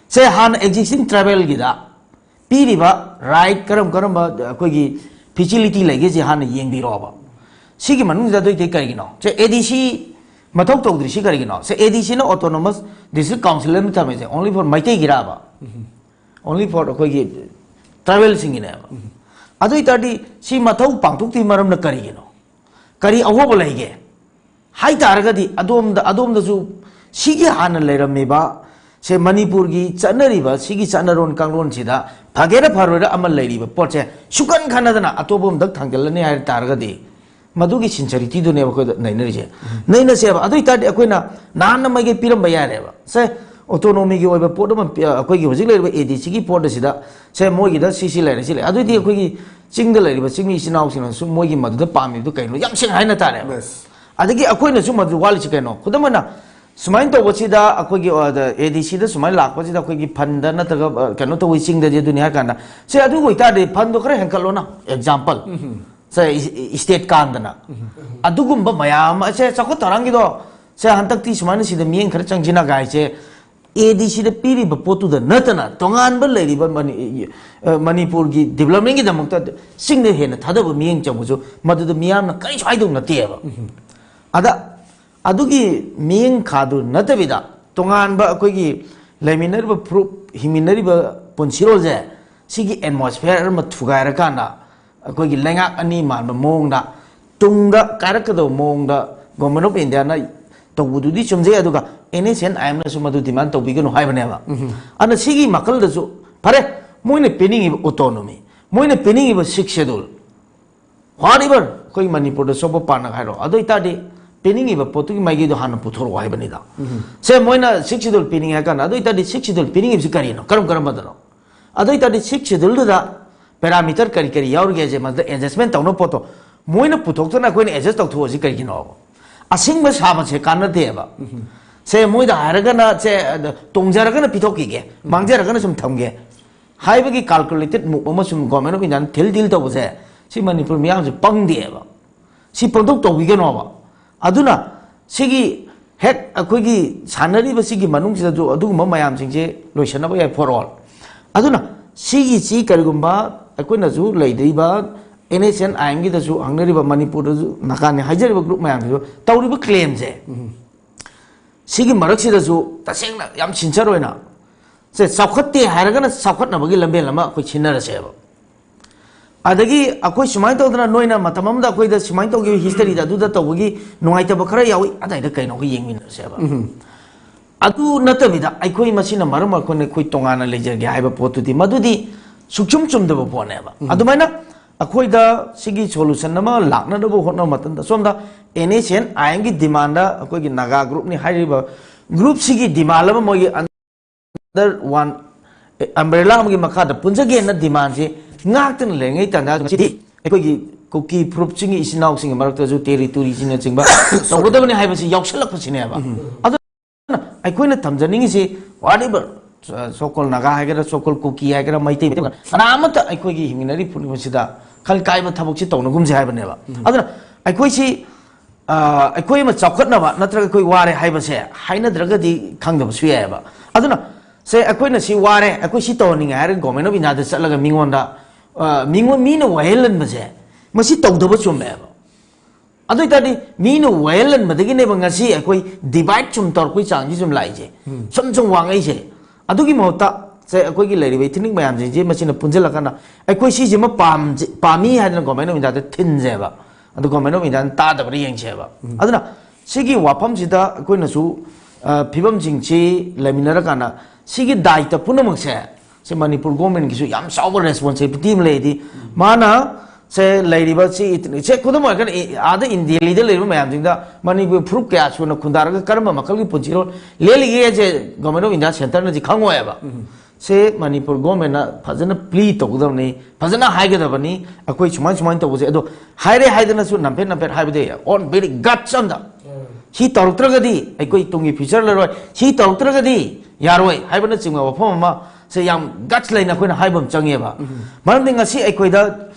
ꯁꯦ, ꯍꯥꯟꯅ existing tribal ꯒꯤꯗ ꯄꯤꯔꯤꯕ right ꯀꯔꯝ ꯀꯔꯝꯕ ꯑꯩꯈꯣꯏꯒꯤ facility ꯂꯩꯒꯦꯁꯦ ꯍꯥꯟꯅ ꯌꯦꯡꯕꯤꯔꯣꯕ꯫ ꯁꯤꯒꯤ ꯃꯅꯨꯡꯁꯤꯗ ꯑꯗꯨꯏꯗꯤ ꯀꯔꯤꯒꯤꯅꯣ? ꯁꯦ, A D C ꯃꯊꯧ ꯇꯧꯗ꯭ꯔꯤꯁꯤ ꯀꯔꯤꯒꯤꯅꯣ? ꯁꯦ, A D C ꯅ Autonomous District Council ꯑꯃ ꯊꯝꯃꯤꯁꯦ only for ꯃꯩꯇꯩꯒꯤꯔꯥꯕ? Only for ꯑꯩꯈꯣꯏꯒꯤ tribal ꯁꯤꯡꯒꯤꯅꯦꯕ꯫ ꯑꯗꯨ ꯑꯣꯏꯇꯥꯔꯗꯤ ꯁꯤ ꯃꯊꯧ ꯄꯥꯡꯊꯣꯛꯇ꯭ꯔꯤ ꯃꯔꯝꯅ ꯀꯔꯤꯒꯤꯅꯣ? ꯀꯔꯤ ꯑꯍꯣꯕ ꯂꯩꯒꯦ? ꯍꯥꯏ ꯇꯥꯔꯒꯗꯤ ꯑꯗꯣꯝꯗ, ꯑꯗꯣꯝꯗꯁꯨ ꯁꯤꯒꯤ ꯍꯥꯟꯅ ꯂꯩꯔꯝꯃꯤꯕ, ꯁꯦ, ꯃꯅꯤꯄꯨꯔꯒꯤ ꯆꯠꯅꯔꯤꯕ ꯁꯤꯒꯤ ꯆꯠꯅꯔꯣꯟ ꯀꯥꯡꯂꯣꯟꯁꯤꯗ ꯐꯒꯦꯔꯥ ꯐꯔꯣꯏꯔꯥ ꯑꯃ ꯂꯩꯔꯤꯕ ꯄꯣꯠꯁꯦ ꯁꯨꯀꯟ ꯈꯟꯅꯗꯅ ꯑꯇꯣꯞꯄ ꯑꯃꯗ ꯊꯥꯡꯖꯤꯜꯂꯅꯤ ꯍꯥꯏ ꯇꯥꯔꯒꯗꯤ, ꯃꯗꯨꯒꯤ sincerity ꯗꯨꯅꯦꯕ ꯑꯩꯈꯣꯏꯗ ꯅꯩꯅꯔꯤꯁꯦ꯫ ꯅꯩꯅꯁꯦꯕ꯫ ꯑꯗꯨ ꯑꯣꯏꯇꯥꯔꯗꯤ ꯑꯩꯈꯣꯏꯅ ꯅꯍꯥꯟꯅ ꯃꯥꯏꯀꯩ ꯄꯤꯔꯝꯕ ꯌꯥꯔꯦꯕ꯫ ꯁꯦ, autonomy ꯒꯤ ꯑꯣꯏꯕ ꯄꯣꯠ ꯑꯃ ꯄꯤ-, ꯑꯩꯈꯣꯏꯒꯤ ꯍꯧꯖꯤꯛ ꯂꯩꯔꯤꯕ A D C ꯒꯤ ꯄꯣꯠ ꯑꯁꯤꯗ, ꯁꯦ, ꯃꯣꯏꯒꯤꯗ ꯁꯤ ꯁꯤ ꯂꯩꯔꯦ, ꯁꯤ ꯂꯩꯔꯦ꯫ ꯑꯗꯨꯑꯣꯏꯗꯤ ꯑꯩꯈꯣꯏꯒꯤ ꯆꯤꯡꯗ ꯂꯩꯔꯤꯕ ꯆꯤꯡꯃꯤ ꯏꯆꯤꯟ ꯏꯅꯥꯎꯁꯤꯡꯅꯁꯨ ꯃꯣꯏꯒꯤ ꯃꯗꯨꯗ ꯄꯥꯝꯃꯤꯕꯗꯨ ꯀꯩꯅꯣ ꯌꯥꯝ ꯁꯦꯡꯅ ꯍꯥꯏꯅ ꯇꯥꯔꯦꯕ꯫ ꯑꯗꯒꯤ ꯑꯩꯈꯣꯏꯅꯁꯨ ꯃꯗꯨ ꯋꯥꯠꯂꯤꯁꯤ ꯀꯩꯅꯣ? ꯈꯨꯗꯝ ꯑꯣꯏꯅ, ꯁꯨꯃꯥꯏꯅ ꯇꯧꯕꯁꯤꯗ ꯑꯩꯈꯣꯏꯒꯤ, ꯑ, ꯗ-, A D C ꯗ ꯁꯨꯃꯥꯏꯅ ꯂꯥꯛꯄꯁꯤꯗ ꯑꯩꯈꯣꯏꯒꯤ fund ꯅꯠꯇ꯭ꯔꯒ, ꯑ, ꯀꯩꯅꯣ ꯇꯧꯕ ꯆꯤꯡꯗꯗꯤ ꯑꯗꯨꯅꯤ ꯍꯥꯏ ꯀꯥꯟꯗ, ꯁꯦ, ꯑꯗꯨ ꯑꯣꯏꯇꯥꯔꯗꯤ fund ꯗꯣ ꯈꯔ ꯍꯦꯟꯀꯠꯂꯣꯅ, example꯫ ꯁꯦ, ꯏꯁ-, ꯏꯁ-, state ꯀꯥꯟꯗꯅ꯫ ꯑꯗꯨꯒꯨꯝꯕ ꯃꯌꯥꯝ ꯑꯃ, ꯁꯦ, ꯆꯥꯎꯈꯠ ꯊꯧꯔꯥꯡꯒꯤꯗꯣ, ꯁꯦ, ꯍꯟꯗꯛꯇꯤ ꯁꯨꯃꯥꯏꯅ ꯁꯤꯗ ꯃꯤꯠꯌꯦꯡ ꯈꯔ ꯆꯪꯁꯤꯟꯅꯒ ꯍꯥꯏꯁꯦ, A D C ꯗ ꯄꯤꯔꯤꯕ ꯄꯣꯠꯇꯨꯗ ꯅꯠꯇꯅ ꯇꯣꯉꯥꯟꯕ ꯂꯩꯔꯤꯕ ꯃꯅꯤ-, ꯑ, ꯃꯅꯤꯄꯨꯔꯒꯤ development ꯒꯤꯗꯃꯛꯇ ꯆꯤꯡꯗ ꯍꯦꯟꯅ ꯊꯥꯗꯕ ꯃꯤꯠꯌꯦꯡ ꯆꯪꯕꯁꯨ ꯃꯗꯨꯗ ꯃꯤꯌꯥꯝꯅ ꯀꯔꯤꯁꯨ ꯍꯥꯏꯗꯧ ꯅꯠꯇꯦꯕ꯫ ꯑꯗ ꯑꯗꯨꯒꯤ ꯃꯤꯠꯌꯦꯡ ꯈꯥꯗꯨ ꯅꯠꯇꯕꯤꯗ ꯇꯣꯉꯥꯟꯕ ꯑꯩꯈꯣꯏꯒꯤ ꯂꯩꯃꯤꯟꯅꯔꯤꯕ ꯐꯨꯔꯨꯞ, ꯍꯤꯡꯃꯤꯟꯅꯔꯤꯕ ꯄꯨꯟꯁꯤꯔꯣꯜꯁꯦ, ꯁꯤꯒꯤ atmosphere ꯑꯃ ꯊꯨꯒꯥꯏꯔꯀꯥꯟꯗ ꯑꯩꯈꯣꯏꯒꯤ ꯂꯩꯉꯥꯛ ꯑꯅꯤ ꯃꯥꯟꯕ ꯃꯑꯣꯡꯗ ꯇꯨꯡꯗ ꯀꯥꯏꯔꯛꯀꯗꯕ ꯃꯑꯣꯡꯗ Government of India ꯅ ꯇꯧꯕꯗꯨꯗꯤ ꯆꯨꯝꯖꯩ, ꯑꯗꯨꯒ N S C N I M ꯅꯁꯨ ꯃꯗꯨ demand ꯇꯧꯕꯤꯒꯅꯨ ꯍꯥꯏꯕꯅꯦꯕ꯫ ꯑꯗꯨꯅ ꯁꯤꯒꯤ ꯃꯈꯜꯗꯁꯨ, ꯐꯔꯦ, ꯃꯣꯏꯅ ꯄꯤꯅꯤꯡꯉꯤꯕ autonomy, ꯃꯣꯏꯅ ꯄꯤꯅꯤꯡꯉꯤꯕ Sixth Schedule, ꯐꯥꯔꯤꯕ ꯑꯩꯈꯣꯏ ꯃꯅꯤꯄꯨꯔꯗ ꯁꯣꯛꯄ ꯄꯥꯟꯅ ꯍꯥꯏꯔꯣ, ꯑꯗꯨ ꯑꯣꯏꯇꯥꯔꯗꯤ ꯄꯤꯅꯤꯡꯉꯤꯕ ꯄꯣꯠꯇꯨꯒꯤ ꯃꯥꯏꯀꯩꯗꯣ ꯍꯥꯟꯅ ꯄꯨꯊꯣꯔꯛꯑꯣ ꯍꯥꯏꯕꯅꯤꯗ꯫ ꯁꯦ, ꯃꯣꯏꯅ ꯁꯤꯛꯁ ꯁꯤꯗꯨꯜ ꯄꯤꯅꯤꯡꯉꯦ ꯍꯥꯏ ꯀꯥꯟꯗ, ꯑꯗꯨ ꯑꯣꯏꯇꯥꯔꯗꯤ ꯁꯤꯛꯁ ꯁꯤꯗꯨꯜ ꯄꯤꯅꯤꯡꯉꯤꯕꯁꯤ ꯀꯔꯤꯅꯣ? ꯀꯔꯝ ꯀꯔꯝꯕꯗꯅꯣ? ꯑꯗꯨ ꯑꯣꯏꯇꯥꯔꯗꯤ ꯁꯤꯛꯁ ꯁꯤꯗꯨꯜꯗꯨꯗ ꯄꯦꯔꯥꯃꯤꯇꯔ ꯀꯔꯤ ꯀꯔꯤ ꯌꯥꯎꯔꯤꯒꯦꯁꯦ, ꯃꯗꯨꯗ ꯑꯦꯗꯖꯁꯃꯦꯟ ꯇꯧꯅꯕ ꯄꯣꯠꯇꯣ ꯃꯣꯏꯅ ꯄꯨꯊꯣꯛꯇꯅ ꯑꯩꯈꯣꯏꯅ ꯑꯦꯗꯖꯁ ꯇꯧꯊꯣꯛꯑꯁꯤ ꯀꯔꯤꯒꯤꯅꯣꯕ? ꯑꯁꯤꯡꯕ ꯁꯥꯕꯁꯦ ꯀꯥꯟꯅꯗꯦꯕ꯫ ꯁꯦ, ꯃꯣꯏꯗ ꯍꯥꯏꯔꯒꯅ, ꯁꯦ, ꯇꯣꯡꯖꯔꯒꯅ ꯄꯤꯊꯣꯛꯈꯤꯒꯦ, ꯃꯥꯡꯖꯔꯒꯅ ꯁꯨꯝ ꯊꯝꯒꯦ ꯍꯥꯏꯕꯒꯤ ꯀꯥꯜꯀꯨꯂꯦꯇꯦꯠ ꯃꯨꯞ ꯑꯃ ꯁꯨꯝ ꯒꯣꯔꯃꯦꯟ ꯑꯣꯐ ꯏꯟꯗꯤꯌꯥꯅ ꯊꯤꯜ ꯗꯤꯜ ꯇꯧꯕꯁꯦ, ꯁꯤ ꯃꯅꯤꯄꯨꯔ ꯃꯤꯌꯥꯝꯁꯦ ꯄꯪꯗꯦꯕ꯫ ꯁꯤ ꯄꯪꯇꯧ ꯇꯧꯕꯤꯒꯅꯣꯕ꯫ ꯑꯗꯨꯅ ꯁꯤꯒꯤ ꯍꯦꯛ ꯑꯩꯈꯣꯏꯒꯤ ꯁꯥꯟꯅꯔꯤꯕ ꯁꯤꯒꯤ ꯃꯅꯨꯡꯁꯤꯗꯁꯨ ꯑꯗꯨꯒꯨꯝꯕ ꯃꯌꯥꯝꯁꯤꯡꯁꯦ ꯂꯣꯏꯁꯤꯟꯅꯕ ꯌꯥꯏ, for all꯫ ꯑꯗꯨꯅ ꯁꯤꯒꯤꯁꯤ ꯀꯔꯤꯒꯨꯝꯕ ꯑꯩꯈꯣꯏꯅꯁꯨ ꯂꯩꯔꯤꯕ ꯑꯦꯟ ꯑꯦꯁ ꯑꯦꯟ ꯑꯥꯏ ꯑꯦꯝꯒꯤꯗꯁꯨ ꯍꯪꯅꯔꯤꯕ, ꯃꯅꯤꯄꯨꯔꯗꯁꯨ ꯅꯥꯒꯥꯅꯤ ꯍꯥꯏꯖꯔꯤꯕ ꯒ꯭ꯔꯨꯞ ꯃꯌꯥꯝꯁꯤꯁꯨ ꯇꯧꯔꯤꯕ ꯀ꯭ꯂꯦꯝꯁꯦ, ꯁꯤꯒꯤ ꯃꯔꯛꯁꯤꯗꯁꯨ ꯇꯁꯦꯡꯅ ꯌꯥꯝ ꯁꯤꯟꯁꯔ ꯑꯣꯏꯅ, ꯁꯦ, ꯆꯥꯎꯈꯠꯇꯦ ꯍꯥꯏꯔꯒꯅ ꯆꯥꯎꯈꯠꯅꯕꯒꯤ ꯂꯝꯕꯦꯜ ꯑꯃ ꯑꯩꯈꯣꯏ ꯁꯤꯟꯅꯔꯁꯦꯕ꯫ ꯑꯗꯒꯤ ꯑꯩꯈꯣꯏ ꯁꯨꯃꯥꯏꯅ ꯇꯧꯗꯅ, ꯅꯣꯏꯅ ꯃꯇꯝ ꯑꯃꯗ ꯑꯩꯈꯣꯏꯗ ꯁꯨꯃꯥꯏꯅ ꯇꯧꯈꯤꯕ ꯍꯤꯁꯇꯔꯤꯗ ꯑꯗꯨꯗ ꯇꯧꯕꯒꯤ ꯅꯨꯡꯉꯥꯏꯇꯕ ꯈꯔ ꯌꯥꯎꯏ, ꯑꯗꯥꯏꯗ ꯀꯩꯅꯣ ꯑꯩꯈꯣꯏ ꯌꯦꯡꯃꯤꯟꯅꯁꯦꯕ꯫ ꯑꯗꯨ ꯅꯠꯇꯕꯤꯗ ꯑꯩꯈꯣꯏ ꯃꯁꯤꯅ ꯃꯔꯝ ꯑꯣꯏꯔꯒ ꯑꯩꯈꯣꯏ ꯇꯣꯉꯥꯟꯅ ꯂꯩꯖꯒꯦ ꯍꯥꯏꯕ ꯄꯣꯠꯇꯨꯗꯤ, ꯃꯗꯨꯗꯤ ꯁꯨꯛꯆꯨꯝ ꯆꯨꯝꯗꯕ ꯄꯣꯠꯅꯦꯕ꯫ ꯑꯗꯨꯃꯥꯏꯅ ꯑꯩꯈꯣꯏꯗ ꯁꯤꯒꯤ ꯁꯣꯂꯨꯁꯟ ꯑꯃ ꯂꯥꯛꯅꯅꯕ ꯍꯣꯠꯅꯕ ꯃꯇꯝꯗ, ꯁꯣꯝꯗ ꯑꯦꯟ ꯑꯦꯁ ꯑꯦꯟ ꯑꯥꯏ ꯑꯦꯝꯒꯤ ꯗꯤꯃꯥꯟꯗ ꯑꯩꯈꯣꯏꯒꯤ ꯅꯥꯒꯥ ꯒ꯭ꯔꯨꯞꯅꯤ ꯍꯥꯏꯔꯤꯕ ꯒ꯭ꯔꯨꯞꯁꯤꯒꯤ ꯗꯤꯃꯥꯟ ꯑꯃ ꯃꯣꯏꯒꯤ under one umbrella ꯑꯃꯒꯤ ꯃꯈꯥꯗ ꯄꯨꯟꯖꯒꯦꯅ ꯗꯤꯃꯥꯟꯁꯦ ꯉꯥꯛꯇꯅ ꯂꯩꯔꯤꯉꯩ ꯇꯥꯟꯖꯥ, ꯉꯁꯤꯗꯤ ꯑꯩꯈꯣꯏꯒꯤ ꯀꯨꯀꯤ ꯐꯨꯔꯨꯞꯁꯤꯡꯒꯤ ꯏꯆꯤꯟ ꯏꯅꯥꯎꯁꯤꯡꯒꯤ ꯃꯔꯛꯇꯁꯨ ꯇꯦꯔꯤꯇꯣꯔꯤꯁꯤꯡꯅꯆꯤꯡꯕ ꯇꯧꯒꯗꯕꯅꯤ ꯍꯥꯏꯕꯁꯤ ꯌꯥꯎꯁꯜꯂꯛꯄꯁꯤꯅꯦꯕ꯫ ꯑꯗꯨꯅ ꯑꯩꯈꯣꯏꯅ ꯊꯝꯖꯅꯤꯡꯉꯤꯁꯤ, whatever, so-called ꯅꯥꯒꯥ ꯍꯥꯏꯒꯦꯔꯥ, so-called ꯀꯨꯀꯤ ꯍꯥꯏꯒꯦꯔꯥ, ꯃꯩꯇꯩ, ꯃꯩꯇꯩ, ꯀꯅꯥ ꯑꯃꯠꯇ ꯑꯩꯈꯣꯏꯒꯤ ꯍꯤꯡꯃꯤꯟꯅꯔꯤꯕ ꯄꯨꯝꯅꯃꯛꯁꯤꯗ ꯈꯜ ꯀꯥꯏꯕ ꯊꯕꯛꯁꯤ ꯇꯧꯅꯒꯨꯝꯁꯦ ꯍꯥꯏꯕꯅꯦꯕ꯫ ꯑꯗꯨꯅ ꯑꯩꯈꯣꯏꯁꯤ, ꯑ, ꯑꯩꯈꯣꯏ ꯑꯃ ꯆꯥꯎꯈꯠꯅꯕ ꯅꯠꯇ꯭ꯔꯒ ꯑꯩꯈꯣꯏ ꯋꯥꯔꯦ ꯍꯥꯏꯕꯁꯦ ꯍꯥꯏꯅꯗ꯭ꯔꯒꯗꯤ ꯈꯪꯗꯕꯁꯨ ꯌꯥꯏꯑꯕ꯫ ꯑꯗꯨꯅ ꯁꯦ, ꯑꯩꯈꯣꯏꯅ ꯁꯤ ꯋꯥꯔꯦ, ꯑꯩꯈꯣꯏ ꯁꯤ ꯇꯧꯍꯟꯅꯤꯡꯉꯦ ꯍꯥꯏꯔꯒ ꯒꯣꯔꯃꯦꯟ ꯑꯣꯐ ꯏꯟꯗꯤꯌꯥꯗ ꯆꯠꯂꯒ ꯃꯤꯉꯣꯟꯗ, ꯑ, ꯃꯤꯉꯣꯟ, ꯃꯤꯅ ꯋꯥꯍꯜꯍꯟꯕꯁꯦ, ꯃꯁꯤ ꯇꯧꯗꯕ ꯆꯨꯝꯃꯦꯕ꯫ ꯑꯗꯨ ꯑꯣꯏꯇꯥꯔꯗꯤ ꯃꯤꯅ ꯋꯥꯍꯜꯍꯟꯕꯗꯒꯤꯅꯦꯕ ꯉꯁꯤ ꯑꯩꯈꯣꯏ ꯗꯤꯚꯥꯏꯠ ꯁꯨꯝ ꯇꯧꯔꯛꯄꯒꯤ ꯆꯥꯡꯁꯤ ꯁꯨꯝ ꯂꯥꯛꯏꯁꯦ, ꯁꯨꯝ ꯁꯨꯝ ꯋꯥꯡꯉꯛꯏꯁꯦ꯫ ꯑꯗꯨꯒꯤ ꯃꯍꯨꯠꯇ ꯁꯦ, ꯑꯩꯈꯣꯏꯒꯤ ꯂꯩꯔꯤꯕ ꯏꯊꯅꯤꯛ ꯃꯌꯥꯝꯁꯤꯡꯁꯤ ꯃꯁꯤꯅ ꯄꯨꯟꯁꯤꯜꯂꯀꯥꯟꯗ ꯑꯩꯈꯣꯏ ꯁꯤꯁꯤꯃ ꯄꯥꯝꯖ-, ꯄꯥꯝꯃꯤ ꯍꯥꯏꯗꯅ ꯒꯣꯔꯃꯦꯟ ꯑꯣꯐ ꯏꯟꯗꯤꯌꯥꯗ ꯊꯤꯟꯁꯦꯕ꯫ ꯑꯗꯨ ꯒꯣꯔꯃꯦꯟ ꯑꯣꯐ ꯏꯟꯗꯤꯌꯥꯅ ꯇꯥꯗꯕ꯭ꯔꯥ ꯌꯦꯡꯁꯦꯕ꯫ ꯑꯗꯨꯅ ꯁꯤꯒꯤ ꯋꯥꯐꯝꯁꯤꯗ ꯑꯩꯈꯣꯏꯅꯁꯨ, ꯑ, ꯐꯤꯕꯝꯁꯤꯡꯁꯤ ꯂꯩꯃꯤꯟꯅꯔꯀꯥꯟꯗ ꯁꯤꯒꯤ ꯗꯥꯏꯇ ꯄꯨꯝꯅꯃꯛꯁꯦ, ꯁꯤ ꯃꯅꯤꯄꯨꯔ ꯒꯣꯔꯃꯦꯟꯒꯤꯁꯨ ꯌꯥꯝ ꯆꯥꯎꯕ ꯔꯦꯁꯄꯣꯟꯁꯤꯕꯤꯂꯤꯇꯤ ꯑꯃ ꯂꯩ꯫ ꯍꯥꯏꯗꯤ ꯃꯥꯅ ꯁꯦ ꯂꯩꯔꯤꯕ ꯁꯤ ꯏꯠ-, ꯁꯦ ꯈꯨꯗꯝ ꯑꯣꯏꯔꯒꯅ ꯏ-, ꯑꯥꯗ ꯏꯟꯗꯤꯌꯥꯂꯤꯗ ꯂꯩꯔꯤꯕ ꯃꯌꯥꯝꯁꯤꯡꯗ ꯃꯅꯤꯄꯨꯔ ꯐꯨꯔꯨꯞ ꯀꯌꯥ ꯁꯨꯅ ꯈꯨꯟꯗꯥꯔꯒ ꯀꯔꯝꯕ ꯃꯈꯜꯒꯤ ꯄꯨꯟꯁꯤꯔꯣꯜ ꯂꯦꯜꯂꯤꯒꯦ ꯍꯥꯏꯁꯦ Government of India centreꯅꯗꯤ ꯈꯪꯉꯣꯏꯕ꯫ ꯁꯦ ꯃꯅꯤꯄꯨꯔ governmentꯅ ꯐꯖꯅ plea ꯇꯧꯒꯗꯕꯅꯤ, ꯐꯖꯅ ꯍꯥꯏꯒꯗꯕꯅꯤ, ꯑꯩꯈꯣꯏ ꯁꯨꯃꯥꯏ ꯁꯨꯃꯥꯏꯅ ꯇꯧꯕꯁꯦ꯫ ꯑꯗꯣ ꯍꯥꯏꯔꯦ ꯍꯥꯏꯗꯅꯁꯨ ꯅꯝꯐꯦꯠ ꯅꯝꯐꯦꯠ ꯍꯥꯏꯕꯗꯤ on very guts ꯑꯝꯗ ꯁꯤ ꯇꯧꯔꯛꯇ꯭ꯔꯒꯗꯤ ꯑꯩꯈꯣꯏ ꯇꯨꯡꯒꯤ future ꯂꯩꯔꯣꯏ, ꯁꯤ ꯇꯧꯔꯛꯇ꯭ꯔꯒꯗꯤ ꯌꯥꯔꯣꯏ ꯍꯥꯏꯕꯅꯆꯤꯡꯕ ꯋꯥꯐꯝ ꯑꯃ ꯁꯦ ꯌꯥꯝ guts ꯂꯩꯅ ꯑꯩꯈꯣꯏꯅ ꯍꯥꯏꯕ ꯑꯃ ꯆꯪꯉꯦꯕ꯫ ꯃꯔꯝꯗꯤ ꯉꯁꯤ ꯑꯩꯈꯣꯏꯗ,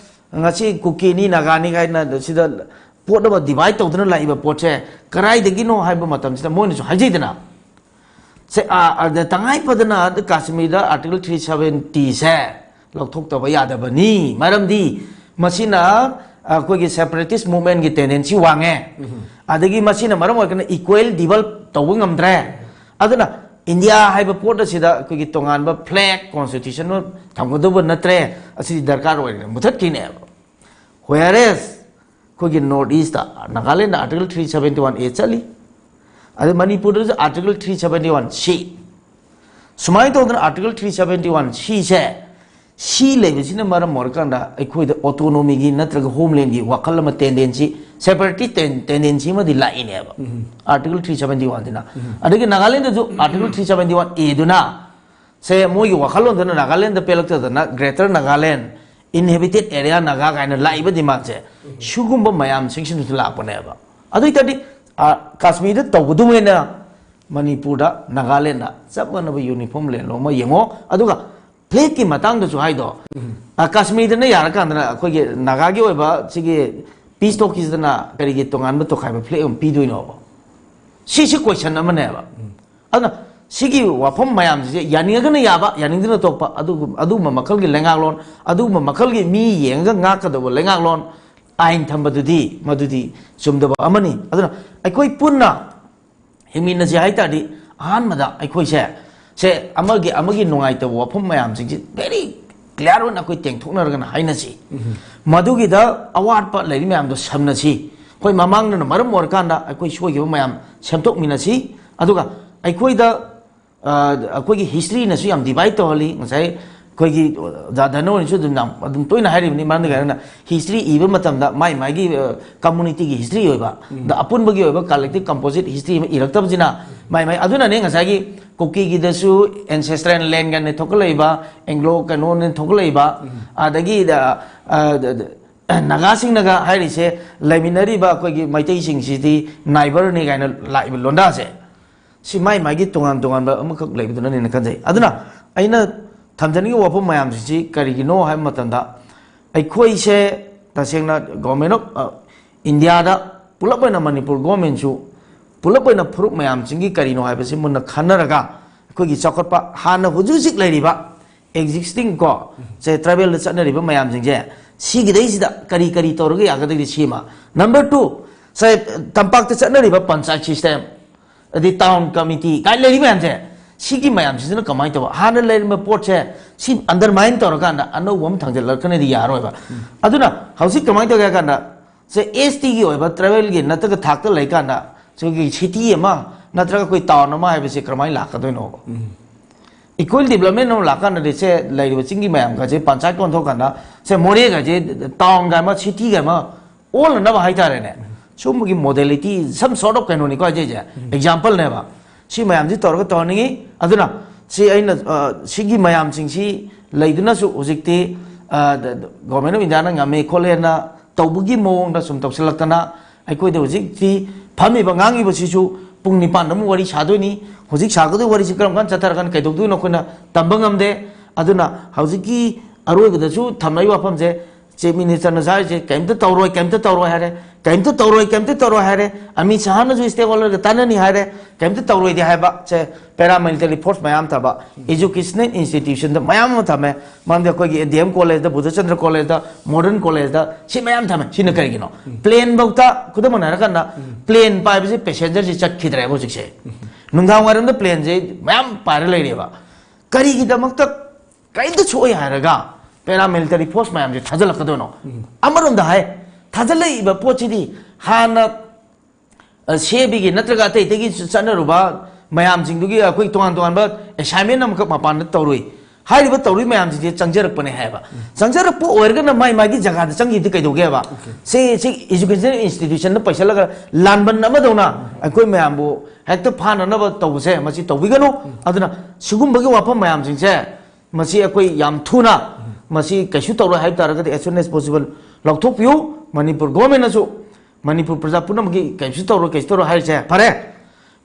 ꯉꯁꯤ ꯀꯨꯀꯤꯅꯤ, ꯅꯥꯒꯥꯅꯤ ꯀꯥꯏꯅ ꯁꯤꯗ ꯄꯣꯠ ꯑꯃ divide ꯇꯧꯗꯨꯅ ꯂꯥꯛꯏꯕ ꯄꯣꯠꯁꯦ ꯀꯗꯥꯏꯗꯒꯤꯅꯣ ꯍꯥꯏꯕ ꯃꯇꯝꯁꯤꯗ ꯃꯣꯏꯅꯁꯨ ꯍꯥꯏꯖꯩꯗꯅ꯫ ꯁꯦ, ꯑ, ꯑꯗ ꯇꯉꯥꯏ ꯐꯗꯅ ꯑꯗ ꯀꯥꯁꯃꯤꯔꯗ Article three seventyꯁꯦ ꯂꯧꯊꯣꯛꯇꯕ ꯌꯥꯗꯕꯅꯤ꯫ ꯃꯔꯝꯗꯤ ꯃꯁꯤꯅ ꯑꯩꯈꯣꯏꯒꯤ separatist movementꯀꯤ tendency ꯋꯥꯡꯉꯦ꯫ ꯑꯗꯒꯤ ꯃꯁꯤꯅ ꯃꯔꯝ ꯑꯣꯏꯔꯒꯅ equal develop ꯇꯧꯕ ꯉꯝꯗ꯭ꯔꯦ꯫ ꯑꯗꯨꯅ ꯏꯟꯗꯤꯌꯥ ꯍꯥꯏꯕ ꯄꯣꯠ ꯑꯁꯤꯗ ꯑꯩꯈꯣꯏꯒꯤ ꯇꯣꯉꯥꯟꯕ flag constitution ꯊꯝꯒꯗꯧꯕ ꯅꯠꯇ꯭ꯔꯦ, ꯑꯁꯤꯗꯤ ꯗꯔꯀꯥꯔ ꯑꯣꯏꯔꯦ, ꯃꯨꯊꯠꯈꯤꯅꯦꯕ꯫ Whereas ꯑꯩꯈꯣꯏꯒꯤ North Eastꯇ, Nagaland Article three seventy one A ꯆꯠꯂꯤ, ꯑꯗꯩ ꯃꯅꯤꯄꯨꯔꯗꯁꯨ Article three seventy one C꯫ ꯁꯨꯃꯥꯏꯅ ꯇꯧꯗꯅ Article three seventy one Cꯁꯦ, ꯁꯤ ꯂꯩꯕꯁꯤꯅ ꯃꯔꯝ ꯑꯣꯏꯔꯀꯥꯟꯗ ꯑꯩꯈꯣꯏꯗ autonomyꯒꯤ ꯅꯠꯇ꯭ꯔꯒ homelandꯒꯤ ꯋꯥꯈꯜ ꯑꯃ, tendency, separatist ten-, tendency ꯑꯃꯗꯤ ꯂꯥꯛꯏꯅꯦꯕ꯫ Article three seventy oneꯁꯤꯅ꯫ ꯑꯗꯒꯤ ꯅꯥꯒꯥꯂꯦꯟꯗꯁꯨ Article three seventy one Aꯗꯨꯅ ꯁꯦ ꯃꯣꯏꯒꯤ ꯋꯥꯈꯜꯂꯣꯟꯗꯨꯅ Nagaland ꯄꯦꯜꯂꯛꯇꯗꯅ Greater Nagaland, Inhabited Area Naga ꯀꯥꯏꯅ ꯂꯥꯛꯏꯕ demandꯁꯦ ꯁꯤꯒꯨꯝꯕ ꯃꯌꯥꯝꯁꯤꯡꯁꯤꯅꯁꯨ ꯂꯥꯛꯄꯅꯦꯕ꯫ ꯑꯗꯨ ꯑꯣꯏꯇꯥꯔꯗꯤ, ꯑ, ꯀꯥꯁꯃꯤꯔꯗ ꯇꯧꯕꯗꯨꯃꯥꯏꯅ ꯃꯅꯤꯄꯨꯔꯗ, ꯅꯥꯒꯥꯂꯦꯟꯗ ꯆꯞ ꯃꯥꯟꯅꯕ uniform land law ꯑꯃ ꯌꯦꯡꯉꯣ꯫ ꯑꯗꯨꯒ flagꯀꯤ ꯃꯇꯥꯡꯗꯁꯨ ꯍꯥꯏꯗꯣ, ꯑ, ꯀꯥꯁꯃꯤꯔꯗꯅ ꯌꯥꯔꯀꯥꯟꯗꯅ ꯑꯩꯈꯣꯏꯒꯤ ꯅꯥꯒꯥꯒꯤ ꯑꯣꯏꯕ ꯁꯤꯒꯤ peace talkꯁꯤꯗꯅ ꯀꯔꯤꯒꯤ ꯇꯣꯉꯥꯟꯕ ꯇꯣꯈꯥꯏꯕ flag ꯑꯃ ꯄꯤꯗꯣꯏꯅꯣꯕ? ꯁꯤꯁꯤ question ꯑꯃꯅꯦꯕ꯫ ꯑꯗꯨꯅ ꯁꯤꯒꯤ ꯋꯥꯐꯝ ꯃꯌꯥꯝꯁꯤꯁꯦ ꯌꯥꯅꯤꯡꯉꯒꯅ ꯌꯥꯕ, ꯌꯥꯅꯤꯡꯗꯅ ꯇꯣꯛꯄ, ꯑꯗꯨꯒꯨꯝ-, ꯑꯗꯨꯒꯨꯝꯕ ꯃꯈꯜꯒꯤ ꯂꯩꯉꯥꯛꯂꯣꯟ, ꯑꯗꯨꯒꯨꯝꯕ ꯃꯈꯜꯒꯤ ꯃꯤ ꯌꯦꯡꯉꯒ ꯉꯥꯛꯀꯗꯧꯕ ꯂꯩꯉꯥꯛꯂꯣꯟ, ꯑꯥꯏꯟ ꯊꯝꯕꯗꯨꯗꯤ ꯃꯗꯨꯗꯤ ꯆꯨꯝꯗꯕ ꯑꯃꯅꯤ꯫ ꯑꯗꯨꯅ ꯑꯩꯈꯣꯏ ꯄꯨꯟꯅ ꯍꯤꯡꯃꯤꯟꯅꯁꯤ ꯍꯥꯏ ꯇꯥꯔꯗꯤ, ꯑꯍꯥꯟꯕꯗ ꯑꯩꯈꯣꯏꯁꯦ, ꯁꯦ ꯑꯃꯒꯤ, ꯑꯃꯒꯤ ꯅꯨꯡꯉꯥꯏꯇꯕ ꯋꯥꯐꯝ ꯃꯌꯥꯝꯁꯤꯡꯁꯤ very clear ꯑꯣꯏꯅ ꯑꯩꯈꯣꯏ ꯇꯦꯡꯊꯣꯛꯅꯔꯒꯅ ꯍꯥꯏꯅꯁꯤ꯫ ꯃꯗꯨꯒꯤꯗ ꯑꯋꯥꯠꯄ ꯂꯩꯔꯤ ꯃꯌꯥꯝꯗꯣ ꯁꯝꯅꯁꯤ꯫ ꯑꯩꯈꯣꯏ ꯃꯃꯥꯡꯗꯅ ꯃꯔꯝ ꯑꯣꯏꯔꯀꯥꯟꯗ ꯑꯩꯈꯣꯏ ꯁꯣꯏꯈꯤꯕ ꯃꯌꯥꯝ ꯁꯦꯝꯗꯣꯛꯃꯤꯟꯅꯁꯤ꯫ ꯑꯗꯨꯒ ꯑꯩꯈꯣꯏꯗ, ꯑ, ꯑꯩꯈꯣꯏꯒꯤ historyꯅꯁꯨ ꯌꯥꯝ divide ꯇꯧꯍꯜꯂꯤ꯫ ꯉꯁꯥꯏ ꯑꯩꯈꯣꯏꯒꯤ ꯑꯣꯖꯥ ꯙꯅꯣꯅꯤꯁꯨ ꯑꯗꯨꯝ ꯌꯥꯝ ꯑꯗꯨꯝ ꯇꯣꯏꯅ ꯍꯥꯏꯔꯤꯕꯅꯤ, ꯃꯔꯝꯗꯤ ꯀꯩꯅꯣꯅ ꯍꯤꯁꯇ꯭ꯔꯤ ꯏꯕ ꯃꯇꯝꯗ ꯃꯥꯏ ꯃꯥꯏꯒꯤ ꯀꯝꯃꯨꯅꯤꯇꯤꯒꯤ ꯍꯤꯁꯇ꯭ꯔꯤ ꯑꯣꯏꯕ, ꯑꯗ ꯑꯄꯨꯟꯕꯒꯤ ꯑꯣꯏꯕ ꯀꯂꯦꯛꯇꯤꯚ ꯀꯝꯄꯣꯖꯤꯠ ꯍꯤꯁꯇ꯭ꯔꯤ ꯑꯃ ꯏꯔꯛꯇꯕꯁꯤꯅ ꯃꯥꯏ ꯃꯥꯏ, ꯑꯗꯨꯅꯅꯦ ꯉꯁꯥꯏꯒꯤ ꯀꯨꯀꯤꯒꯤꯗꯁꯨ ꯑꯦꯟꯁꯦꯁꯇ꯭ꯔꯦꯜ ꯂꯦꯟꯒꯅ ꯊꯣꯛꯀꯠꯂꯛꯏꯕ, ꯑꯦꯡꯒ꯭ꯂꯣ ꯀꯩꯅꯣꯅ ꯊꯣꯛꯀꯠꯂꯛꯏꯕ, ꯑꯗꯒꯤ ꯗ- ꯑ, ꯗ- ꯗ- ꯅꯥꯒꯥꯁꯤꯡꯅꯒ ꯍꯥꯏꯔꯤꯁꯦ, ꯂꯩꯃꯤꯟꯅꯔꯤꯕ ꯑꯩꯈꯣꯏꯒꯤ ꯃꯩꯇꯩꯁꯤꯡꯁꯤꯗꯤ ꯅꯥꯏꯕꯔꯅꯤ ꯀꯥꯏꯅ ꯂꯥꯛꯏꯕ ꯂꯣꯟꯗꯥꯁꯦ, ꯁꯤ ꯃꯥꯏ ꯃꯥꯏꯒꯤ ꯇꯣꯉꯥꯟ ꯇꯣꯉꯥꯟꯕ ꯑꯃꯈꯛ ꯂꯩꯕꯗꯨꯅꯅꯦꯅ ꯈꯟꯖꯩ꯫ ꯑꯗꯨꯅ ꯑꯩꯅ ꯊꯝꯖꯅꯤꯡꯉꯤꯕ ꯋꯥꯐꯝ ꯃꯌꯥꯝꯁꯤꯡꯁꯤ ꯀꯔꯤꯒꯤꯅꯣ ꯍꯥꯏꯕ ꯃꯇꯝꯗ, ꯑꯩꯈꯣꯏꯁꯦ ꯇꯁꯦꯡꯅ ꯒꯣꯔꯃꯦꯟ ꯑꯣꯐ ꯏꯟꯗꯤꯌꯥꯗ ꯄꯨꯂꯞ ꯑꯣꯏꯅ ꯃꯅꯤꯄꯨꯔ ꯒꯣꯔꯃꯦꯟꯁꯨ ꯄꯨꯂꯞ ꯑꯣꯏꯅ ꯐꯨꯔꯨꯞ ꯃꯌꯥꯝꯁꯤꯡꯒꯤ ꯀꯔꯤꯅꯣ ꯍꯥꯏꯕꯁꯤ ꯃꯨꯟꯅ ꯈꯟꯅꯔꯒ, ꯑꯩꯈꯣꯏꯒꯤ ꯆꯥꯎꯈꯠꯄ ꯍꯥꯟꯅ ꯍꯧꯖꯤꯛ ꯍꯧꯖꯤꯛ ꯂꯩꯔꯤꯕ ꯑꯦꯛꯖꯤꯁꯇꯤꯡ ꯀꯣ, ꯁꯦ ꯇ꯭ꯔꯥꯏꯕꯦꯜꯗ ꯆꯠꯅꯔꯤꯕ ꯃꯌꯥꯝꯁꯤꯡꯁꯦ, ꯁꯤꯒꯤꯗꯩꯁꯤꯗ ꯀꯔꯤ ꯀꯔꯤ ꯇꯧꯔꯒ ꯌꯥꯒꯗꯒꯦ ꯁꯤꯃ꯫ ꯅꯝꯕꯔ ꯇꯨ, ꯁꯦ ꯇꯝꯄꯥꯛꯇ ꯆꯠꯅꯔꯤꯕ ꯄꯟꯆꯥꯌꯠ ꯁꯤꯁꯇꯦꯝ, ꯑꯗꯩ ꯇꯥꯎꯟ ꯀꯃꯤꯇꯤ ꯀꯥꯏ ꯂꯩꯔꯤ ꯃꯌꯥꯝꯁꯦ, ꯁꯤꯒꯤ ꯃꯌꯥꯝꯁꯤꯁꯤꯅ ꯀꯃꯥꯏꯅ ꯇꯧꯕ? ꯍꯥꯟꯅ ꯂꯩꯔꯝꯕ ꯄꯣꯠꯁꯦ ꯁꯤ ꯑꯟꯗꯔꯃꯥꯏꯟ ꯇꯧꯔꯀꯥꯟꯗ ꯑꯅꯧꯕ ꯑꯃ ꯊꯥꯡꯖꯜꯂꯛꯀꯅꯤꯗꯤ ꯌꯥꯔꯣꯏꯕ꯫ ꯑꯗꯨꯅ ꯍꯧꯖꯤꯛ ꯀꯃꯥꯏꯅ ꯇꯧꯒꯦ ꯍꯥꯏ ꯀꯥꯟꯗ, ꯁꯦ ꯑꯦꯁ ꯇꯤꯒꯤ ꯑꯣꯏꯕ ꯇ꯭ꯔꯥꯏꯕꯦꯜꯒꯤ ꯅꯠꯇ꯭ꯔꯒ ꯊꯥꯛꯇ ꯂꯩꯀꯥꯟꯗ, ꯁꯤꯒꯤ ꯁꯤꯇꯤ ꯑꯃ ꯅꯠꯇ꯭ꯔꯒ ꯑꯩꯈꯣꯏ ꯇꯥꯎꯟ ꯑꯃ ꯍꯥꯏꯕꯁꯦ ꯀꯔꯝꯍꯥꯏꯅ ꯂꯥꯛꯀꯗꯣꯏꯅꯣꯕ? ꯏꯀ꯭ꯋꯦꯜ ꯗꯤꯕꯂꯞꯃꯦꯟ ꯑꯃ ꯂꯥꯛꯀꯥꯟꯗꯗꯤ, ꯁꯦ ꯂꯩꯔꯤꯕ ꯆꯤꯡꯒꯤ ꯃꯌꯥꯝꯒꯁꯦ ꯄꯟꯆꯥꯌꯠꯀ ꯑꯣꯟꯊꯣꯛꯀꯥꯟꯗ, ꯁꯦ ꯃꯣꯔꯦꯒꯁꯦ ꯇꯥꯎꯟꯒ ꯑꯃ ꯁꯤꯇꯤꯒ ꯑꯃ ꯑꯣꯜꯂꯅꯕ ꯍꯥꯏꯇꯥꯔꯦꯅꯦ, ꯁꯨꯝꯕꯒꯤ ꯃꯣꯗꯦꯂꯤꯇꯤ, some sort of ꯀꯩꯅꯣꯅꯤꯀꯣ ꯍꯥꯏꯖꯩꯁꯦ, ꯑꯦꯛꯖꯥꯝꯄꯜꯅꯦꯕ꯫ ꯁꯤ ꯃꯌꯥꯝꯁꯤ ꯇꯧꯔꯒ ꯇꯧꯍꯟꯅꯤꯡꯉꯤ꯫ ꯑꯗꯨꯅ ꯁꯤ ꯑꯩꯅ, ꯑ, ꯁꯤꯒꯤ ꯃꯌꯥꯝꯁꯤꯡꯁꯤ ꯂꯩꯗꯨꯅꯁꯨ ꯍꯧꯖꯤꯛꯇꯤ, ꯑ, ꯒꯣꯔꯃꯦꯟ ꯑꯣꯐ ꯏꯟꯗꯤꯌꯥꯅ ꯉꯝꯃꯦ ꯈꯣꯠꯂꯦꯅ ꯇꯧꯕꯒꯤ ꯃꯑꯣꯡꯗ ꯁꯨꯝ ꯇꯧꯁꯤꯜꯂꯛꯇꯅ, ꯑꯩꯈꯣꯏꯗ ꯍꯧꯖꯤꯛꯇꯤ ꯐꯝꯃꯤꯕ ꯉꯥꯡꯉꯤꯕꯁꯤꯁꯨ ꯄꯨꯡ ꯅꯤꯄꯥꯟꯗ ꯑꯃꯨꯛ ꯋꯥꯔꯤ ꯁꯥꯗꯣꯏꯅꯤ꯫ ꯍꯧꯖꯤꯛ ꯁꯥꯒꯗꯣꯏ ꯋꯥꯔꯤꯁꯤ ꯀꯔꯝ ꯀꯥꯟꯗ ꯆꯠꯊꯔꯀꯥꯟꯗ ꯀꯩꯗꯧꯗꯣꯏꯅꯣ ꯑꯩꯈꯣꯏꯅ ꯇꯝꯕ ꯉꯝꯗꯦ꯫ ꯑꯗꯨꯅ ꯍꯧꯖꯤꯛꯀꯤ ꯑꯔꯣꯏꯕꯗꯁꯨ ꯊꯝꯂꯛꯏ ꯋꯥꯐꯝꯁꯦ, ꯆꯤꯐ ꯃꯤꯅꯤꯁꯇꯔꯅꯁꯨ ꯍꯥꯏꯔꯤꯁꯦ, "ꯀꯩꯝꯇ ꯇꯧꯔꯣꯏ, ꯀꯩꯝꯇ ꯇꯧꯔꯣꯏ" ꯍꯥꯏꯔꯦ, "ꯀꯩꯝꯇ ꯇꯧꯔꯣꯏ, ꯀꯩꯝꯇ ꯇꯧꯔꯣꯏ" ꯍꯥꯏꯔꯦ꯫ ꯑꯃꯤꯠ ꯁꯍꯥꯅꯁꯨ ꯁ꯭ꯇꯦꯛ ꯍꯣꯜꯗꯔꯒ ꯇꯥꯟꯅꯅꯤ ꯍꯥꯏꯔꯦ, ꯀꯩꯝꯇ ꯇꯧꯔꯣꯏꯗꯤ ꯍꯥꯏꯕ꯫ ꯁꯦ, ꯄꯦꯔꯥ ꯃꯤꯂꯤꯇꯔꯤ ꯐꯣꯔꯁ ꯃꯌꯥꯝ ꯊꯝꯕ, ꯏꯖꯨꯀꯦꯁꯅꯦꯜ ꯏꯟꯁꯇꯤꯇ꯭ꯌꯨꯁꯟꯗ ꯃꯌꯥꯝ ꯑꯃ ꯊꯝꯃꯦ꯫ ꯃꯔꯝꯗꯤ ꯑꯩꯈꯣꯏꯒꯤ ꯗꯤ ꯑꯦꯝ ꯀꯣꯂꯦꯖꯇ, ꯕꯨꯙꯆꯟꯗ꯭ꯔ ꯀꯣꯂꯦꯖꯇ, ꯃꯣꯗꯔꯟ ꯀꯣꯂꯦꯖꯇ, ꯁꯤ ꯃꯌꯥꯝ ꯊꯝꯃꯦ꯫ ꯁꯤꯅ ꯀꯔꯤꯒꯤꯅꯣ? ꯄ꯭ꯂꯦꯟ ꯐꯧꯗ, ꯈꯨꯗꯝ ꯑꯣꯏꯅ ꯍꯥꯏꯔꯀꯥꯟꯗ, ꯄ꯭ꯂꯦꯟ ꯄꯥꯏꯕꯁꯦ ꯄꯦꯁꯦꯟꯖꯔꯁꯤ ꯆꯠꯈꯤꯗ꯭ꯔꯦꯕ ꯍꯧꯖꯤꯛꯁꯦ꯫ ꯅꯨꯡꯗꯥꯡ ꯋꯥꯏꯔꯝꯗ ꯄ꯭ꯂꯦꯟꯁꯦ ꯃꯌꯥꯝ ꯄꯥꯏꯔ ꯂꯩꯔꯦꯕ꯫ ꯀꯔꯤꯒꯤꯗꯃꯛꯇ ꯀꯔꯤꯝꯇ ꯁꯣꯛꯑꯣꯏ ꯍꯥꯏꯔꯒ ꯄꯦꯔꯥ ꯃꯤꯂꯤꯇꯔꯤ ꯐꯣꯔꯁ ꯃꯌꯥꯝꯁꯦ ꯊꯥꯖꯤꯜꯂꯛꯀꯗꯣꯏꯅꯣ? ꯑꯃꯔꯣꯝꯗ ꯍꯥꯏ, ꯊꯥꯖꯤꯜꯂꯛꯏꯕ ꯄꯣꯠꯁꯤꯗꯤ ꯍꯥꯟꯅ, ꯑ, ꯁꯤ ꯑꯦ ꯕꯤꯒꯤ ꯅꯠꯇ꯭ꯔꯒ ꯑꯇꯩ ꯑꯇꯩꯒꯤ ꯆꯠꯅꯔꯨꯕ ꯃꯌꯥꯝꯁꯤꯡꯗꯨꯒꯤ ꯑꯩꯈꯣꯏ ꯇꯣꯉꯥꯟ ꯇꯣꯉꯥꯟꯕ ꯑꯦꯁꯥꯏꯟꯃꯦꯟ ꯑꯃꯈꯛ ꯃꯄꯥꯟꯗ ꯇꯧꯔꯨꯏ꯫ ꯍꯥꯏꯔꯤꯕ ꯇꯧꯔꯤ ꯃꯌꯥꯝꯁꯤꯗꯤ ꯆꯪꯖꯔꯛꯄꯅꯦ ꯍꯥꯏꯕ꯫ ꯆꯪꯖꯔꯛꯄ ꯑꯣꯏꯔꯒꯅ ꯃꯥꯏ ꯃꯥꯒꯤ ꯖꯒꯥꯗ ꯆꯪꯈꯤꯕꯗꯤ ꯀꯩꯗꯧꯒꯦꯕ? ꯁꯤ ꯁꯤ education institution ꯗ ꯄꯩꯁꯜꯂꯒ ꯂꯥꯟꯕꯟ ꯑꯃꯗꯧꯅ ꯑꯩꯈꯣꯏ ꯃꯌꯥꯝꯕꯨ ꯍꯦꯛꯇ ꯐꯥꯅꯅꯕ ꯇꯧꯕꯁꯦ ꯃꯁꯤ ꯇꯧꯕꯤꯒꯅꯨ꯫ ꯑꯗꯨꯅ ꯁꯤꯒꯨꯝꯕꯒꯤ ꯋꯥꯐꯝ ꯃꯌꯥꯝꯁꯤꯡꯁꯦ ꯃꯁꯤ ꯑꯩꯈꯣꯏ ꯌꯥꯝ ꯊꯨꯅ ꯃꯁꯤ ꯀꯩꯁꯨ ꯇꯧꯔꯣꯏ ꯍꯥꯏꯕ ꯇꯥꯔꯒꯗꯤ as soon as possible ꯂꯧꯊꯣꯛꯄꯤꯌꯨ꯫ ꯃꯅꯤꯄꯨꯔ ꯒꯣꯔꯃꯦꯟꯅꯁꯨ ꯃꯅꯤꯄꯨꯔ ꯄ꯭ꯔꯖꯥ ꯄꯨꯝꯅꯃꯛꯀꯤ ꯀꯩꯁꯨ ꯇꯧꯔꯣꯏ, ꯀꯩꯁꯨ ꯇꯧꯔꯣꯏ ꯍꯥꯏꯔꯤꯁꯦ ꯐꯔꯦ꯫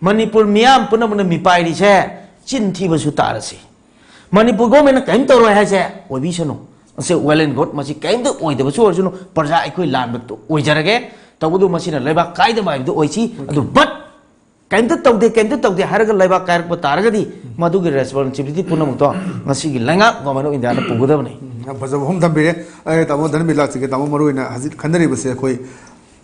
ꯃꯅꯤꯄꯨꯔ ꯃꯤꯌꯥꯝ ꯄꯨꯝꯅꯃꯛꯅ ꯃꯤꯄꯥꯏꯔꯤꯁꯦ ꯆꯤꯟ ꯊꯤꯕꯁꯨ ꯇꯥꯔꯁꯤ꯫ ꯃꯅꯤꯄꯨꯔ ꯒꯣꯔꯃꯦꯟꯅ ꯀꯔꯤꯝ ꯇꯧꯔꯣꯏ ꯍꯥꯏꯁꯦ ꯑꯣꯏꯕꯤꯁꯅꯨ꯫ ꯃꯁꯤ well and good, ꯃꯁꯤ ꯀꯔꯤꯝꯇ ꯑꯣꯏꯗꯕꯁꯨ ꯑꯣꯏꯔꯁꯅꯨ, ꯄ꯭ꯔꯖꯥ ꯑꯩꯈꯣꯏ ꯂꯥꯟꯕ ꯑꯣꯏꯖꯔꯒꯦ꯫ ꯇꯧꯕꯗꯨ ꯃꯁꯤꯅ ꯂꯩꯕꯥꯛ ꯀꯥꯏꯗꯕ ꯍꯥꯏꯕꯗꯨ ꯑꯣꯏꯁꯤ꯫ ꯑꯗꯨ but ꯀꯔꯤꯝꯇ ꯇꯧꯗꯦ, ꯀꯔꯤꯝꯇ ꯇꯧꯗꯦ ꯍꯥꯏꯔꯒ ꯂꯩꯕꯥꯛ ꯀꯥꯏꯔꯛꯄ ꯇꯥꯔꯒꯗꯤ ꯃꯗꯨꯒꯤ responsibility ꯄꯨꯝꯅꯃꯛꯇꯣ ꯉꯁꯤꯒꯤ ꯂꯩꯉꯥꯛ government of India ꯅ ꯄꯨꯒꯗꯕꯅꯤ꯫ ꯎꯝ, ꯌꯥꯝ ꯐꯖꯕ ꯋꯥꯐꯝ ꯊꯝꯕꯤꯔꯦ꯫ ꯑꯩ ꯇꯥꯃꯣ ꯙꯅꯕꯤꯔ ꯂꯥꯛꯆꯒꯦ꯫ ꯇꯥꯃꯣ, ꯃꯔꯨ ꯑꯣꯏꯅ ꯍꯧꯖꯤꯛ ꯈꯟꯅꯔꯤꯕꯁꯦ ꯑꯩꯈꯣꯏ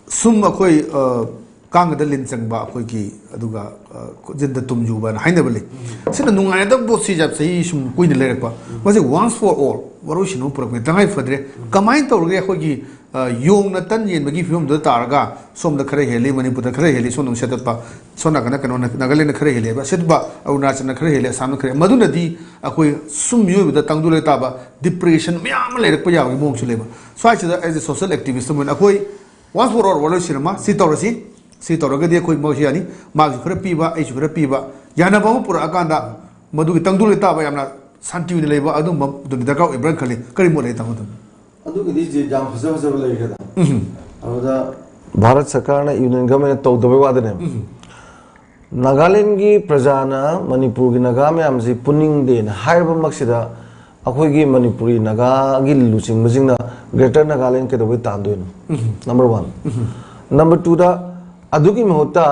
ꯁꯨꯝ ꯑꯩꯈꯣꯏ, ꯑ, ꯀꯥꯡꯒꯗ ꯂꯤꯟ ꯆꯪꯕ ꯑꯩꯈꯣꯏꯒꯤ, ꯑꯗꯨꯒ, ꯑ, ꯈꯨꯖꯤꯟꯗ ꯇꯨꯝ ꯌꯨꯕꯅ ꯍꯥꯏꯅꯕ ꯂꯩ꯫ ꯁꯤꯅ ꯅꯨꯡꯉꯥꯏꯅꯗꯕ ꯄꯣꯠꯁꯤ ꯌꯥꯝ ꯆꯍꯤ ꯁꯨꯝ ꯀꯨꯏꯅ ꯂꯩꯔꯛꯄ꯫ ꯃꯁꯤ once for all ꯋꯥꯔꯣꯏꯁꯤꯟ ꯑꯃ ꯄꯨꯔꯛꯄꯅꯤ꯫ ꯇꯉꯥꯏ ꯐꯗ꯭ꯔꯦ꯫ ꯀꯃꯥꯏꯅ ꯇꯧꯔꯒ ꯑꯩꯈꯣꯏꯒꯤ, ꯑ, ꯌꯣꯡꯅ ꯇꯟ ꯌꯦꯟꯕꯒꯤ ꯐꯤꯕꯝꯗꯨꯗ ꯇꯥꯔꯒ ꯁꯣꯝꯗ ꯈꯔ ꯍꯦꯜꯂꯤ, ꯃꯅꯤꯄꯨꯔꯗ ꯈꯔ ꯍꯦꯜꯂꯤ, ꯁꯣꯝꯗ ꯁꯦꯠꯇꯠꯄ, ꯁꯣꯝ ꯅꯥꯀꯟꯗ ꯀꯩꯅꯣꯅ, ꯅꯥꯒꯥꯂꯦꯟꯗ ꯈꯔ ꯍꯦꯜꯂꯦꯕ ꯁꯦꯠꯇꯠꯄ, ꯑꯔꯨꯅꯥꯆꯜꯅ ꯈꯔ ꯍꯦꯜꯂꯦ, ꯑꯁꯥꯝꯅ ꯈꯔ ꯍꯦꯜꯂꯦ꯫ ꯃꯗꯨꯅꯗꯤ ꯑꯩꯈꯣꯏ ꯁꯨꯝ ꯃꯤꯑꯣꯏꯕꯗ ꯇꯪꯗꯨ ꯂꯩꯇꯥꯕ depression ꯃꯌꯥꯝ ꯑꯃ ꯂꯩꯔꯛꯄ ꯌꯥꯕꯒꯤ ꯃꯑꯣꯡꯁꯨ ꯂꯩꯕ꯫ ꯁ꯭ꯋꯥꯏꯁꯤꯗ as a social activist ꯑꯃ ꯑꯣꯏꯅ ꯑꯩꯈꯣꯏ once for all ꯋꯥꯔꯣꯏꯁꯤꯟ ꯑꯃ ꯁꯤ ꯇꯧꯔꯁꯤ, ꯁꯤ ꯇꯧꯔꯒꯗꯤ ꯑꯩꯈꯣꯏ ꯃꯣꯏꯁꯨ ꯌꯥꯅꯤ, ꯃꯥꯒꯤꯁꯨ ꯈꯔ ꯄꯤꯕ, ꯑꯩꯁꯨ ꯈꯔ ꯄꯤꯕ, ꯌꯥꯅꯕ ꯑꯃ ꯄꯨꯔꯛꯑꯀꯥꯟꯗ ꯃꯗꯨꯒꯤ ꯇꯪꯗꯨ ꯂꯩꯇꯥꯕ ꯌꯥꯝꯅ ꯁꯥꯟꯇꯤ ꯑꯣꯏꯅ ꯂꯩꯕ ꯑꯗꯨꯝꯕ ꯑꯗꯨꯝ ꯗꯔꯀꯥꯔ ꯑꯣꯏꯕ꯭ꯔꯥꯅ ꯈꯜꯂꯤ꯫ ꯀꯔꯤ ꯃꯣꯠ ꯂꯩ, ꯇꯥꯃꯣ? ꯑꯗꯨꯝ ꯑꯗꯨꯒꯤꯗꯤ ꯏꯆꯦ ꯌꯥꯝ ꯐꯖ ꯐꯖꯕ ꯂꯩꯈ꯭ꯔꯦꯗ꯫ ꯑꯗꯨꯗ ꯚꯥꯔꯠ ꯁꯔꯀꯥꯔꯅ ꯌꯨꯅꯤꯌꯟ ꯒꯚꯔꯟꯃꯦꯟꯅ ꯇꯧꯗꯕꯩ ꯋꯥꯗꯅꯦꯕ꯫ ꯅꯥꯒꯥꯂꯦꯟꯒꯤ ꯄ꯭ꯔꯖꯥꯅ ꯃꯅꯤꯄꯨꯔꯒꯤ ꯅꯥꯒꯥ ꯃꯌꯥꯝꯁꯤ ꯄꯨꯅꯤꯡꯗꯦꯅ ꯍꯥꯏꯔꯕꯃꯛꯁꯤꯗ ꯑꯩꯈꯣꯏꯒꯤ ꯃꯅꯤꯄꯨꯔꯤ ꯅꯥꯒꯥꯒꯤ ꯂꯨꯆꯤꯡꯕꯁꯤꯡꯅ ꯒ꯭ꯔꯦꯇꯔ ꯅꯥꯒꯥꯂꯦꯟ ꯀꯩꯗꯧꯕꯩ ꯇꯥꯟꯗꯣꯏꯅꯣ? Number one. ꯅꯝꯕꯔ ꯇꯨꯗ ꯑꯗꯨꯒꯤ ꯃꯍꯨꯠꯇ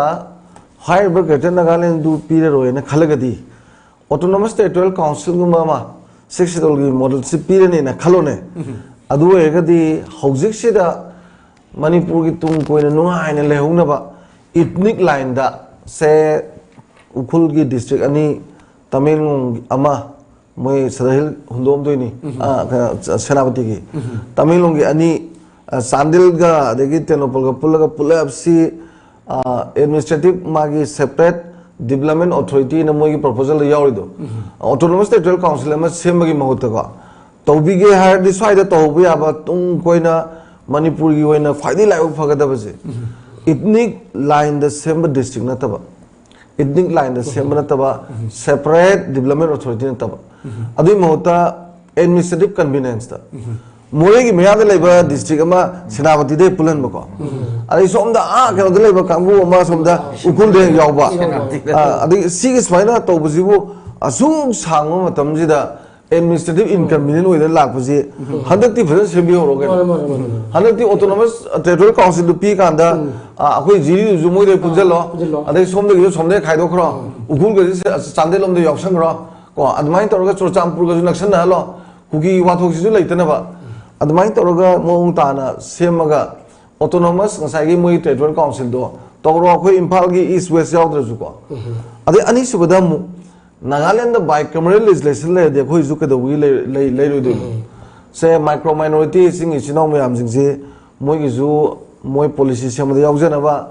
ꯍꯥꯏꯔꯤꯕ ꯒ꯭ꯔꯦꯇꯔ ꯅꯥꯒꯥꯂꯦꯟꯗꯨ ꯄꯤꯔꯔꯣꯏꯅ ꯈꯜꯂꯒꯗꯤ ꯑꯣꯇꯣꯅꯣꯃꯁ ꯇꯦꯔꯤꯇꯣꯔꯤꯌꯦꯜ ꯀꯥꯎꯟꯁꯤꯜꯒꯨꯝꯕ ꯑꯃ ꯁꯤꯛꯁ ꯁꯦꯗꯨꯜꯒꯤ ꯃꯣꯗꯦꯜꯁꯤ ꯄꯤꯔꯅꯤꯅ ꯈꯜꯂꯣꯅꯦ꯫ ꯑꯗꯨ ꯑꯣꯏꯔꯒꯗꯤ ꯍꯧꯖꯤꯛꯁꯤꯗ ꯃꯅꯤꯄꯨꯔꯒꯤ ꯇꯨꯡ ꯀꯣꯏꯅ ꯅꯨꯡꯉꯥꯏꯅ ꯂꯩꯍꯧꯅꯕ ꯏꯊꯅꯤꯛ ꯂꯥꯏꯟꯗ ꯁꯦ ꯎꯈ꯭ꯔꯨꯜꯒꯤ ꯗꯤꯁꯇ꯭ꯔꯤꯛ ꯑꯅꯤ, ꯇꯃꯦꯡꯂꯣꯡ ꯑꯃ, ꯃꯣꯏ ꯁꯗꯥ ꯍꯤꯜ ꯍꯨꯟꯗꯣꯛꯑꯝꯗꯣꯏꯅꯤ, ꯑ, ꯀꯩꯅꯣ, ꯁꯦꯅꯥꯄꯇꯤꯒꯤ꯫ ꯇꯃꯦꯡꯂꯣꯡꯒꯤ ꯑꯅꯤ, ꯑ, ꯆꯥꯟꯗꯦꯜꯒ ꯑꯗꯒꯤ ꯇꯦꯡꯅꯧꯄꯜꯒ ꯄꯨꯜꯂꯒ ꯄꯨꯂꯞꯁꯤ ꯑꯦꯗꯃꯤꯅꯤꯁꯇ꯭ꯔꯦꯇꯤꯚ ꯃꯥꯒꯤ ꯁꯦꯄꯔꯦꯠ ꯗꯤꯕꯂꯞꯃꯦꯟ ꯑꯣꯊꯣꯔꯤꯇꯤꯅ ꯃꯣꯏꯒꯤ ꯄ꯭ꯔꯣꯄꯣꯖꯦꯜꯗ ꯌꯥꯎꯔꯤꯗꯣ, ꯑꯣꯇꯣꯅꯣꯃꯁ ꯇꯦꯔꯤꯇꯣꯔꯤꯌꯦꯜ ꯀꯥꯎꯟꯁꯤꯜ ꯑꯃ ꯁꯦꯝꯕꯒꯤ ꯃꯍꯨꯠꯇꯀꯣ, ꯇꯧꯕꯤꯒꯦ ꯍꯥꯏꯔꯗꯤ ꯁ꯭ꯋꯥꯏꯗ ꯇꯧꯍꯧꯕ ꯌꯥꯕ ꯇꯨꯡ ꯀꯣꯏꯅ ꯃꯅꯤꯄꯨꯔꯒꯤ ꯑꯣꯏꯅ ꯈ꯭ꯋꯥꯏꯗꯒꯤ ꯂꯥꯏꯕꯛ ꯐꯒꯗꯕꯁꯦ, ꯏꯊꯅꯤꯛ ꯂꯥꯏꯟꯗ ꯁꯦꯝꯕ ꯗꯤꯁꯇ꯭ꯔꯤꯛ ꯅꯠꯇꯕ, ꯏꯊꯅꯤꯛ ꯂꯥꯏꯟꯗ ꯁꯦꯝꯕ ꯅꯠꯇꯕ, ꯁꯦꯄꯔꯦꯠ ꯗꯤꯕꯂꯞꯃꯦꯟ ꯑꯣꯊꯣꯔꯤꯇꯤ ꯅꯠꯇꯕ, ꯑꯗꯨꯒꯤ ꯃꯍꯨꯠꯇ ꯑꯦꯗꯃꯤꯅꯤꯁꯇ꯭ꯔꯦꯇꯤꯚ ꯀꯟꯚꯤꯅꯦꯟꯁꯇ ꯃꯣꯔꯦꯒꯤ ꯃꯌꯥꯗ ꯂꯩꯕ ꯗꯤꯁꯇ꯭ꯔꯤꯛ ꯑꯃ ꯁꯦꯅꯥꯄꯇꯤꯗ ꯄꯨꯜꯍꯟꯕꯀꯣ, ꯑꯗꯩ ꯁꯣꯝꯗ ꯑꯥ ꯀꯩꯅꯣꯗ ꯂꯩꯕ ꯀꯥꯡꯕꯨ ꯑꯃ ꯁꯣꯝꯗ ꯎꯈ꯭ꯔꯨꯜꯗ ꯍꯦꯛ ꯌꯥꯎꯕ, ꯑꯥ, ꯑꯗꯒꯤ ꯁꯤꯒꯤ ꯁꯨꯃꯥꯏꯅ ꯇꯧꯕꯁꯤꯕꯨ ꯑꯁꯨꯛ ꯁꯥꯡꯕ ꯃꯇꯝꯁꯤꯗ ꯑꯦꯗꯃꯤꯅꯤꯁꯇ꯭ꯔꯦꯇꯤꯚ ꯏꯟꯀꯟꯚꯤꯅꯤꯌꯟ ꯑꯣꯏꯗꯅ ꯂꯥꯛꯄꯁꯤ ꯍꯟꯗꯛꯇꯤ ꯐꯖꯅ ꯁꯦꯝꯕꯤꯍꯧꯔꯣ ꯀꯩꯅꯣ꯫ ꯃꯥꯅꯦ, ꯃꯥꯅꯦ, ꯃꯥꯅꯦ, ꯃꯥꯅꯦ꯫ ꯍꯟꯗꯛꯇꯤ ꯑꯣꯇꯣꯅꯣꯃꯁ ꯇꯦꯔꯤꯇꯣꯔꯤꯌꯦꯜ ꯀꯥꯎꯟꯁꯤꯜꯗꯨ ꯄꯤꯀꯥꯟꯗ, ꯑꯥ, ꯑꯩꯈꯣꯏ ꯖꯤꯔꯤꯗꯨꯁꯨ ꯃꯣꯏꯗ ꯄꯨꯟꯁꯤꯜꯂꯣ, ꯄꯨꯟꯁꯤꯜꯂꯣ꯫ ꯑꯗꯩ ꯁꯣꯝꯗꯒꯤꯁꯨ ꯁꯣꯝꯗ ꯈꯥꯏꯗꯣꯛꯈ꯭ꯔꯣ, ꯎꯈ꯭ꯔꯨꯜꯒꯁꯨ ꯆꯥꯟꯗꯦꯜ ꯂꯣꯝꯗ ꯌꯥꯎꯁꯟꯈ꯭ꯔꯣ ꯀꯣ, ꯑꯗꯨꯃꯥꯏꯅ ꯇꯧꯔꯒ ꯆꯨꯔꯆꯥꯟꯄꯨꯔꯒꯁꯨ ꯅꯛꯁꯟꯅꯍꯜꯂꯣ, ꯀꯨꯀꯤ ꯋꯥꯊꯣꯛꯁꯤꯁꯨ ꯂꯩꯇꯅꯕ꯫ ꯑꯗꯨꯃꯥꯏꯅ ꯇꯧꯔꯒ ꯃꯑꯣꯡ ꯇꯥꯅ ꯁꯦꯝꯃꯒ ꯑꯣꯇꯣꯅꯣꯃꯁ ꯉꯁꯥꯏꯒꯤ ꯃꯣꯏ ꯇꯦꯔꯤꯇꯣꯔꯤꯌꯦꯜ ꯀꯥꯎꯟꯁꯤꯜꯗꯣ ꯇꯧꯔꯣ, ꯑꯩꯈꯣꯏ ꯏꯝꯐꯥꯜꯒꯤ ꯏꯁ ꯋꯦꯁ ꯌꯥꯎꯗ꯭ꯔꯁꯨꯀꯣ꯫ ꯑꯗꯩ ꯑꯅꯤꯁꯨꯕꯗ ꯑꯃꯨꯛ ꯅꯥꯒꯥꯂꯦꯟꯗ ꯕꯥꯏ ꯀꯃꯔꯦꯜ ꯂꯦꯖꯤꯁꯂꯦꯁꯟ ꯂꯩꯔꯗꯤ ꯑꯩꯈꯣꯏꯁꯨ ꯀꯩꯗꯧꯕꯒꯤ ꯂꯩ-, ꯂꯩ-, ꯂꯩꯔꯣꯏꯗꯣꯏꯅꯣ? ꯁꯦ ꯃꯥꯏꯀ꯭ꯔꯣ ꯃꯥꯏꯅꯣꯔꯤꯇꯤꯁꯤꯡ ꯏꯆꯤꯟ ꯏꯅꯥꯎ ꯃꯌꯥꯝꯁꯤꯡꯁꯦ ꯃꯣꯏꯒꯤꯁꯨ ꯃꯣꯏ ꯄꯣꯂꯤꯁꯤ ꯁꯦꯝꯕꯗ ꯌꯥꯎꯖꯅꯕ,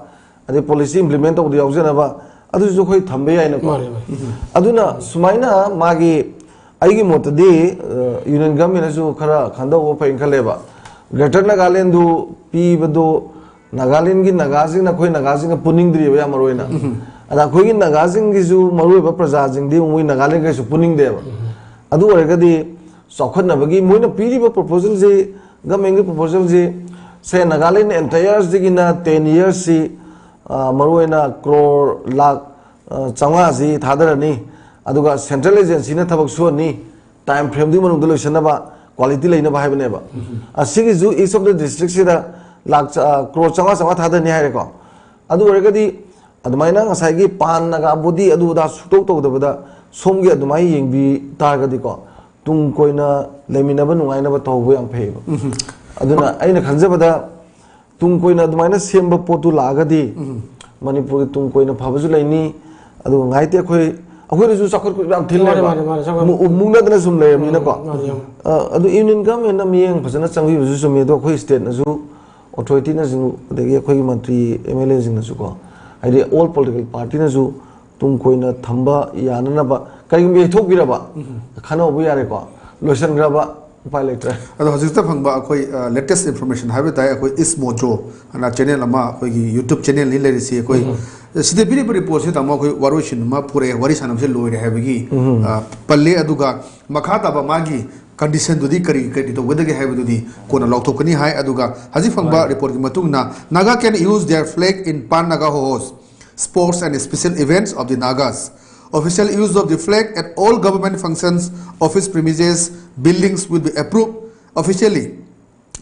ꯑꯗꯩ ꯄꯣꯂꯤꯁꯤ ꯏꯝꯄ꯭ꯂꯤꯃꯦꯟ ꯇꯧꯕꯗ ꯌꯥꯎꯖꯅꯕ, ꯑꯗꯨꯁꯨ ꯑꯩꯈꯣꯏ ꯊꯝꯕ ꯌꯥꯏꯅꯀꯣ꯫ ꯃꯥꯅꯦ, ꯃꯥꯅꯦ꯫ ꯑꯗꯨꯅ ꯁꯨꯃꯥꯏꯅ ꯃꯥꯒꯤ, ꯑꯩꯒꯤ ꯃꯣꯠꯇꯗꯤ, ꯑ, ꯌꯨꯅꯤꯌꯟ ꯒꯚꯔꯟꯃꯦꯟꯅꯁꯨ ꯈꯔ ꯈꯟꯗꯧꯕ ꯐꯩꯅ ꯈꯜꯂꯦꯕ꯫ ꯒ꯭ꯔꯦꯇꯔ ꯅꯥꯒꯥꯂꯦꯟꯗꯨ ꯄꯤꯕꯗꯨ ꯅꯥꯒꯥꯂꯦꯟꯒꯤ ꯅꯥꯒꯥꯁꯤꯡꯅ ꯑꯩꯈꯣꯏ ꯅꯥꯒꯥꯁꯤꯡꯒ ꯄꯨꯅꯤꯡꯗ꯭ꯔꯤꯕ ꯌꯥꯝ ꯃꯔꯨ ꯑꯣꯏꯅ꯫ ꯑꯗ ꯑꯩꯈꯣꯏꯒꯤ ꯅꯥꯒꯥꯁꯤꯡꯒꯤꯁꯨ ꯃꯔꯨꯑꯣꯏꯕ ꯄ꯭ꯔꯖꯥꯁꯤꯡꯗꯤ ꯃꯣꯏ ꯅꯥꯒꯥꯂꯦꯟ ꯀꯩꯁꯨ ꯄꯨꯅꯤꯡꯗꯦꯕ꯫ ꯑꯗꯨ ꯑꯣꯏꯔꯒꯗꯤ ꯆꯥꯎꯈꯠꯅꯕꯒꯤ ꯃꯣꯏꯅ ꯄꯤꯔꯤꯕ ꯄ꯭ꯔꯣꯄꯣꯖꯦꯜꯁꯤ, ꯒꯚꯔꯟꯃꯦꯟꯒꯤ ꯄ꯭ꯔꯣꯄꯣꯖꯦꯜꯁꯤ, ꯁꯦ ꯅꯥꯒꯥꯂꯦꯟ ꯑꯦꯟꯇꯥꯌꯔꯁꯤꯒꯤꯅ ꯇꯦꯟ ꯌꯔꯁꯁꯤ, ꯑ, ꯃꯔꯨꯑꯣꯏꯅ ꯀ꯭ꯔꯣꯔ ꯂꯥꯛ, ꯑ, ꯆꯥꯝꯃꯉꯥꯁꯤ ꯊꯥꯗꯔꯅꯤ, ꯑꯗꯨꯒ ꯁꯦꯟꯇ꯭ꯔꯦꯜ ꯑꯦꯖꯦꯟꯁꯤꯅ ꯊꯕꯛ ꯁꯨꯍꯟꯅꯤ, ꯇꯥꯏꯝ ꯐ꯭ꯔꯦꯝꯗꯨꯒꯤ ꯃꯅꯨꯡꯗ ꯂꯣꯏꯁꯤꯟꯅꯕ, ꯀ꯭ꯋꯥꯂꯤꯇꯤ ꯂꯩꯅꯕ ꯍꯥꯏꯕꯅꯦꯕ꯫ ꯑ, ꯁꯤꯒꯤꯁꯨ ꯏꯁ ꯑꯣꯐ ꯗ ꯗꯤꯁꯇ꯭ꯔꯤꯛꯁꯤꯗ ꯂꯥꯛ ꯆ-, ꯑ, ꯀ꯭ꯔꯣꯔ ꯆꯥꯝꯃꯉꯥ, ꯆꯥꯝꯃꯉꯥ ꯊꯥꯗꯅꯤ ꯍꯥꯏꯔꯦꯀꯣ꯫ ꯑꯗꯨ ꯑꯣꯏꯔꯒꯗꯤ ꯑꯗꯨꯃꯥꯏꯅ ꯉꯁꯥꯏꯒꯤ ꯄꯥꯟ ꯅꯥꯒꯥ ꯕꯣꯗꯤ ꯑꯗꯨ ꯑꯗꯥ ꯁꯨꯛꯇꯧ ꯇꯧꯗꯕꯗ ꯁꯣꯝꯒꯤ ꯑꯗꯨꯃꯥꯏꯅ ꯌꯦꯡꯕꯤ ꯇꯥꯔꯒꯗꯤꯀꯣ, ꯇꯨꯡ ꯀꯣꯏꯅ ꯂꯩꯃꯤꯟꯅꯕ ꯅꯨꯡꯉꯥꯏꯅꯕ ꯇꯧꯕ ꯌꯥꯝ ꯐꯩꯌꯦꯕ꯫ ꯑꯗꯨꯅ ꯑꯩꯅ ꯈꯟꯖꯕꯗ ꯇꯨꯡ ꯀꯣꯏꯅ ꯑꯗꯨꯃꯥꯏꯅ ꯁꯦꯝꯕ ꯄꯣꯠꯇꯨ ꯂꯥꯛꯑꯒꯗꯤ ꯃꯅꯤꯄꯨꯔꯒꯤ ꯇꯨꯡ ꯀꯣꯏꯅ ꯐꯕꯁꯨ ꯂꯩꯅꯤ꯫ ꯑꯗꯨꯒ ꯉꯥꯏꯇꯦ ꯑꯩꯈꯣꯏ, ꯑꯩꯈꯣꯏꯗꯁꯨ ꯆꯥꯎꯈꯠꯄ ꯌꯥꯝ ꯊꯤꯜꯂꯦꯕ꯫ ꯃꯥꯅꯦ, ꯃꯥꯅꯦ, ꯃꯥꯅꯦ, ꯆꯥꯎꯈꯠ- ꯃꯨ-, ꯃꯨꯛꯅꯗꯅ ꯁꯨꯝ ꯂꯩꯔꯕꯅꯤꯅꯀꯣ꯫ ꯎꯝ, ꯃꯥꯅꯦ, ꯌꯥꯝ꯫ ꯑ, ꯑꯗꯨ ꯌꯨꯅꯤꯌꯟ ꯒꯚꯔꯟꯃꯦꯟꯅ ꯃꯤꯠꯌꯦꯡ ꯐꯖꯅ ꯆꯪꯕꯤꯕꯁꯨ ꯆꯨꯝꯃꯤ, ꯑꯗꯣ ꯑꯩꯈꯣꯏ ꯁ꯭ꯇꯦꯠꯅꯁꯨ, ꯑꯣꯊꯣꯔꯤꯇꯤꯅꯁꯨ, ꯑꯗꯒꯤ ꯑꯩꯈꯣꯏꯒꯤ ꯃꯟꯇ꯭ꯔꯤ, ꯑꯦꯝ ꯑꯦꯜ ꯑꯦꯁꯤꯡꯅꯁꯨꯀꯣ, ꯍꯥꯏꯗꯤ ꯑꯣꯜ ꯄꯣꯂꯤꯇꯤꯀꯦꯜ ꯄꯥꯔꯇꯤꯅꯁꯨ ꯇꯨꯡ ꯀꯣꯏꯅ ꯊꯝꯕ ꯌꯥꯅꯅꯕ ꯀꯔꯤꯒꯨꯝꯕ ꯌꯩꯊꯣꯛꯄꯤꯔꯕ, ꯈꯟꯅꯍꯧꯕ ꯌꯥꯔꯦꯀꯣ, ꯂꯣꯏꯁꯤꯟꯈ꯭ꯔꯕ, ꯎꯄꯥꯏ ꯂꯩꯇ꯭ꯔꯦ꯫ ꯑꯗꯣ ꯍꯧꯖꯤꯛꯇ ꯐꯪꯕ ꯑꯩꯈꯣꯏ latest information ꯍꯥꯏꯕ ꯇꯥꯏ, ꯑꯩꯈꯣꯏ ꯏꯁꯃꯣꯖꯣ ꯑꯅ ꯆꯦꯅꯦꯜ ꯑꯃ, ꯑꯩꯈꯣꯏꯒꯤ ꯌꯨꯇ꯭ꯌꯨꯕ ꯆꯦꯅꯦꯜꯅꯤ ꯂꯩꯔꯤꯁꯤ꯫ ꯑꯩꯈꯣꯏ ꯁꯤꯗ ꯄꯤꯔꯤꯕ ꯔꯤꯄꯣꯔꯠꯁꯤ ꯇꯥꯃꯣ ꯑꯩꯈꯣꯏ ꯋꯥꯔꯣꯏꯁꯤꯟ ꯑꯃ ꯄꯨꯔꯛꯑꯦ, ꯋꯥꯔꯤ ꯁꯥꯟꯅꯕꯁꯦ ꯂꯣꯏꯔꯦ ꯍꯥꯏꯕꯒꯤ ꯑ, ꯄꯜꯂꯤ꯫ ꯑꯗꯨꯒ ꯃꯈꯥ ꯇꯥꯕ ꯃꯥꯒꯤ ꯀꯟꯗꯤꯁꯟꯗꯨꯗꯤ ꯀꯔꯤ ꯀꯔꯤ ꯇꯧꯒꯗꯒꯦ ꯍꯥꯏꯕꯗꯨꯗꯤ ꯀꯣꯟꯅ ꯂꯥꯎꯊꯣꯛꯀꯅꯤ ꯍꯥꯏ꯫ ꯑꯗꯨꯒ ꯍꯧꯖꯤꯛ ꯐꯪꯕ ꯔꯤꯄꯣꯔꯠꯀꯤ ꯃꯇꯨꯡ ꯏꯟꯅ, Naga can use their flag in Pan Naga Ho Hos sports and special events of the Nagas. Official use of the flag at all government functions, office premises, buildings will be approved officially.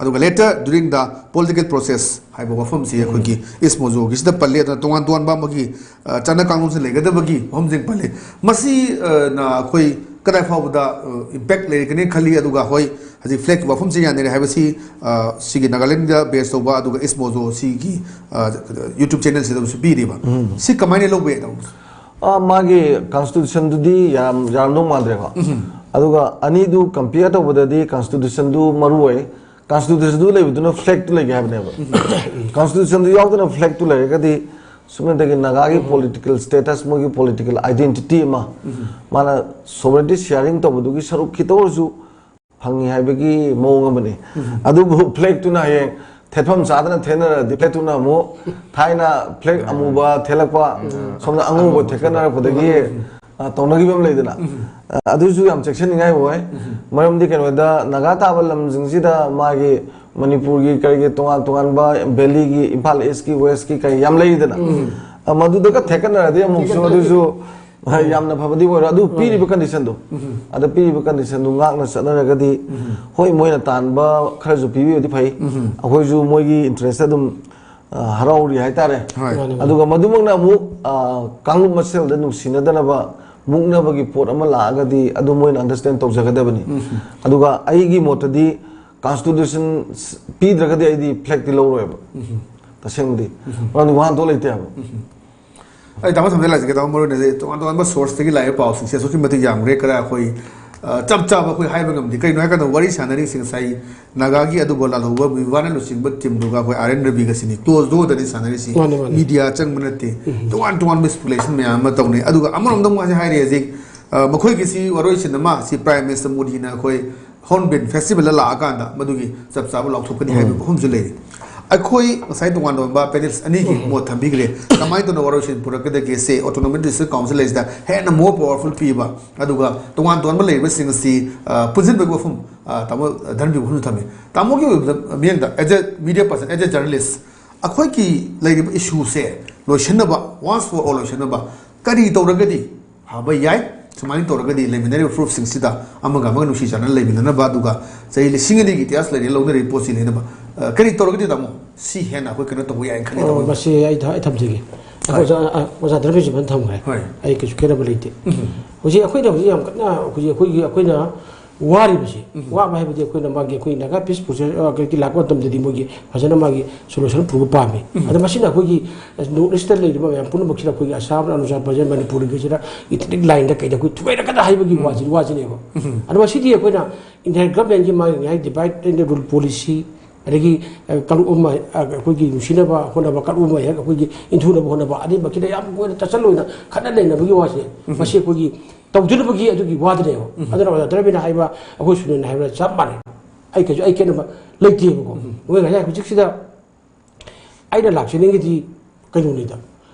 ꯑꯗꯨꯒ later during the political process ꯍꯥꯏꯕ ꯋꯥꯐꯝꯁꯤ ꯑꯩꯈꯣꯏꯒꯤ ꯏꯁꯃꯣꯖꯣꯒꯤꯁꯤꯗ ꯄꯜꯂꯤ꯫ ꯑꯗꯨꯅ ꯇꯣꯉꯥꯟ ꯇꯣꯉꯥꯟꯕ ꯑꯃꯒꯤ ꯑ, ꯆꯠꯅ ꯀꯥꯡꯂꯣꯟꯁꯤꯡ ꯂꯩꯒꯗꯕꯒꯤ ꯋꯥꯐꯝꯁꯤꯡ ꯄꯜꯂꯤ꯫ ꯃꯁꯤ ꯑ, ꯅ ꯑꯩꯈꯣꯏ ꯀꯗꯥꯏ ꯐꯥꯎꯕꯗ ꯏꯝꯄꯦꯛ ꯂꯩꯔꯒꯅꯤ ꯈꯜꯂꯤ? ꯑꯗꯨꯒ ꯍꯣꯏ, ꯍꯧꯖꯤꯛ ꯐ꯭ꯂꯦꯒꯀꯤ ꯋꯥꯐꯝꯁꯤ ꯌꯥꯅꯔꯦ ꯍꯥꯏꯕꯁꯤ ꯑ, ꯁꯤꯒꯤ ꯅꯥꯒꯥꯂꯦꯟꯗ ꯕꯦꯁ ꯇꯧꯕ ꯑꯗꯨꯒ ꯏꯁꯃꯣꯖꯣ ꯁꯤꯒꯤ ꯑ, ꯌꯨꯇ꯭ꯌꯨꯕ ꯆꯦꯅꯦꯜꯁꯤꯗꯁꯨ ꯄꯤꯔꯤꯕ꯫ ꯁꯤ ꯀꯃꯥꯏꯅ ꯂꯧꯕ ꯌꯥꯏ, ꯇꯥꯃꯣ? ꯑ, ꯃꯥꯒꯤ ꯀꯟꯁꯇꯤꯇ꯭ꯌꯨꯁꯟꯗꯨꯗꯤ ꯌꯥꯔꯝ- ꯌꯥꯔꯝꯗꯧ ꯃꯥꯟꯗ꯭ꯔꯦꯀꯣ꯫ ꯑꯗꯨꯒ ꯑꯅꯤꯗꯨ ꯀꯝꯄꯤꯌꯔ ꯇꯧꯕꯗꯗꯤ ꯀꯟꯁꯇꯤꯇ꯭ꯌꯨꯁꯟꯗꯨ ꯃꯔꯨ ꯑꯣꯏ꯫ ꯀꯟꯁꯇꯤꯇ꯭ꯌꯨꯁꯟꯗꯨ ꯂꯩꯕꯗꯨꯅ ꯐ꯭ꯂꯦꯒꯇꯨ ꯂꯩꯒꯦ ꯍꯥꯏꯕꯅꯦꯕ꯫ ꯀꯟꯁꯇꯤꯇ꯭ꯌꯨꯁꯟꯗꯨ ꯌꯥꯎꯗꯅ ꯐ꯭ꯂꯦꯒꯇꯨ ꯂꯩꯔꯒꯗꯤ ꯁꯨꯞꯅꯇꯒꯤ ꯅꯥꯒꯥꯒꯤ ꯄꯣꯂꯤꯇꯤꯀꯦꯜ ꯁ꯭ꯇꯦꯇꯁ, ꯃꯣꯏꯒꯤ ꯄꯣꯂꯤꯇꯤꯀꯦꯜ ꯑꯥꯏꯗꯦꯟꯇꯤꯇꯤ ꯑꯃ, ꯃꯥꯅ ꯁꯣꯚꯔꯦꯟꯇꯤ ꯁꯤꯌꯥꯔꯤꯡ ꯇꯧꯕꯗꯨꯒꯤ ꯁꯔꯨꯛ ꯈꯤꯇ ꯑꯣꯏꯔꯁꯨ ꯐꯪꯉꯤ ꯍꯥꯏꯕꯒꯤ ꯃꯑꯣꯡ ꯑꯃꯅꯤ꯫ ꯑꯗꯨꯕꯨ ꯐ꯭ꯂꯦꯒꯇꯨꯅ ꯍꯌꯦꯡ ꯊꯦꯠꯐꯝ ꯆꯥꯗꯅ ꯊꯦꯠꯅꯔꯗꯤ, ꯐ꯭ꯂꯦꯒꯇꯨꯅ ꯑꯃꯨꯛ ꯊꯥꯏꯅ ꯐ꯭ꯂꯦꯒ ꯑꯃꯨꯕ ꯊꯦꯠꯂꯛꯄ, ꯁꯣꯝꯗ ꯑꯉꯧꯕ ꯊꯦꯠꯀꯠꯅꯔꯛꯄꯗꯒꯤ ꯑ, ꯇꯧꯅꯈꯤꯕ ꯑꯃ ꯂꯩꯗꯅ, ꯑ, ꯑꯗꯨꯁꯨ ꯌꯥꯝ ꯆꯦꯛꯁꯤꯟꯅꯤꯡꯉꯥꯏ ꯑꯣꯏ꯫ ꯃꯔꯝꯗꯤ ꯀꯩꯅꯣꯗ, ꯅꯥꯒꯥ ꯇꯥꯕ ꯂꯝꯁꯤꯡꯁꯤꯗ ꯃꯥꯒꯤ ꯃꯅꯤꯄꯨꯔꯒꯤ ꯀꯔꯤꯒꯤ ꯇꯣꯉꯥꯟ ꯇꯣꯉꯥꯟꯕ ꯚꯦꯂꯤꯒꯤ, ꯏꯝꯐꯥꯜ ꯏꯁꯀꯤ, ꯋꯦꯁꯀꯤ ꯀꯔꯤ ꯌꯥꯝ ꯂꯩꯗꯅ, ꯑ, ꯃꯗꯨꯗꯒ ꯊꯦꯛꯀꯠꯅꯔꯗꯤ ꯑꯃꯨꯛꯁꯨ ꯑꯗꯨꯁꯨ, ꯑ, ꯌꯥꯝꯅ ꯐꯕꯗꯤ ꯑꯣꯏꯔꯣꯏ꯫ ꯑꯗꯨ ꯄꯤꯔꯤꯕ ꯀꯟꯗꯤꯁꯟꯗꯣ, ꯑꯗ ꯄꯤꯔꯤꯕ ꯀꯟꯗꯤꯁꯟꯗꯨ ꯉꯥꯛꯅ ꯆꯠꯅꯔꯒꯗꯤ, ꯍꯣꯏ, ꯃꯣꯏꯅ ꯇꯥꯟꯕ ꯈꯔꯁꯨ ꯄꯤꯕꯤꯕꯗꯤ ꯐꯩ, ꯑꯩꯈꯣꯏꯁꯨ ꯃꯣꯏꯒꯤ ꯏꯟꯇꯔꯦꯁꯇ ꯑꯗꯨꯝ ꯑ, ꯍꯔꯥꯎꯔꯤ ꯍꯥꯏꯇꯥꯔꯦ꯫ ꯍꯣꯏ꯫ ꯃꯥꯅꯤ, ꯃꯥꯅꯤ꯫ ꯑꯗꯨꯒ ꯃꯗꯨꯃꯛꯅ ꯑꯃꯨꯛ, ꯑ, ꯀꯥꯡꯂꯨꯞ ꯃꯁꯦꯜꯗ ꯅꯨꯡꯁꯤꯅꯗꯅꯕ, ꯃꯨꯛꯅꯕꯒꯤ ꯄꯣꯠ ꯑꯃ ꯂꯥꯛꯑꯒꯗꯤ ꯑꯗꯨ ꯃꯣꯏꯅ ꯑꯟꯗꯔꯁꯇꯦꯟ ꯇꯧꯖꯒꯗꯕꯅꯤ꯫ ꯑꯗꯨꯒ ꯑꯩꯒꯤ ꯃꯣꯠꯇꯗꯤ ꯀꯟꯁꯇꯤꯇ꯭ꯌꯨꯁꯟ ꯄꯤꯗ꯭ꯔꯒꯗꯤ ꯑꯩꯗꯤ ꯐ꯭ꯂꯦꯒꯇꯤ ꯂꯧꯔꯣꯏꯕ꯫ ꯇꯁꯦꯡꯕꯗꯤ꯫ ꯃꯔꯝꯗꯤ ꯋꯥꯍꯟꯊꯣꯛ ꯂꯩꯇꯦ ꯍꯥꯏꯕ꯫ ꯑꯩ ꯇꯥꯃꯣ ꯊꯝꯖ ꯂꯥꯛꯆꯒꯦ꯫ ꯇꯥꯃꯣ ꯃꯔꯨ ꯑꯣꯏꯅ ꯇꯣꯉꯥꯟ ꯇꯣꯉꯥꯟꯕ ꯁꯣꯔꯁꯇꯒꯤ ꯂꯥꯛꯏꯕ ꯄꯥꯎꯁꯤꯡꯁꯦ ꯑꯁꯨꯛꯀꯤ ꯃꯇꯤꯛ ꯌꯥꯝꯈ꯭ꯔꯦ꯫ ꯈꯔ ꯑꯩꯈꯣꯏ ꯑ, ꯆꯞ ꯆꯥꯕ ꯑꯩꯈꯣꯏ ꯍꯥꯏꯕ ꯉꯝꯗꯦ꯫ ꯀꯩꯅꯣ ꯍꯥꯏꯔꯀꯥꯟꯗ ꯋꯥꯔꯤ ꯁꯥꯟꯅꯔꯤꯁꯤꯡ ꯉꯁꯥꯏ ꯅꯥꯒꯥꯒꯤ ꯑꯗꯨꯕꯨ ꯂꯥꯜꯍꯧꯕ ꯕꯤꯕꯥꯅ ꯂꯨꯆꯤꯡꯕ ꯇꯤꯝꯗꯨꯒ ꯑꯩꯈꯣꯏ ꯑꯥꯔ ꯑꯦꯟ ꯔꯕꯤꯒꯁꯤꯅꯤ ꯀ꯭ꯂꯣꯖ ꯗꯣꯔꯗꯅꯤ ꯁꯥꯟꯅꯔꯤꯁꯤ꯫ ꯃꯥꯅꯦ, ꯃꯥꯅꯦ꯫ ꯃꯤꯗꯤꯌꯥ ꯆꯪꯕ ꯅꯠꯇꯦ꯫ ꯎꯝ꯫ ꯇꯣꯉꯥꯟ ꯇꯣꯉꯥꯟꯕ ꯁ꯭ꯄꯦꯀꯨꯂꯦꯁꯟ ꯃꯌꯥꯝ ꯑꯃ ꯇꯧꯅꯩ꯫ ꯑꯗꯨꯒ ꯑꯃꯔꯣꯝꯗ ꯑꯃꯨꯛ ꯍꯥꯏꯁꯦ ꯍꯥꯏꯔꯦ ꯍꯧꯖꯤꯛ, ꯑ, ꯃꯈꯣꯏꯒꯤꯁꯤ ꯋꯥꯔꯣꯏꯁꯤꯟ ꯑꯃ ꯁꯤ ꯄ꯭ꯔꯥꯏꯝ ꯃꯤꯅꯤꯁꯇꯔ ꯃꯣꯗꯤꯅ ꯑꯩꯈꯣꯏ ꯍꯣꯔꯟꯕꯤꯜ ꯐꯦꯁꯇꯤꯚꯦꯜꯗ ꯂꯥꯛꯑꯀꯥꯟꯗ ꯃꯗꯨꯒꯤ ꯆꯞ ꯆꯥꯕ ꯂꯥꯎꯊꯣꯛꯀꯅꯤ ꯍꯥꯏꯕ ꯎꯝ꯫ ꯋꯥꯐꯝꯁꯨ ꯂꯩꯔꯤ꯫ ꯑꯩꯈꯣꯏ ꯉꯁꯥꯏ ꯇꯣꯉꯥꯟ ꯇꯣꯉꯥꯟꯕ ꯄꯦꯅꯦꯜꯁ ꯑꯅꯤꯒꯤ ꯎꯝ꯫ ꯃꯣꯠ ꯊꯝꯕꯤꯈ꯭ꯔꯦ꯫ ꯀꯃꯥꯏꯅ ꯇꯧꯅ ꯋꯥꯔꯣꯏꯁꯤꯟ ꯄꯨꯔꯛꯀꯗꯒꯦ? ꯁꯦ, ꯑꯣꯇꯣꯅꯣꯃꯤꯛ ꯗꯤꯁꯇ꯭ꯔꯤꯛ ꯀꯥꯎꯟꯁꯤꯜ ꯂꯩꯁꯤꯗ ꯍꯦꯟꯅ ꯃꯣꯔ ꯄꯋꯥꯔꯐꯨꯜ ꯄꯤꯕ, ꯑꯗꯨꯒ ꯇꯣꯉꯥꯟ ꯇꯣꯉꯥꯟꯕ ꯂꯩꯔꯤꯕꯁꯤꯡ ꯑꯁꯤ, ꯑ, ꯄꯨꯟꯁꯤꯟꯕꯒꯤ ꯋꯥꯐꯝ, ꯑ, ꯇꯥꯃꯣ ꯙꯔꯃꯕꯤꯔ ꯋꯥꯐꯝꯁꯨ ꯊꯝꯃꯤ꯫ ꯇꯥꯃꯣꯒꯤ ꯑꯣꯏꯕ ꯃꯤꯠꯌꯦꯡꯗ, as a media person, as a journalist, ꯑꯩꯈꯣꯏꯒꯤ ꯂꯩꯔꯤꯕ ꯏꯁꯨꯁꯦ ꯂꯣꯏꯁꯤꯟꯅꯕ, once for all ꯂꯣꯏꯁꯤꯟꯅꯕ ꯀꯔꯤ ꯇꯧꯔꯒꯗꯤ ꯐꯕ ꯌꯥꯏ? ꯁꯨꯃꯥꯏꯅ ꯇꯧꯔꯒꯗꯤ ꯂꯩꯃꯤꯟꯅꯔꯤꯕ ꯐꯨꯔꯨꯞꯁꯤꯡꯁꯤꯗ ꯑꯃꯒ ꯑꯃꯒ ꯅꯨꯡꯁꯤ ꯆꯥꯟꯅꯅ ꯂꯩꯃꯤꯟꯅꯅꯕ, ꯑꯗꯨꯒ ꯆꯍꯤ ꯂꯤꯁꯤꯡ ꯑꯅꯤꯒꯤ ꯏꯇꯤꯍꯥꯁ ꯂꯩꯔꯦ ꯂꯧꯅꯔꯤꯕ ꯄꯣꯠꯁꯤ ꯂꯩꯅꯕ, ꯑ, ꯀꯔꯤ ꯇꯧꯔꯒꯗꯤ, ꯇꯥꯃꯣ, ꯁꯤ ꯍꯦꯟꯅ ꯑꯩꯈꯣꯏ ꯀꯩꯅꯣ ꯇꯧꯕ ꯌꯥꯏꯅ ꯈꯜꯂꯤ, ꯑꯣ, ꯇꯥꯃꯣ? ꯃꯁꯤ ꯑꯩ ꯊ-, ꯑꯩ ꯊꯝꯖꯒꯦ꯫ ꯍꯣꯏ꯫ ꯑꯣꯖꯥ, ꯑ, ꯑꯣꯖꯥ ꯙꯔꯃꯕꯤꯔꯁꯨ ꯐꯖꯅ ꯊꯝꯈ꯭ꯔꯦ꯫ ꯍꯣꯏ꯫ ꯑꯩ ꯀꯩꯁꯨ ꯈꯦꯠꯅꯕ ꯂꯩꯇꯦ꯫ ꯎꯝ꯫ ꯍꯧꯖꯤꯛ ꯑꯩꯈꯣꯏꯅ ꯍꯧꯖꯤꯛ ꯌꯥꯝ ꯀꯟꯅ ꯍꯧꯖꯤꯛ ꯑꯩꯈꯣꯏꯒꯤ, ꯑꯩꯈꯣꯏꯅ ꯋꯥꯔꯤꯕꯁꯤ, ꯎꯝ꯫ ꯋꯥꯕ ꯍꯥꯏꯕꯗꯤ ꯑꯩꯈꯣꯏꯅ ꯃꯥꯒꯤ, ꯑꯩꯈꯣꯏ ꯅꯥꯒꯥ ꯄꯤꯁ ꯄ꯭ꯔꯣꯁꯦꯁ, ꯑ, ꯀꯩꯒꯤ ꯂꯥꯛꯄ ꯃꯇꯝꯗꯗꯤ ꯃꯣꯏꯒꯤ ꯐꯖꯅ ꯃꯥꯒꯤ ꯁꯣꯂꯨꯁꯟ ꯄꯨꯕ ꯄꯥꯝꯃꯤ꯫ ꯎꯝ꯫ ꯑꯗꯣ ꯃꯁꯤꯅ ꯑꯩꯈꯣꯏꯒꯤ ꯅꯣꯔꯠ ꯏꯁꯇ ꯂꯩꯔꯤꯕ ꯃꯌꯥꯝ ꯄꯨꯝꯅꯃꯛꯁꯤꯗ ꯑꯩꯈꯣꯏꯒꯤ ꯑꯁꯥꯝ, ꯑꯔꯨꯅꯥꯆꯜ ꯄ꯭ꯔꯗꯦꯁ, ꯃꯅꯤꯄꯨꯔꯒꯤꯁꯤꯗ ꯏꯊꯅꯤꯛ ꯂꯥꯏꯟꯗ ꯀꯩꯗ ꯑꯩꯈꯣꯏ ꯊꯨꯒꯥꯏꯔꯛꯀꯗ ꯍꯥꯏꯕꯒꯤ ꯎꯝ꯫ ꯋꯥꯁꯤ-, ꯋꯥꯁꯤꯅꯦꯕ꯫ ꯎꯝ꯫ ꯑꯗꯣ ꯃꯁꯤꯗꯤ ꯑꯩꯈꯣꯏꯅ ꯏꯟꯗꯤꯌꯥꯟ ꯒꯚꯔꯟꯃꯦꯟꯠꯀꯤ ꯃꯥꯒꯤ ꯉꯁꯥꯏ divide and rule policy, ꯑꯗꯒꯤ, ꯑ, ꯀꯥꯡꯂꯨꯞ ꯑꯃ, ꯑ, ꯑꯩꯈꯣꯏꯒꯤ ꯅꯨꯡꯁꯤꯅꯕ ꯍꯣꯠꯅꯕ, ꯀꯥꯡꯂꯨꯞ ꯑꯃ ꯍꯦꯛ ꯑꯩꯈꯣꯏꯒꯤ ꯏꯟꯊꯨꯅꯕ ꯍꯣꯠꯅꯕ, ꯑꯅꯤꯃꯛꯀꯤꯗ ꯌꯥꯝ ꯀꯣꯏꯅ ꯇꯠꯁꯜꯂꯣꯏꯅ ꯈꯠꯅ ꯅꯩꯅꯕꯒꯤ ꯋꯥꯁꯦ, ꯎꯝ꯫ ꯃꯁꯤ ꯑꯩꯈꯣꯏꯒꯤ ꯇꯧꯗꯅꯕꯒꯤ ꯑꯗꯨꯒꯤ ꯋꯥꯗꯅꯦꯕ꯫ ꯎꯝ꯫ ꯑꯗꯨꯅ ꯑꯣꯖꯥ ꯙꯔꯃꯕꯤꯔꯅ ꯍꯥꯏꯕ, ꯑꯩꯈꯣꯏ ꯁꯨꯅꯤꯜꯅ ꯍꯥꯏꯕ ꯆꯞ ꯃꯥꯟꯅꯩ꯫ ꯑꯩ ꯀꯩꯁꯨ, ꯑꯩ ꯈꯦꯠꯅꯕ ꯂꯩꯇꯦꯕꯀꯣ꯫ ꯎꯝ꯫ ꯃꯣꯏ ꯉꯁꯥꯏ ꯍꯧꯖꯤꯛꯁꯤꯗ ꯑꯩꯅ ꯂꯥꯛꯆꯅꯤꯡꯉꯤꯗꯤ ꯀꯩꯅꯣꯅꯤꯗ,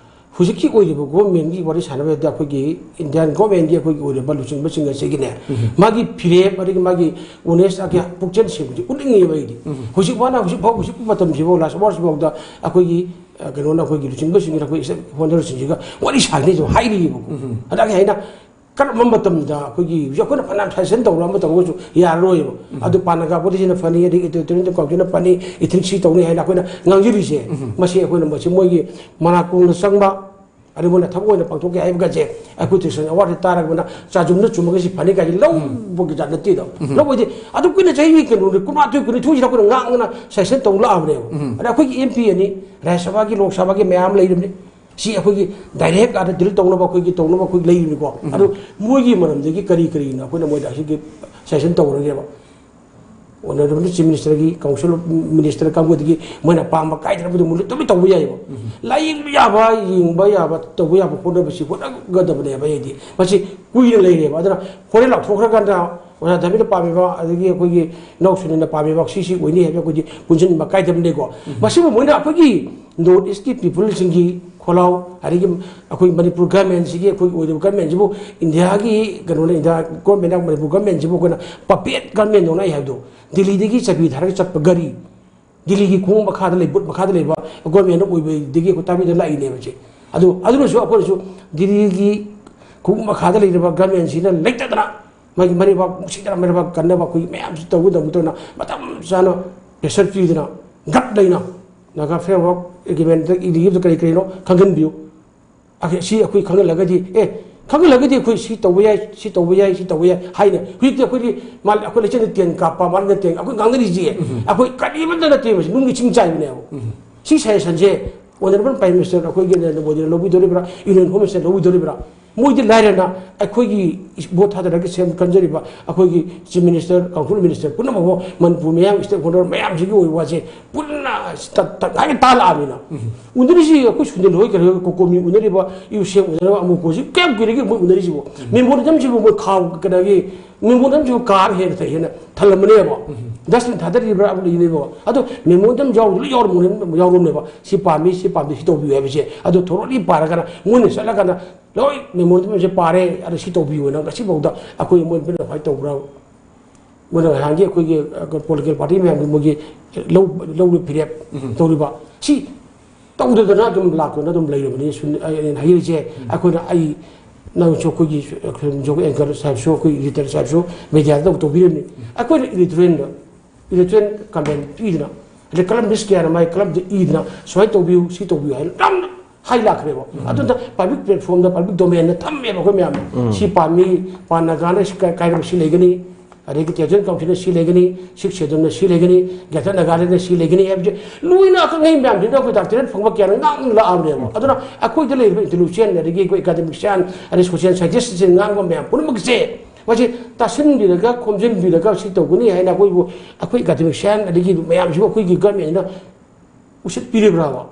ꯍꯧꯖꯤꯛꯀꯤ ꯑꯣꯏꯔꯤꯕ ꯒꯣꯔꯃꯦꯟꯒꯤ ꯋꯥꯔꯤ ꯁꯥꯟꯅꯕꯗ ꯑꯩꯈꯣꯏꯒꯤ ꯏꯟꯗꯤꯌꯥꯟ ꯒꯣꯔꯃꯦꯟꯒꯤ ꯑꯩꯈꯣꯏꯒꯤ ꯑꯣꯏꯔꯤꯕ ꯂꯨꯆꯤꯡꯕꯁꯤꯡ ꯑꯁꯤꯒꯤꯅꯦ, ꯎꯝ꯫ ꯃꯥꯒꯤ ꯐꯤꯔꯦꯞ ꯑꯗꯒꯤ ꯃꯥꯒꯤ ꯑꯣꯅꯦꯁ ꯑꯒꯤ ꯄꯨꯛꯆꯦꯜ ꯁꯦꯡꯕꯁꯤ ꯎꯠꯅꯤꯡꯉꯦꯕ ꯑꯩꯗꯤ꯫ ꯎꯝ꯫ ꯍꯧꯖꯤꯛ ꯐꯥꯎꯅ, ꯍꯧꯖꯤꯛ ꯐꯥꯎ, ꯍꯧꯖꯤꯛ ꯃꯇꯝꯁꯤꯐꯥꯎ, ꯂꯥꯁ ꯑꯋꯥꯔꯁꯤꯐꯥꯎꯗ ꯑꯩꯈꯣꯏꯒꯤ, ꯑ, ꯀꯩꯅꯣꯅ ꯑꯩꯈꯣꯏꯒꯤ ꯂꯨꯆꯤꯡꯕꯁꯤꯡꯁꯤꯅ ꯑꯩꯈꯣꯏ ꯏꯁꯇꯦꯛ ꯍꯣꯜꯗꯔꯁꯤꯡꯁꯤꯒ ꯋꯥꯔꯤ ꯁꯥꯒꯅꯤ ꯁꯨꯝ ꯍꯥꯏꯔꯤꯕꯀꯣ꯫ ꯎꯝ꯫ ꯑꯗ ꯑꯩ ꯍꯥꯏꯅ ꯀꯔꯝꯕ ꯃꯇꯝꯗ ꯑꯩꯈꯣꯏꯒꯤ ꯍꯧꯖꯤꯛ ꯑꯩꯈꯣꯏꯅ ꯐꯅꯌꯥꯝ ꯁꯖꯦꯁꯟ ꯇꯧꯔ ꯑꯃ ꯇꯧꯔꯒꯁꯨ ꯌꯥꯔꯔꯣꯏꯕ꯫ ꯎꯝ꯫ ꯑꯗꯨ ꯄꯥꯟꯅꯒꯥ ꯕꯣꯗꯤꯁꯤꯅ ꯐꯅꯤ, ꯑꯗꯒꯤ ꯏꯟꯇꯔꯅꯦꯁꯅꯦꯜ ꯀꯥꯎꯟꯁꯤꯜꯅ ꯐꯅꯤ, ꯏꯊꯤꯛꯁꯤ ꯇꯧꯅꯤ ꯍꯥꯏꯅ ꯑꯩꯈꯣꯏꯅ ꯉꯥꯡꯖꯔꯤꯁꯦ, ꯎꯝ꯫ ꯃꯁꯤ ꯑꯩꯈꯣꯏꯅ ꯃꯁꯤ ꯃꯣꯏꯒꯤ ꯃꯅꯥꯀꯣꯡꯗ ꯆꯪꯕ, ꯑꯗꯩ ꯃꯣꯏꯅ ꯊꯕꯛ ꯑꯣꯏꯅ ꯄꯥꯡꯊꯣꯛꯀꯦ ꯍꯥꯏꯕꯒꯁꯦ ꯑꯩꯈꯣꯏ ꯇ꯭ꯔꯦꯗꯤꯁꯅꯦꯜ ꯑꯦꯋꯥꯔꯗ ꯇꯥꯔꯒꯅ ꯆꯥꯖꯨꯝꯅ ꯆꯨꯝꯃꯒ ꯁꯤ ꯐꯅꯤ ꯀꯥꯏꯁꯤ ꯂꯧꯕꯒꯤ ꯖꯥꯠ ꯅꯠꯇꯦꯗꯣ꯫ ꯎꯝ꯫ ꯂꯧꯕꯗꯤ ꯑꯗꯨ ꯀꯨꯏꯅ ꯆꯍꯤ ꯀꯩꯅꯣ ꯀꯨꯟꯃꯥꯊꯣꯏ, ꯀꯨꯟꯅꯤꯊꯣꯏꯁꯤꯗ ꯑꯩꯈꯣꯏꯅ ꯉꯥꯡꯗꯅ ꯁꯖꯦꯁꯟ ꯇꯧ ꯂꯥꯛꯑꯕꯅꯦꯕ꯫ ꯎꯝ꯫ ꯑꯗ ꯑꯩꯈꯣꯏꯒꯤ ꯑꯦꯝ ꯄꯤ ꯑꯅꯤ, ꯔꯥꯖ꯭ꯌ ꯁꯚꯥꯒꯤ, ꯂꯣꯛ ꯁꯚꯥꯒꯤ ꯃꯌꯥꯝ ꯂꯩꯔꯤꯕꯅꯤ꯫ ꯁꯤ ꯑꯩꯈꯣꯏꯒꯤ ꯗꯥꯏꯔꯦꯛ ꯑꯥꯗ ꯗꯤꯜ ꯇꯧꯅꯕ ꯑꯩꯈꯣꯏꯒꯤ ꯇꯧꯅꯕ ꯑꯩꯈꯣꯏ ꯂꯩꯔꯤꯅꯤꯀꯣ꯫ ꯑꯗꯨ ꯃꯣꯏꯒꯤ ꯃꯔꯝꯗꯒꯤ ꯀꯔꯤ ꯀꯔꯤꯅꯣ ꯑꯩꯈꯣꯏꯅ ꯃꯣꯏꯗ ꯑꯁꯤꯒꯤ ꯁꯖꯦꯁꯟ ꯇꯧꯔꯒꯦꯕ? ꯑꯣꯅꯔꯦꯕꯜ ꯆꯤꯐ ꯃꯤꯅꯤꯁꯇꯔꯒꯤ, ꯀꯥꯎꯟꯁꯤꯜ ꯑꯣꯐ ꯃꯤꯅꯤꯁꯇꯔ ꯀꯥꯡꯕꯨꯗꯒꯤ ꯃꯣꯏꯅ ꯑꯄꯥꯝꯕ ꯀꯥꯏꯗꯅꯕꯗꯨ ꯃꯣꯏ ꯂꯣꯏ ꯇꯧꯕ ꯌꯥꯏꯑꯕ꯫ ꯂꯥꯏꯌꯦꯡꯕ ꯌꯥꯕ, ꯌꯦꯡꯕ ꯌꯥꯕ, ꯇꯧꯕ ꯌꯥꯕ ꯍꯣꯠꯅꯕꯁꯤ ꯍꯣꯠꯅꯒꯗꯕꯅꯦꯕ꯫ ꯑꯩꯗꯤ ꯃꯁꯤ ꯀꯨꯏꯅ ꯂꯩꯔꯦꯕ꯫ ꯑꯗꯨꯅ ꯍꯣꯔꯦꯟ ꯂꯥꯎꯊꯣꯛꯈ꯭ꯔꯀꯥꯟꯗ ꯑꯣꯖꯥ ꯙꯔꯃꯦꯟꯗ꯭ꯔ ꯄꯥꯝꯃꯤꯕ, ꯑꯗꯒꯤ ꯑꯩꯈꯣꯏꯒꯤ ꯏꯅꯥꯎ ꯁꯨꯅꯤꯜꯅ ꯄꯥꯝꯃꯤꯕ, ꯁꯤꯁꯤ ꯑꯣꯏꯅꯤ ꯍꯥꯏꯕ ꯑꯩꯈꯣꯏꯗꯤ ꯄꯨꯟꯁꯤꯟꯕ ꯀꯥꯏꯗꯕꯅꯤꯀꯣ꯫ ꯃꯁꯤꯕꯨ ꯃꯣꯏꯅ ꯑꯩꯈꯣꯏꯒꯤ ꯅꯣꯔꯠ ꯏꯁꯀꯤ ꯄꯤꯄꯜꯁꯤꯡꯒꯤ ꯈꯣꯜꯂꯥꯎ, ꯑꯗꯒꯤ ꯑꯩꯈꯣꯏ ꯃꯅꯤꯄꯨꯔ ꯒꯔꯃꯦꯟꯁꯤꯒꯤ, ꯑꯩꯈꯣꯏꯒꯤ ꯑꯣꯏꯔꯤꯕ ꯒꯔꯃꯦꯟꯁꯤꯕꯨ, ꯏꯟꯗꯤꯌꯥꯒꯤ ꯀꯩꯅꯣꯅ, ꯏꯟꯗꯤꯌꯥ ꯒꯣꯔꯃꯦꯟꯅ ꯃꯅꯤꯄꯨꯔ ꯒꯔꯃꯦꯟꯁꯤꯕꯨ ꯑꯩꯈꯣꯏꯅ ꯄꯄꯦꯠ ꯒꯔꯃꯦꯟꯗꯧꯅ ꯑꯩ ꯍꯥꯏꯕꯗꯣ, ꯗꯤꯜꯂꯤꯗꯒꯤ ꯆꯕꯤ ꯊꯥꯔꯒ ꯆꯠꯄ ꯒꯥꯔꯤ, ꯗꯤꯜꯂꯤꯒꯤ ꯈꯣꯡꯎꯞ ꯃꯈꯥꯗ ꯂꯩ, ꯕꯨꯠ ꯃꯈꯥꯗ ꯂꯩꯕ ꯒꯣꯔꯃꯦꯟꯅ ꯑꯣꯏꯕꯗꯒꯤ ꯑꯩꯈꯣꯏ ꯇꯥꯕꯤꯗ ꯂꯥꯛꯏꯅꯦꯕ ꯁꯦ꯫ ꯑꯗꯨ, ꯑꯗꯨꯅꯁꯨ ꯑꯩꯈꯣꯏꯅꯁꯨ ꯗꯤꯜꯂꯤꯒꯤ ꯈꯣꯡꯎꯞ ꯃꯈꯥꯗ ꯂꯩꯔꯤꯕ ꯒꯔꯃꯦꯟꯁꯤꯅ ꯂꯩꯇꯗꯅ ꯃꯥꯒꯤ ꯃꯔꯩꯕꯥꯛ ꯅꯨꯡꯁꯤꯗꯅ ꯃꯔꯩꯕꯥꯛ ꯀꯟꯅꯕ ꯑꯩꯈꯣꯏꯒꯤ ꯃꯌꯥꯝꯁꯤ ꯇꯧꯒꯗꯕ ꯇꯧꯅ ꯃꯇꯝ ꯆꯥꯅ ꯄ꯭ꯔꯦꯁꯔ ꯄꯤꯗꯅ ꯒꯠ ꯂꯩꯅ ꯅꯥꯒꯥ ꯐ꯭ꯔꯦꯝꯋꯥꯔꯛ ꯑꯦꯒ꯭ꯔꯤꯃꯦꯟꯗ ꯏꯔꯤꯕꯗ ꯀꯔꯤ ꯀꯔꯤꯅꯣ ꯈꯪꯍꯟꯕꯤꯌꯨ꯫ ꯑꯈ-, ꯁꯤ ꯑꯩꯈꯣꯏ ꯈꯪꯍꯜꯂꯒꯗꯤ, ꯑꯦ, ꯈꯪꯍꯜꯂꯒꯗꯤ ꯑꯩꯈꯣꯏ ꯁꯤ ꯇꯧꯕ ꯌꯥꯏ, ꯁꯤ ꯇꯧꯕ ꯌꯥꯏ, ꯁꯤ ꯇꯧꯕ ꯌꯥꯏ ꯍꯥꯏꯅ ꯍꯧꯖꯤꯛꯇꯤ ꯑꯩꯈꯣꯏꯗꯤ ꯃꯥ-, ꯑꯩꯈꯣꯏ ꯂꯩꯆꯤꯟꯗ ꯇꯦꯟ ꯀꯥꯞꯄ, ꯃꯥꯂꯪꯗ ꯇꯦꯟ, ꯑꯩꯈꯣꯏ ꯉꯥꯡꯅꯔꯤꯁꯦ꯫ ꯑꯩꯈꯣꯏ ꯀꯔꯤꯃꯠꯇ ꯅꯠꯇꯦꯕ, ꯁꯤ ꯅꯨꯡꯒꯤ ꯆꯤꯡ ꯆꯥꯏꯕꯅꯦꯕ꯫ ꯁꯤ ꯁꯖꯦꯁꯟꯁꯦ ꯑꯣꯅꯔꯦꯕꯜ ꯄ꯭ꯔꯥꯏꯝ ꯃꯤꯅꯤꯁꯇꯔ ꯑꯩꯈꯣꯏꯒꯤ ꯅꯔꯦꯟꯗ꯭ꯔ ꯃꯣꯗꯤꯅ ꯂꯧꯕꯤꯗꯣꯔꯤꯕ꯭ꯔꯥ, ꯌꯨꯅꯤꯌꯟ ꯍꯣꯝ ꯃꯤꯅꯤꯁꯇꯔ ꯂꯧꯕꯤꯗꯣꯔꯤꯕ꯭ꯔꯥ? ꯃꯣꯏꯗꯤ ꯂꯥꯏꯔꯅ ꯑꯩꯈꯣꯏꯒꯤ ꯚꯣꯠ ꯊꯥꯗꯔꯒ ꯁꯦꯝ ꯈꯟꯖꯔꯤꯕ ꯑꯩꯈꯣꯏꯒꯤ ꯆꯤꯐ ꯃꯤꯅꯤꯁꯇꯔ, ꯀꯥꯎꯟꯁꯤꯜ ꯃꯤꯅꯤꯁꯇꯔ ꯄꯨꯝꯅꯃꯛꯄꯨ ꯃꯅꯤꯄꯨꯔ ꯃꯤꯌꯥꯝ ꯁ꯭ꯇꯦꯛ ꯍꯣꯜꯗꯔ ꯃꯌꯥꯝꯁꯤꯒꯤ ꯑꯣꯏꯕ ꯋꯥꯁꯦ ꯄꯨꯟꯅ ꯇ-, ꯇ-, ꯇꯪꯈꯥꯏꯒ ꯇꯥ ꯂꯥꯛꯑꯕꯅꯤꯅ꯫ ꯎꯅꯔꯤꯁꯤ ꯑꯩꯈꯣꯏ ꯁꯨꯅꯤꯜ ꯍꯣꯏ, ꯀꯩꯅꯣ, ꯀꯣ-, ꯀꯣꯃꯤ ꯎꯅꯔꯤꯕ, ꯏꯌꯨ ꯁꯦꯝ ꯎꯅꯔꯕ ꯑꯃꯨꯛ ꯀꯣꯁꯤ ꯀꯌꯥꯝ ꯀꯨꯏꯔꯒꯦ ꯃꯣꯏ ꯎꯅꯔꯤꯁꯤꯕꯨ? ꯃꯦꯃꯣꯔꯦꯟꯗꯝꯁꯤꯕꯨ ꯃꯣꯏ ꯈꯥꯎ ꯀꯩꯅꯣꯒꯤ ꯃꯦꯃꯣꯔꯦꯟꯗꯝꯁꯤꯕꯨ ꯀꯥꯔ ꯍꯦꯟꯅ ꯍꯦꯟꯅ ꯊꯜꯂꯝꯕꯅꯦꯕ꯫ ꯗꯁꯕꯤꯟ ꯊꯥꯗꯔꯤꯕ꯭ꯔꯥ ꯑꯃ ꯂꯩꯅꯦꯕ꯫ ꯑꯗꯣ ꯃꯦꯃꯣꯔꯦꯟꯗꯝ ꯌꯥꯎꯗ ꯂꯣꯏ ꯌꯥꯎꯔꯝ-, ꯌꯥꯎꯔꯝꯅꯦꯕ꯫ ꯁꯤ ꯄꯥꯝꯃꯤ, ꯁꯤ ꯄꯥꯝꯗꯦ, ꯁꯤ ꯇꯧꯕꯤꯌꯨ ꯍꯥꯏꯕꯁꯦ꯫ ꯑꯗꯣ ꯊꯣꯔꯣꯂꯤ ꯄꯥꯔꯒꯅ ꯃꯣꯏꯅ ꯆꯠꯂꯒꯅ ꯂꯣꯏ ꯃꯦꯃꯣꯔꯦꯟꯗꯝꯁꯦ ꯄꯥꯔꯦ, ꯑꯗꯣ ꯁꯤ ꯇꯧꯕꯤꯌꯨꯅ ꯉꯁꯤꯐꯥꯎꯗ ꯑꯩꯈꯣꯏ ꯃꯣꯏ ꯐꯥꯏꯠ ꯇꯧꯕ꯭ꯔꯥ? ꯃꯣꯏꯅ ꯉꯍꯥꯟꯒꯤ ꯑꯩꯈꯣꯏꯒꯤ, ꯑ, ꯄꯣꯂꯤꯇꯤꯀꯦꯜ ꯄꯥꯔꯇꯤ ꯃꯌꯥꯝꯒꯤ ꯃꯣꯏꯒꯤ ꯂꯧ-, ꯂꯧꯔꯤꯕ ꯐꯤꯔꯦꯞ ꯇꯧꯔꯤꯕ ꯁꯤ ꯇꯧꯗꯗꯅ ꯑꯗꯨꯝ ꯂꯥꯛꯇꯨꯅ ꯑꯗꯨꯝ ꯂꯩꯔꯕꯅꯤ꯫ ꯁꯨꯝ ꯑꯩ-, ꯑꯩꯅ ꯍꯥꯏꯖꯔꯤꯁꯦ, ꯑꯩꯈꯣꯏꯅ, ꯑꯩ, ꯅꯪꯁꯨ, ꯑꯩꯈꯣꯏꯒꯤ, ꯑꯩꯈꯣꯏ ꯑꯦꯡꯀꯔ ꯁꯥꯍꯦꯕꯁꯨ, ꯑꯩꯈꯣꯏ ꯏꯗꯤꯇꯔ ꯁꯥꯍꯦꯕꯁꯨ ꯃꯦꯗꯤꯌꯥꯗ ꯇꯧ-, ꯇꯧꯕꯤꯔꯤꯕꯅꯤ꯫ ꯑꯩꯈꯣꯏꯅ ꯏꯂꯦꯛꯇꯣꯔꯦꯜꯗ, ꯏꯂꯦꯛꯇꯣꯔꯦꯜ ꯀꯝꯄꯦꯟ ꯄꯤꯗꯅ, ꯑꯗꯩ ꯀꯂꯝ ꯂꯤꯁ ꯀꯌꯥꯅ ꯃꯥꯏ ꯀꯂꯝꯗ ꯏꯗꯅ, ꯁꯨꯃꯥꯏꯅ ꯇꯧꯕꯤꯌꯨ, ꯁꯤ ꯇꯧꯕꯤꯌꯨ ꯍꯥꯏꯅ ꯌꯥꯝꯅ ꯍꯥꯏ ꯂꯥꯛꯈ꯭ꯔꯦꯕ꯫ ꯑꯗꯨꯗ ꯄꯕ꯭ꯂꯤꯛ ꯄ꯭ꯂꯦꯠꯐꯣꯝꯗ, ꯄꯕ꯭ꯂꯤꯛ ꯗꯣꯃꯦꯟꯗ ꯊꯝꯃꯦꯕ ꯑꯩꯈꯣꯏ ꯃꯌꯥꯝꯅ꯫ ꯁꯤ ꯄꯥꯝꯃꯤ, ꯄꯥꯟ ꯅꯥꯒꯥꯅ ꯁꯤ ꯀꯥꯏ-, ꯀꯥꯏꯔꯕ ꯁꯤ ꯂꯩꯒꯅꯤ, ꯑꯗꯒꯤ ꯇꯦꯖꯟ ꯀꯥꯎꯟꯁꯤꯜꯅ ꯁꯤ ꯂꯩꯒꯅꯤ, ꯁꯤꯛꯁ ꯁꯦꯗꯨꯜꯅ ꯁꯤ ꯂꯩꯒꯅꯤ, ꯒ꯭ꯔꯦꯇꯔ ꯅꯥꯒꯥꯂꯦꯟꯗ ꯁꯤ ꯂꯩꯒꯅꯤ ꯍꯥꯏꯕꯁꯦ ꯂꯣꯏꯅ ꯑꯈꯪ ꯑꯍꯩ ꯃꯌꯥꯝꯁꯤꯡꯗ ꯑꯩꯈꯣꯏ ꯗꯥꯛꯇꯔꯦꯠ ꯐꯪꯕ ꯀꯌꯥꯅ ꯉꯥꯡꯗꯨꯅ ꯂꯥꯛꯑꯕꯅꯦꯕ꯫ ꯑꯗꯨꯅ ꯑꯩꯈꯣꯏꯗ ꯂꯩꯔꯤꯕ ꯏꯟꯇꯦꯂꯤꯖꯦꯟ, ꯑꯗꯒꯤ ꯑꯩꯈꯣꯏ ꯑꯦꯀꯥꯗꯃꯤꯛꯁꯤꯌꯥꯟ, ꯑꯗꯩ ꯁꯣꯁꯤꯌꯦꯜ ꯁꯥꯏꯟꯇꯤꯁꯁꯤꯡ ꯉꯥꯡꯕ ꯃꯌꯥꯝ ꯄꯨꯝꯅꯃꯛꯁꯦ ꯃꯁꯤ ꯇꯥꯁꯤꯟꯕꯤꯔꯒ, ꯈꯣꯝꯖꯤꯟꯕꯤꯔꯒ ꯁꯤ ꯇꯧꯒꯅꯤ ꯍꯥꯏꯅ ꯑꯩꯈꯣꯏꯕꯨ, ꯑꯩꯈꯣꯏ ꯑꯦꯀꯥꯗꯃꯤꯛꯁꯤꯌꯥꯟ ꯑꯗꯒꯤ ꯃꯌꯥꯝꯁꯤꯕꯨ ꯑꯩꯈꯣꯏꯒꯤ ꯒꯚꯔꯟꯃꯦꯟꯠꯅ ꯎꯁꯤꯠꯄꯤꯔꯤꯕ꯭ꯔꯥꯕ?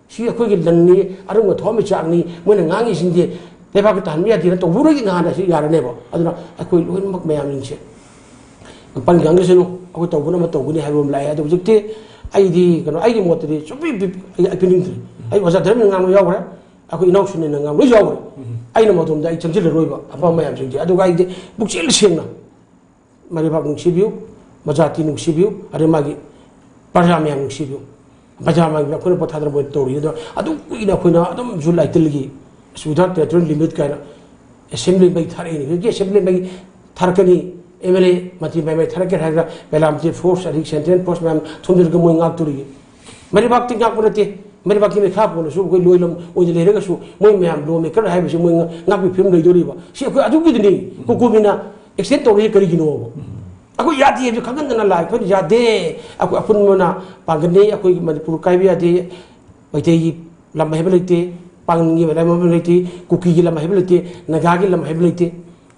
ꯁꯤ ꯑꯩꯈꯣꯏꯒꯤ ꯂꯟꯅꯤ, ꯑꯔꯨꯝꯕ ꯊꯋꯥꯟꯃꯤꯆꯥꯛꯅꯤ, ꯃꯣꯏꯅ ꯉꯥꯡꯉꯤꯁꯤꯡꯗꯤ ꯂꯩꯕꯥꯛꯀꯤ ꯇꯥꯍꯟꯕ ꯌꯥꯗꯦꯅ ꯇꯧꯕꯤꯔꯣꯏꯒꯦ ꯉꯍꯥꯟꯅ ꯁꯤ ꯌꯥꯔꯅꯦꯕ꯫ ꯑꯗꯨꯅ ꯑꯩꯈꯣꯏ ꯂꯣꯏꯅꯃꯛ ꯃꯌꯥꯝꯁꯤꯡꯁꯦ ꯄꯟ ꯉꯥꯡꯒꯁꯅꯨ, ꯑꯩꯈꯣꯏ ꯇꯧꯕꯅ ꯑꯃ ꯇꯧꯒꯅꯤ ꯍꯥꯏꯕ ꯑꯃ ꯂꯥꯛꯑꯦ꯫ ꯑꯗꯣ ꯍꯧꯖꯤꯛꯇꯤ ꯑꯩꯗꯤ ꯀꯩꯅꯣ, ꯑꯩꯒꯤ ꯃꯣꯠꯇꯗꯤ ꯁꯨꯡꯄꯤ ꯄꯤ-, ꯑꯩ, ꯑꯩ ꯄꯤꯅꯤꯡꯗ꯭ꯔꯦ꯫ ꯑꯩ ꯑꯣꯖꯥ ꯙꯔꯃꯦꯟꯅ ꯉꯥꯡꯕ ꯌꯥꯎꯈ꯭ꯔꯦ, ꯑꯩꯈꯣꯏ ꯏꯅꯥꯎꯁꯤꯡꯅ ꯉꯥꯡꯕ ꯂꯣꯏ ꯌꯥꯎꯈ꯭ꯔꯦ꯫ ꯑꯩꯅ ꯃꯗꯣꯝꯗ ꯑꯩ ꯆꯪꯁꯤꯜꯂꯔꯣꯏꯕ ꯑꯐꯕ ꯃꯌꯥꯝꯁꯤꯡꯁꯦ꯫ ꯑꯗꯨꯒ ꯑꯩꯗꯤ ꯄꯨꯛꯆꯦꯜ ꯁꯦꯡꯅ ꯃꯔꯩꯕꯥꯛ ꯅꯨꯡꯁꯤꯕꯤꯌꯨ, ꯃꯖꯥꯇꯤ ꯅꯨꯡꯁꯤꯕꯤꯌꯨ, ꯑꯗꯩ ꯃꯥꯒꯤ ꯄ꯭ꯔꯖꯥ ꯃꯌꯥꯝ ꯅꯨꯡꯁꯤꯕꯤꯌꯨ꯫ ꯄ꯭ꯔꯖꯥ ꯃꯌꯥꯝꯒꯤ ꯑꯩꯈꯣꯏꯅ ꯄꯣꯊꯥꯗꯅ ꯃꯣꯏ ꯇꯧꯔꯤ꯫ ꯑꯗꯣ ꯑꯗꯨꯝ ꯀꯨꯏꯅ ꯑꯩꯈꯣꯏꯅ ꯑꯗꯨꯝ ꯖꯨ ꯂꯥꯏꯇꯤꯜꯒꯤ ꯁꯨꯗꯥ ꯇꯦꯔꯤꯇꯣꯔꯤꯌꯦꯜ ꯂꯤꯃꯤꯠ ꯀꯥꯏꯅ ꯑꯦꯁꯦꯝꯕ꯭ꯂꯤ ꯃꯩ ꯊꯥꯔꯛꯏꯅꯤ꯫ ꯍꯧꯖꯤꯛꯀꯤ ꯑꯦꯁꯦꯝꯕ꯭ꯂꯤ ꯃꯩ ꯊꯥꯔꯛꯀꯅꯤ, ꯑꯦꯝ ꯑꯦꯜ ꯑꯦ ꯃꯟꯇ꯭ꯔꯤ ꯃꯌꯥꯝ ꯃꯩ ꯊꯥꯔꯛꯀꯦ ꯍꯥꯏꯔꯒ ꯄꯦꯂꯥꯝꯇꯤ ꯐꯣꯔꯁ ꯑꯗꯒꯤ ꯁꯦꯟꯇ꯭ꯔꯦꯜ ꯐꯣꯔꯁ ꯃꯌꯥꯝ ꯊꯣꯝꯖꯤꯜꯂꯒ ꯃꯣꯏ ꯉꯥꯛꯇꯣꯔꯤꯌꯦ꯫ ꯃꯔꯩꯕꯥꯛꯇꯤ ꯉꯥꯛꯄ ꯅꯠꯇꯦ, ꯃꯔꯩꯕꯥꯛꯀꯤ ꯃꯤꯈꯥ ꯄꯣꯜꯂꯁꯨ ꯑꯩꯈꯣꯏ ꯂꯣꯏ ꯂꯝ ꯑꯣꯏꯅ ꯂꯩꯔꯒꯁꯨ ꯃꯣꯏ ꯃꯌꯥꯝ ꯂꯣ ꯃꯦꯀꯔ ꯍꯥꯏꯕꯁꯤ ꯃꯣꯏ ꯉꯥꯛꯄꯒꯤ ꯐꯤꯕꯝ ꯂꯩꯗꯣꯔꯤꯕ꯫ ꯁꯤ ꯑꯩꯈꯣꯏ ꯑꯗꯨꯒꯤꯗꯨꯅꯤ ꯀꯣꯀꯣꯃꯤꯅ ꯑꯦꯛꯁꯇꯦꯟ ꯇꯧꯔꯤꯁꯦ ꯀꯔꯤꯒꯤꯅꯣꯕ? ꯑꯩꯈꯣꯏ ꯌꯥꯗꯦ ꯍꯥꯏꯕꯁꯤ ꯈꯪꯍꯟꯗꯅ ꯂꯥꯛꯑꯦ꯫ ꯑꯩꯈꯣꯏꯅ ꯌꯥꯗꯦ, ꯑꯩꯈꯣꯏ ꯑꯄꯨꯟꯕꯅ ꯄꯥꯡꯒꯜꯅꯤ, ꯑꯩꯈꯣꯏꯒꯤ ꯃꯅꯤꯄꯨꯔ ꯀꯥꯏꯕ ꯌꯥꯗꯦ, ꯃꯩꯇꯩꯒꯤ ꯂꯝ ꯍꯥꯏꯕ ꯂꯩꯇꯦ, ꯄꯥꯡꯒꯜꯒꯤ ꯂꯝ ꯍꯥꯏꯕ ꯂꯩꯇꯦ, ꯀꯨꯀꯤꯒꯤ ꯂꯝ ꯍꯥꯏꯕ ꯂꯩꯇꯦ, ꯅꯥꯒꯥꯒꯤ ꯂꯝ ꯍꯥꯏꯕ ꯂꯩꯇꯦ꯫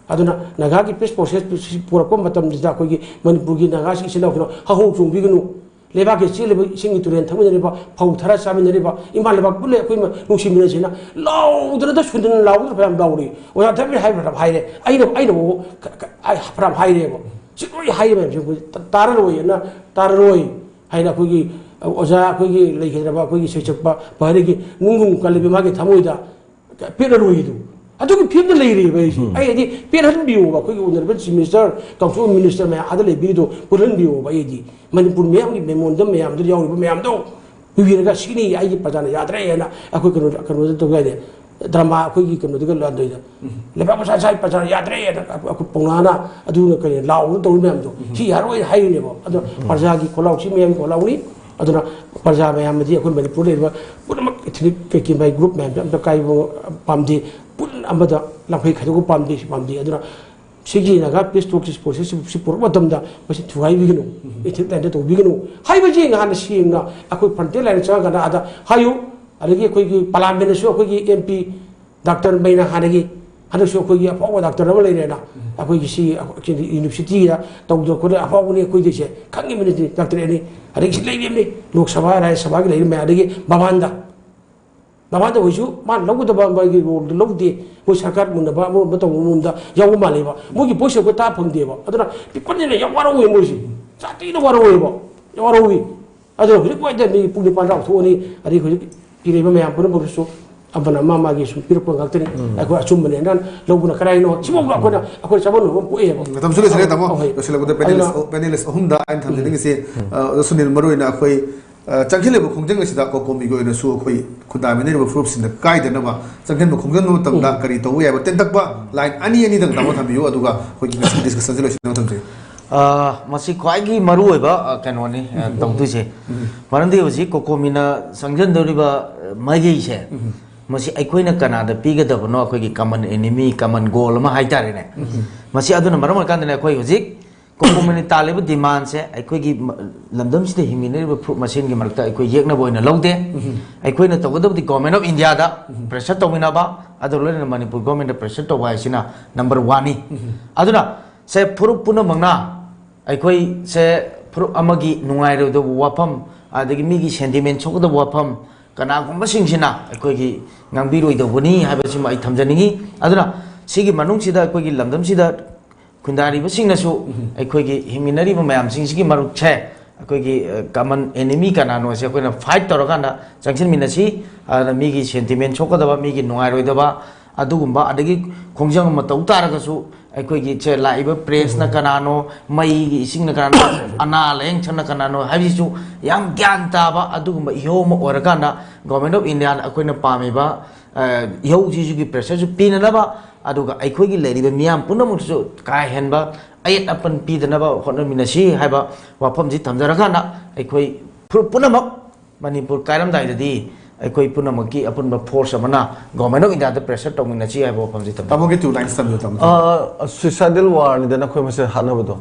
ꯑꯗꯨꯅ ꯅꯥꯒꯥꯒꯤ ꯄꯤꯁ ꯄ꯭ꯔꯣꯁꯦꯁ ꯄꯨꯔꯛꯄ ꯃꯇꯝꯁꯤꯗ ꯑꯩꯈꯣꯏꯒꯤ ꯃꯅꯤꯄꯨꯔꯒꯤ ꯅꯥꯒꯥꯁꯤꯡ ꯏꯆꯤꯟ ꯏꯅꯥꯎꯁꯤꯡꯅ ꯍꯧꯍꯧ ꯆꯣꯡꯕꯤꯒꯅꯨ꯫ ꯂꯩꯕꯥꯛꯀꯤ ꯆꯦꯜꯂꯤꯕ ꯏꯁꯤꯡꯒꯤ ꯇꯨꯔꯦꯜ ꯊꯛꯃꯤꯟꯅꯔꯤꯕ, ꯐꯧ ꯊꯔꯥ ꯆꯥꯃꯤꯟꯅꯔꯤꯕ ꯏꯃꯥ ꯂꯩꯕꯥꯛ ꯄꯨꯟꯅ ꯑꯩꯈꯣꯏ ꯅꯨꯡꯁꯤꯃꯤꯟꯅꯁꯤꯅ ꯂꯥꯎꯗꯅ ꯁꯨꯟꯗꯅ ꯂꯥꯎꯗꯅ ꯐꯅꯌꯥꯝ ꯂꯥꯎꯔꯤ꯫ ꯑꯣꯖꯥ ꯊꯕꯤꯅ ꯍꯥꯏꯕ ꯐꯅꯌꯥꯝ ꯍꯥꯏꯔꯦ, ꯑꯩꯅ, ꯑꯩꯅꯕꯨ ꯐꯅꯌꯥꯝ ꯍꯥꯏꯔꯦꯕ꯫ ꯁꯤ ꯂꯣꯏ ꯍꯥꯏꯔꯤꯕ ꯃꯌꯥꯝꯁꯦ ꯑꯩꯈꯣꯏ ꯇꯥꯔꯔꯣꯏꯅ, ꯇꯥꯔꯔꯣꯏ ꯍꯥꯏꯅ ꯑꯩꯈꯣꯏꯒꯤ ꯑꯣꯖꯥ ꯑꯩꯈꯣꯏꯒꯤ ꯂꯩꯈꯤꯗ꯭ꯔꯕ ꯑꯩꯈꯣꯏꯒꯤ ꯁꯩꯁꯛꯄ ꯚꯥꯔꯤꯒꯤ ꯅꯨꯡꯒꯨꯝ ꯀꯜꯂꯤꯕ ꯃꯥꯒꯤ ꯊꯃꯣꯏꯗ ꯄꯦꯠꯂꯔꯣꯏꯗꯨ꯫ ꯑꯗꯨꯒꯤ ꯐꯤꯕꯝꯗ ꯂꯩꯔꯤꯕ ꯑꯩꯁꯦ꯫ ꯎꯝ꯫ ꯑꯩ ꯍꯥꯏꯗꯤ ꯄꯦꯠꯍꯟꯕꯤꯌꯣꯕ, ꯑꯩꯈꯣꯏꯒꯤ honourable chief minister, council of minister ꯃꯌꯥꯝ ꯑꯥꯗ ꯂꯩꯕꯤꯔꯤꯗꯣ ꯄꯨꯜꯍꯟꯕꯤꯌꯣꯕ꯫ ꯑꯩꯗꯤ ꯃꯅꯤꯄꯨꯔ ꯃꯤꯌꯥꯝꯒꯤ ꯃꯦꯃꯣꯔꯦꯟꯗꯝ ꯃꯌꯥꯝꯗꯨꯗ ꯌꯥꯎꯔꯤꯕ ꯃꯌꯥꯝꯗꯣ ꯄꯨꯕꯤꯔꯒ ꯁꯤꯅꯤ ꯑꯩꯒꯤ ꯄ꯭ꯔꯖꯥꯅ ꯌꯥꯗ꯭ꯔꯦ ꯍꯥꯏꯅ ꯑꯩꯈꯣꯏ ꯀꯩꯅꯣꯗ, ꯀꯩꯅꯣꯗ ꯇꯧꯒꯦ ꯍꯥꯏꯗꯤ ꯗ꯭ꯔꯃꯥ ꯑꯩꯈꯣꯏꯒꯤ ꯀꯩꯅꯣꯗꯨꯒ ꯂꯥꯟꯗꯣꯏꯗ ꯂꯩꯕꯥꯛ ꯃꯆꯥ ꯃꯆꯥꯒꯤ ꯄ꯭ꯔꯖꯥꯅ ꯌꯥꯗ꯭ꯔꯦ ꯍꯥꯏꯅ ꯑꯩꯈꯣꯏ ꯄꯧꯅꯥꯅ ꯑꯗꯨꯅ ꯀꯔꯤ ꯂꯥꯎꯗꯅ ꯇꯧꯔꯤ ꯃꯌꯥꯝꯗꯣ ꯁꯤ ꯌꯥꯔꯣꯏ ꯍꯥꯏꯔꯤꯅꯦꯕ꯫ ꯑꯗꯣ ꯄ꯭ꯔꯖꯥꯒꯤ ꯈꯣꯜꯂꯥꯎ ꯁꯤ ꯃꯌꯥꯝꯒꯤ ꯈꯣꯜꯂꯥꯎꯅꯤ꯫ ꯑꯗꯨꯅ ꯄ꯭ꯔꯖꯥ ꯃꯌꯥꯝꯅꯗꯤ ꯑꯩꯈꯣꯏ ꯃꯅꯤꯄꯨꯔꯗ ꯂꯩꯔꯤꯕ ꯄꯨꯝꯅꯃꯛ ꯏꯊꯅꯤꯛ ꯀꯩꯀꯩ ꯃꯥꯏ ꯒ꯭ꯔꯨꯞ ꯃꯌꯥꯝꯁꯦ ꯑꯝꯇ ꯀꯥꯏꯕ ꯄꯥꯝꯗꯦ꯫ ꯄꯨꯟꯅ ꯑꯃꯗ ꯂꯥꯡꯐꯩ ꯈꯥꯏꯗꯣꯛꯄ ꯄꯥꯝꯗꯦ, ꯁꯤ ꯄꯥꯝꯗꯦ꯫ ꯑꯗꯨꯅ ꯁꯤꯒꯤ ꯅꯥꯒꯥ ꯄꯤꯁ ꯇꯣꯛꯀꯤ ꯄ꯭ꯔꯣꯁꯦꯁꯁꯤ ꯄꯨꯔꯛꯄ ꯃꯇꯝꯗ ꯃꯁꯤ ꯊꯨꯒꯥꯏꯕꯤꯒꯅꯨ, ꯏꯊꯤꯛ ꯂꯥꯏꯟꯗ ꯇꯧꯕꯤꯒꯅꯨ ꯍꯥꯏꯕꯁꯤ ꯍꯥꯟꯅ ꯁꯦꯡꯅ ꯑꯩꯈꯣꯏ ꯐ꯭ꯔꯟꯇꯤꯌꯔ ꯂꯥꯏꯟꯗ ꯆꯪꯉꯀꯥꯟꯗ ꯑꯗ ꯍꯥꯏꯌꯨ꯫ ꯑꯗꯒꯤ ꯑꯩꯈꯣꯏꯒꯤ ꯄꯥꯔꯂꯥꯃꯦꯟꯗꯁꯨ ꯑꯩꯈꯣꯏꯒꯤ ꯑꯦꯝ ꯄꯤ ꯗꯥꯛꯇꯔ ꯃꯩꯅ ꯍꯥꯟꯅꯒꯤ, ꯍꯟꯗꯛꯁꯨ ꯑꯩꯈꯣꯏꯒꯤ ꯑꯐꯥꯎꯕ ꯗꯥꯛꯇꯔ ꯑꯃ ꯂꯩꯔꯦꯅ, ꯑꯩꯈꯣꯏꯒꯤ ꯁꯤ ꯌꯨꯅꯤꯚꯔꯁꯤꯇꯤꯗ ꯇꯧꯗꯅ ꯈꯣꯠꯇꯅ ꯑꯐꯥꯎꯕꯅꯤ ꯑꯩꯈꯣꯏꯗꯩꯁꯦ ꯈꯪꯉꯤꯕꯅꯤ ꯗꯥꯛꯇꯔ ꯑꯦꯅꯤ꯫ ꯑꯗꯒꯤ ꯁꯤ ꯂꯩꯔꯤꯕꯅꯤ ꯂꯣꯛ ꯁꯚꯥ, ꯔꯥꯖ꯭ꯌ ꯁꯚꯥꯒꯤ ꯂꯩꯔꯤ ꯃꯌꯥꯝ, ꯑꯗꯒꯤ ꯃꯃꯥꯡꯗ ꯃꯃꯥꯡꯗ ꯍꯧꯖꯤꯛꯁꯨ ꯃꯥꯅ ꯂꯧꯒꯗꯕ ꯃꯥꯒꯤ ꯔꯣꯜꯗꯨ ꯂꯧꯗꯦ꯫ ꯃꯣꯏ ꯁꯔꯀꯥꯔ ꯃꯨꯟꯅꯕ ꯑꯃ ꯑꯃ ꯇꯧꯕ ꯃꯑꯣꯡꯗ ꯌꯥꯎꯕ ꯃꯥꯜꯂꯦꯕ꯫ ꯃꯣꯏꯒꯤ ꯚꯣꯏꯁ ꯑꯩꯈꯣꯏ ꯇꯥ ꯐꯪꯗꯦꯕ꯫ ꯑꯗꯨꯅ ꯄꯤꯄꯜꯁꯤꯅ ꯌꯥꯝ ꯋꯥꯔꯧꯋꯦ ꯃꯣꯏꯁꯦ꯫ ꯖꯥꯇꯤꯅ ꯋꯥꯔꯧꯋꯦꯕ꯫ ꯌꯥꯝ ꯋꯥꯔꯧꯋꯤ꯫ ꯑꯗꯣ ꯍꯧꯖꯤꯛ ꯋꯥꯏꯗ ꯃꯤ ꯄꯨꯡ ꯅꯤꯄꯥꯟ ꯇꯔꯥ ꯊꯣꯛꯑꯅꯤ꯫ ꯑꯗꯩ ꯍꯧꯖꯤꯛ ꯏꯔꯩꯕ ꯃꯌꯥꯝ ꯄꯨꯝꯅꯃꯛꯇꯁꯨ ꯑꯃꯅ ꯑꯃ ꯃꯥꯒꯤ ꯁꯨꯝ ꯄꯤꯔꯛꯄ ꯉꯥꯛꯇꯅꯤ꯫ ꯑꯩꯈꯣꯏ ꯑꯆꯨꯝꯕꯅꯦꯅ ꯂꯧꯕꯅ ꯀꯔꯥꯏꯅꯣ? ꯁꯤꯐꯥꯎꯗ ꯑꯩꯈꯣꯏꯅ, ꯑꯩꯈꯣꯏ ꯆꯃꯝꯅꯕ ꯑꯃ ꯄꯣꯛꯑꯦꯕ꯫ ꯃꯇꯝꯁꯨ ꯂꯣꯏꯁꯤꯜꯂꯦ, ꯇꯥꯃꯣ꯫ ꯑꯍꯣꯏ꯫ ꯂꯣꯏꯁꯤꯜꯂꯛꯄꯗ ꯑꯗꯨꯅ ꯄꯦꯅꯦꯂꯤꯁ, ꯄꯦꯅꯦꯂꯤꯁ ꯑꯍꯨꯝꯗ ꯑꯩꯅ ꯊꯝꯖꯅꯤꯡꯉꯤꯁꯤ, ꯑ, ꯑꯣꯖꯥ ꯁꯨꯅꯤꯜ, ꯃꯔꯨꯑꯣꯏꯅ ꯑꯩꯈꯣꯏ, ꯑ, ꯆꯪꯁꯤꯜꯂꯤꯕ ꯈꯣꯡꯖꯪ ꯑꯁꯤꯗ ꯀꯣꯀꯣꯃꯤꯒꯤ ꯑꯣꯏꯅꯁꯨ ꯑꯩꯈꯣꯏ ꯈꯨꯟꯗꯥꯃꯤꯟꯅꯔꯤꯕ ꯐꯨꯔꯨꯞꯁꯤꯡꯗ ꯀꯥꯏꯗꯅꯕ ꯆꯪꯁꯤꯟꯕ ꯈꯣꯡꯖꯪ ꯃꯇꯝꯗ ꯀꯔꯤ ꯇꯧꯕ ꯌꯥꯏꯕ? ꯇꯦꯟꯇꯛꯄ ꯂꯥꯏꯟ ꯑꯅꯤ ꯑꯅꯤꯗꯪ ꯇꯥꯃꯣ ꯊꯝꯕꯤꯌꯨ, ꯑꯗꯨꯒ ꯑꯩꯈꯣꯏꯒꯤ ꯉꯁꯤꯒꯤ ꯗꯤꯁꯀꯁꯟꯁꯦ ꯂꯣꯏꯁꯤꯟꯅꯕ ꯊꯝꯖꯒꯦ꯫ ꯑ, ꯃꯁꯤ ꯈ꯭ꯋꯥꯏꯒꯤ ꯃꯔꯨꯑꯣꯏꯕ, ꯑ, ꯀꯩꯅꯣꯅꯤ, ꯑ, ꯇꯧꯗꯣꯏꯁꯦ꯫ ꯃꯔꯝꯗꯤ ꯍꯧꯖꯤꯛ ꯀꯣꯀꯣꯃꯤꯅ ꯆꯪꯁꯤꯟꯗꯧꯔꯤꯕ, ꯑ, ꯃꯥꯏꯀꯩꯁꯦ, ꯃꯁꯤ ꯑꯩꯈꯣꯏꯅ ꯀꯅꯥꯗ ꯄꯤꯒꯗꯕꯅꯣ, ꯑꯩꯈꯣꯏꯒꯤ ꯀꯃꯟ ꯑꯦꯅꯤꯃꯤ, ꯀꯃꯟ ꯒꯣꯜ ꯑꯃ ꯍꯥꯏꯇꯥꯔꯦꯅꯦ꯫ ꯃꯁꯤ ꯑꯗꯨꯅ ꯃꯔꯝ ꯑꯣꯏꯔꯀꯥꯟꯗꯅꯦ ꯑꯩꯈꯣꯏ ꯍꯧꯖꯤꯛ ꯀꯣꯀꯣꯃꯤꯅ ꯇꯥꯜꯂꯤꯕ ꯗꯤꯃꯥꯟꯁꯦ ꯑꯩꯈꯣꯏꯒꯤ ꯃ-, ꯂꯝꯗꯝꯁꯤꯗ ꯍꯤꯡꯃꯤꯟꯅꯔꯤꯕ ꯐꯨꯔꯨꯞ ꯃꯁꯦꯟꯒꯤ ꯃꯔꯛꯇ ꯑꯩꯈꯣꯏ ꯌꯦꯛꯅꯕ ꯑꯣꯏꯅ ꯂꯧꯗꯦ꯫ ꯑꯩꯈꯣꯏꯅ ꯇꯧꯒꯗꯕꯗꯤ Government of Indiaꯗ pressure ꯇꯧꯃꯤꯟꯅꯕ, ꯑꯗꯨꯒ ꯂꯣꯏꯅꯅ ꯃꯅꯤꯄꯨꯔ governmentꯗ pressure ꯇꯧꯕ ꯍꯥꯏꯁꯤꯅ number oneꯅꯤ꯫ ꯑꯗꯨꯅ ꯁꯦ ꯐꯨꯔꯨꯞ ꯄꯨꯝꯅꯃꯛꯅ ꯑꯩꯈꯣꯏꯁꯦ ꯐꯨꯔꯨꯞ ꯑꯃꯒꯤ ꯅꯨꯡꯉꯥꯏꯔꯣꯏꯗꯕ ꯋꯥꯐꯝ, ꯑꯗꯒꯤ ꯃꯤꯒꯤ sentiment ꯁꯣꯛꯀꯗꯕ ꯋꯥꯐꯝ, ꯀꯅꯥꯒꯨꯝꯕꯁꯤꯡꯁꯤꯅ ꯑꯩꯈꯣꯏꯒꯤ ꯉꯥꯡꯕꯤꯔꯣꯏꯗꯧꯕꯅꯤ ꯍꯥꯏꯕꯁꯤꯃ ꯑꯩ ꯊꯝꯖꯅꯤꯡꯉꯤ꯫ ꯑꯗꯨꯅ ꯁꯤꯒꯤ ꯃꯅꯨꯡꯁꯤꯗ ꯑꯩꯈꯣꯏꯒꯤ ꯂꯝꯗꯝꯁꯤꯗ ꯈꯨꯟꯗꯥꯔꯤꯕꯁꯤꯡꯅꯁꯨ ꯑꯩꯈꯣꯏꯒꯤ ꯍꯤꯡꯃꯤꯟꯅꯔꯤꯕ ꯃꯌꯥꯝꯁꯤꯡꯁꯤꯒꯤ ꯃꯔꯨꯞꯁꯦ ꯑꯩꯈꯣꯏꯒꯤ, ꯑ, common enemy ꯀꯅꯥꯅꯣꯁꯦ ꯑꯩꯈꯣꯏꯅ fight ꯇꯧꯔꯀꯥꯟꯗ ꯆꯪꯁꯤꯟꯃꯤꯟꯅꯁꯤ꯫ ꯑꯗꯨꯅ ꯃꯤꯒꯤ sentiment ꯁꯣꯛꯀꯗꯕ, ꯃꯤꯒꯤ ꯅꯨꯡꯉꯥꯏꯔꯣꯏꯗꯕ ꯑꯗꯨꯒꯨꯝꯕ, ꯑꯗꯒꯤ ꯈꯣꯡꯖꯪ ꯑꯃ ꯇꯧ ꯇꯥꯔꯒꯁꯨ ꯑꯩꯈꯣꯏꯒꯤ ꯁꯦ ꯂꯥꯛꯏꯕ pressꯅ ꯀꯅꯥꯅꯣ, ꯃꯩꯒꯤ ꯏꯁꯤꯡꯅ ꯀꯅꯥꯅꯣ, ꯑꯅꯥ ꯂꯥꯌꯦꯡ ꯁꯪꯅ ꯀꯅꯥꯅꯣ ꯍꯥꯏꯕꯁꯤꯁꯨ ꯌꯥꯝ ꯒ꯭ꯌꯥꯟ ꯇꯥꯕ ꯑꯗꯨꯒꯨꯝꯕ ꯏꯍꯧ ꯑꯃ ꯑꯣꯏꯔꯀꯥꯟꯗ Government of Indiaꯅ ꯑꯩꯈꯣꯏꯅ ꯄꯥꯝꯃꯤꯕ, ꯑ, ꯏꯍꯧꯁꯤꯁꯨꯒꯤ pressureꯁꯨ ꯄꯤꯅꯅꯕ, ꯑꯗꯨꯒ ꯑꯩꯈꯣꯏꯒꯤ ꯂꯩꯔꯤꯕ ꯃꯤꯌꯥꯝ ꯄꯨꯝꯅꯃꯛꯁꯨ ꯀꯥ ꯍꯦꯟꯕ ꯑꯌꯦꯠ ꯑꯄꯟ ꯄꯤꯗꯅꯕ ꯍꯣꯠꯅꯃꯤꯟꯅꯁꯤ ꯍꯥꯏꯕ ꯋꯥꯐꯝꯁꯤ ꯊꯝꯖꯔꯀꯥꯟꯗ ꯑꯩꯈꯣꯏ ꯐꯨꯔꯨꯞ ꯄꯨꯝꯅꯃꯛ ꯃꯅꯤꯄꯨꯔ ꯀꯥꯏꯔꯝꯗꯥꯏꯗꯗꯤ ꯑꯩꯈꯣꯏ ꯄꯨꯝꯅꯃꯛꯀꯤ ꯑꯄꯨꯟꯕ ꯐꯣꯔꯁ ꯑꯃꯅ ꯒꯣꯔꯃꯦꯟ ꯑꯣꯐ ꯏꯟꯗꯤꯌꯥꯗ ꯄ꯭ꯔꯦꯁꯔ ꯇꯧꯃꯤꯟꯅꯁꯤ ꯍꯥꯏꯕ ꯋꯥꯐꯝꯁꯤ ꯊꯝꯖꯒꯦ꯫ ꯇꯥꯃꯣꯒꯤ ꯇꯨ ꯂꯥꯏꯟꯁ ꯊꯝꯕꯤꯌꯨ ꯇꯥꯃꯣ꯫ ꯁꯨꯏꯁꯥꯏꯗꯦꯜ ꯋꯥꯔꯅꯤꯗꯅ ꯑꯩꯈꯣꯏ ꯃꯁꯦꯟ ꯍꯥꯠꯅꯕꯗꯣ꯫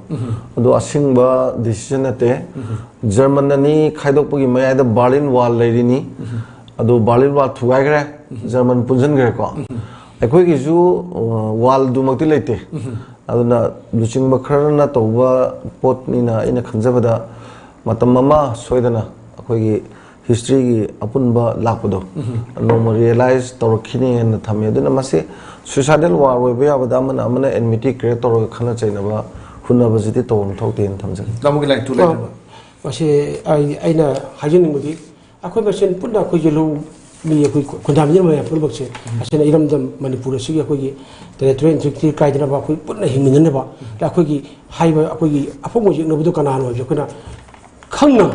ꯑꯗꯣ ꯑꯁꯦꯡꯕ ꯗꯤꯁꯤꯖꯟ ꯅꯠꯇꯦ꯫ ꯖꯔꯃꯟ ꯑꯅꯤ ꯈꯥꯏꯗꯣꯛꯄꯒꯤ ꯃꯌꯥꯏꯗ ꯕꯥꯔꯂꯤꯟ ꯋꯥꯜ ꯂꯩꯔꯤꯅꯤ꯫ ꯑꯗꯣ ꯕꯥꯔꯂꯤꯟ ꯋꯥꯜ ꯊꯨꯒꯥꯏꯈ꯭ꯔꯦ꯫ ꯖꯔꯃꯟ ꯄꯨꯟꯁꯤꯟꯈ꯭ꯔꯦꯀꯣ꯫ ꯑꯩꯈꯣꯏꯒꯤꯁꯨ ꯋꯥꯜꯗꯨꯃꯛꯇꯤ ꯂꯩꯇꯦ꯫ ꯑꯗꯨꯅ ꯂꯨꯆꯤꯡꯕ ꯈꯔꯅ ꯇꯧꯕ ꯄꯣꯠꯅꯤꯅ ꯑꯩꯅ ꯈꯟꯖꯕꯗ ꯃꯇꯝ ꯑꯃ ꯁꯣꯏꯗꯅ ꯑꯩꯈꯣꯏꯒꯤ ꯍꯤꯁꯇ꯭ꯔꯤꯒꯤ ꯑꯄꯨꯟꯕ ꯂꯥꯛꯄꯗꯣ ꯅꯣꯡꯃ ꯔꯤꯌꯦꯂꯥꯏꯁ ꯇꯧꯔꯛꯈꯤꯅꯤ ꯍꯥꯏꯅ ꯊꯝꯃꯤ꯫ ꯑꯗꯨꯅ ꯃꯁꯤ ꯁꯨꯏꯁꯥꯏꯗꯦꯜ ꯋꯥꯔ ꯑꯣꯏꯕ ꯌꯥꯕꯗ ꯑꯃꯅ ꯑꯃꯅ ꯑꯦꯟꯃꯤꯇꯤ ꯀ꯭ꯔꯤꯌꯦꯠ ꯇꯧꯔꯒ ꯈꯠꯅ ꯆꯩꯅꯕ ꯍꯨꯟꯅꯕꯁꯤꯗꯤ ꯇꯧꯐꯝ ꯊꯣꯛꯇꯦꯅ ꯊꯝꯖꯒꯦ꯫ ꯇꯥꯃꯣꯒꯤ ꯂꯥꯏꯟ ꯇꯨ ꯂꯩꯔꯕ? ꯃꯁꯤ ꯑꯩ ꯑꯩꯅ ꯍꯥꯏꯖꯅꯤꯡꯕꯗꯤ ꯑꯩꯈꯣꯏ ꯃꯁꯦꯟ ꯄꯨꯟꯅ ꯑꯩꯈꯣꯏꯒꯤ ꯂꯧ ꯃꯤ ꯑꯩꯈꯣꯏ ꯈꯨꯟꯗꯥꯃꯤꯟꯅꯕ ꯃꯌꯥꯝ ꯄꯨꯝꯅꯃꯛꯁꯦ ꯑꯁꯤꯅ ꯏꯔꯝꯗꯝ ꯃꯅꯤꯄꯨꯔ ꯑꯁꯤꯒꯤ ꯑꯩꯈꯣꯏꯒꯤ ꯇꯦꯔꯤꯇꯣꯔꯤꯌꯦꯜ ꯏꯟꯇꯤꯒ꯭ꯔꯤꯇꯤ ꯀꯥꯏꯗꯅꯕ ꯑꯩꯈꯣꯏ ꯄꯨꯟꯅ ꯍꯤꯡꯃꯤꯟꯅꯅꯕ ꯑꯩꯈꯣꯏꯒꯤ ꯍꯥꯏꯕ ꯑꯩꯈꯣꯏꯒꯤ ꯑꯐꯣꯡꯕ ꯌꯦꯛꯅꯕꯗꯣ ꯀꯅꯥꯅꯣ ꯍꯥꯏꯕꯁꯦ ꯑꯩꯈꯣꯏꯅ ꯈꯪꯅ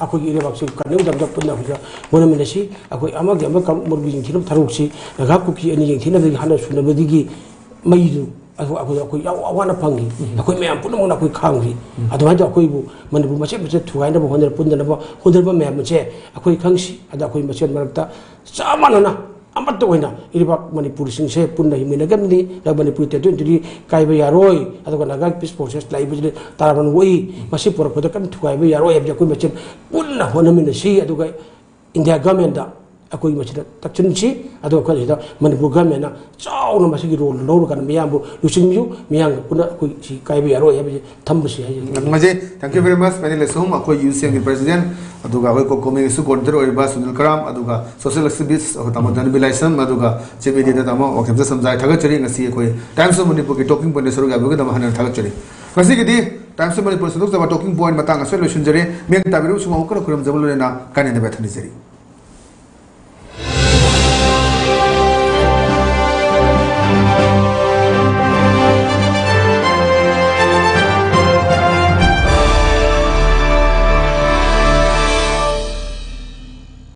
ꯑꯩꯈꯣꯏꯒꯤ ꯏꯔꯩꯕꯥꯛꯁꯤ ꯀꯟꯅꯕ ꯃꯇꯝꯗ ꯄꯨꯟꯅ ꯑꯩꯈꯣꯏꯒ ꯍꯣꯠꯅꯃꯤꯟꯅꯁꯤ꯫ ꯑꯩꯈꯣꯏ ꯑꯃꯒꯤ ꯑꯃ ꯀꯥꯡꯂꯨꯞ ꯃꯔꯨ ꯌꯦꯡꯊꯤꯅꯕ ꯊꯔꯣꯛꯁꯤ ꯅꯥꯒꯥ ꯀꯨꯀꯤ ꯑꯅꯤ ꯌꯦꯡꯊꯤꯅꯕꯗꯒꯤ ꯍꯥꯟꯅ ꯁꯨꯅꯕꯗꯒꯤ ꯃꯩꯗꯨ ꯑꯩꯈꯣꯏ ꯑꯩꯈꯣꯏ ꯑꯩꯈꯣꯏ ꯌꯥꯝ ꯑꯋꯥꯅ ꯐꯪꯈꯤ꯫ ꯑꯩꯈꯣꯏ ꯃꯌꯥꯝ ꯄꯨꯝꯅꯃꯛꯅ ꯑꯩꯈꯣꯏ ꯈꯥꯡꯈꯤ꯫ ꯑꯗꯨꯃꯥꯏꯅ ꯇꯧꯔꯒ ꯑꯩꯈꯣꯏꯕꯨ ꯃꯅꯤꯄꯨꯔ ꯃꯆꯦꯠ ꯃꯆꯦꯠ ꯊꯨꯒꯥꯏꯅꯕ ꯍꯣꯠꯅꯔ ꯄꯨꯟꯗꯅꯕ ꯍꯣꯠꯅꯔꯤꯕ ꯃꯌꯥꯝ ꯑꯁꯦ ꯑꯩꯈꯣꯏ ꯈꯪꯁꯤ꯫ ꯑꯗ ꯑꯩꯈꯣꯏ ꯃꯁꯦꯟ ꯃꯔꯛꯇ ꯆꯞ ꯃꯥꯟꯅꯅ ꯑꯃꯠꯇ ꯑꯣꯏꯅ ꯏꯔꯩꯕꯥꯛ ꯃꯅꯤꯄꯨꯔꯁꯤꯡꯁꯦ ꯄꯨꯟꯅ ꯍꯤꯡꯃꯤꯟꯅꯒꯗꯕꯅꯤ꯫ ꯑꯗ ꯃꯅꯤꯄꯨꯔ ꯇꯦꯔꯤꯇꯣꯔꯤ ꯏꯟꯇꯤꯒ꯭ꯔꯤꯇꯤ ꯀꯥꯏꯕ ꯌꯥꯔꯣꯏ꯫ ꯑꯗꯨꯒ ꯅꯥꯒꯥ ꯄꯤꯁ ꯄ꯭ꯔꯣꯁꯦꯁ ꯂꯥꯛꯏꯕꯁꯤꯗꯤ ꯇꯔꯥꯃꯥꯄꯟ ꯑꯣꯏ꯫ ꯃꯁꯤ ꯄꯨꯔꯛꯄꯗ ꯀꯔꯤꯝ ꯊꯨꯒꯥꯏꯕ ꯌꯥꯔꯣꯏ ꯍꯥꯏꯕꯁꯦ ꯑꯩꯈꯣꯏ ꯃꯁꯦꯟ ꯄꯨꯟꯅ ꯍꯣꯠꯅꯃꯤꯟꯅꯁꯤ꯫ ꯑꯗꯨꯒ ꯏꯟꯗꯤꯌꯥ ꯒꯚꯔꯟꯃꯦꯟꯗ ꯑꯩꯈꯣꯏ ꯃꯁꯤꯗ ꯇꯛꯁꯤꯟꯁꯤ꯫ ꯑꯗꯨꯒ ꯑꯩꯈꯣꯏ ꯁꯤꯗ ꯃꯅꯤꯄꯨꯔ ꯒꯚꯔꯟꯃꯦꯟꯅ ꯆꯥꯎꯅ ꯃꯁꯤꯒꯤ ꯔꯣꯜ ꯂꯧꯔꯀꯥꯟꯗ ꯃꯤꯌꯥꯝꯕꯨ ꯂꯨꯆꯤꯡꯕꯤꯌꯨ꯫ ꯃꯤꯌꯥꯝꯒ ꯄꯨꯟꯅ ꯑꯩꯈꯣꯏ ꯁꯤ ꯀꯥꯏꯕ ꯌꯥꯔꯣꯏ ꯍꯥꯏꯕꯁꯤ ꯊꯝꯕꯁꯤ ꯍꯥꯏꯖꯅꯤꯡꯏ꯫ ꯌꯥꯝ ꯅꯨꯡꯉꯥꯏꯖꯩ꯫ Thank you very much, panelist ꯑꯍꯨꯝ, ꯑꯩꯈꯣꯏ ꯌꯨ ꯁꯤ ꯑꯦꯟꯒꯤ ꯄ꯭ꯔꯦꯁꯤꯗꯦꯟꯠ, ꯑꯗꯨꯒ ꯑꯩꯈꯣꯏ ꯀꯣꯀꯣꯃꯤꯒꯤꯁꯨ ꯀꯣꯑꯣꯔꯗꯤꯅꯦꯇꯔ ꯑꯣꯏꯔꯤꯕ ꯁꯨꯅꯤꯜ ꯀꯔꯥꯝ, ꯑꯗꯨꯒ ꯁꯣꯁꯤꯌꯦꯜ ꯑꯦꯛꯇꯤꯚꯤꯁ꯭ꯠ ꯑꯩꯈꯣꯏ ꯇꯥꯃꯣ ꯙꯅꯕꯤꯔ ꯂꯥꯏꯁ꯭ꯔꯝ, ꯑꯗꯨꯒ ꯆꯤꯐ ꯏꯗꯤꯇꯔ ꯇꯥꯃꯣ ꯋꯥꯀꯤꯝꯆꯟ ꯁꯝꯖꯥꯏ ꯊꯥꯒꯠꯆꯔꯤ꯫ ꯉꯁꯤ ꯑꯩꯈꯣꯏ ꯇꯥꯏꯝꯁ ꯑꯣꯐ ꯃꯅꯤꯄꯨꯔꯒꯤ ꯇꯣꯀꯤꯡ ꯄꯣꯏꯟꯠꯇ ꯁꯔꯨꯛ ꯌꯥꯕꯤꯒꯗꯕ ꯍꯟꯅ ꯊꯥꯒꯠꯆꯔꯤ꯫ ꯉꯁꯤꯒꯤꯗꯤ ꯇꯥꯏꯝꯁ ꯑꯣꯐ ꯃꯅꯤꯄꯨꯔ ꯁꯟꯗꯣꯛꯆꯕ ꯇꯣꯀꯤꯡ ꯄꯣꯏꯟꯠ ꯃꯇꯥꯡ ꯑꯁꯤꯗ ꯂꯣꯏꯁꯤꯟꯖꯔꯦ꯫ ꯃꯤꯌꯥꯝ ꯇꯥꯕꯤꯔꯤꯕꯁꯤꯡ ꯑꯃꯨꯛ ꯍꯟꯅ ꯈꯨꯔꯨꯝꯖꯕ ꯂꯣꯏꯅꯅ ꯀꯥꯏꯅꯅꯕ ꯊꯝꯖꯔꯤ꯫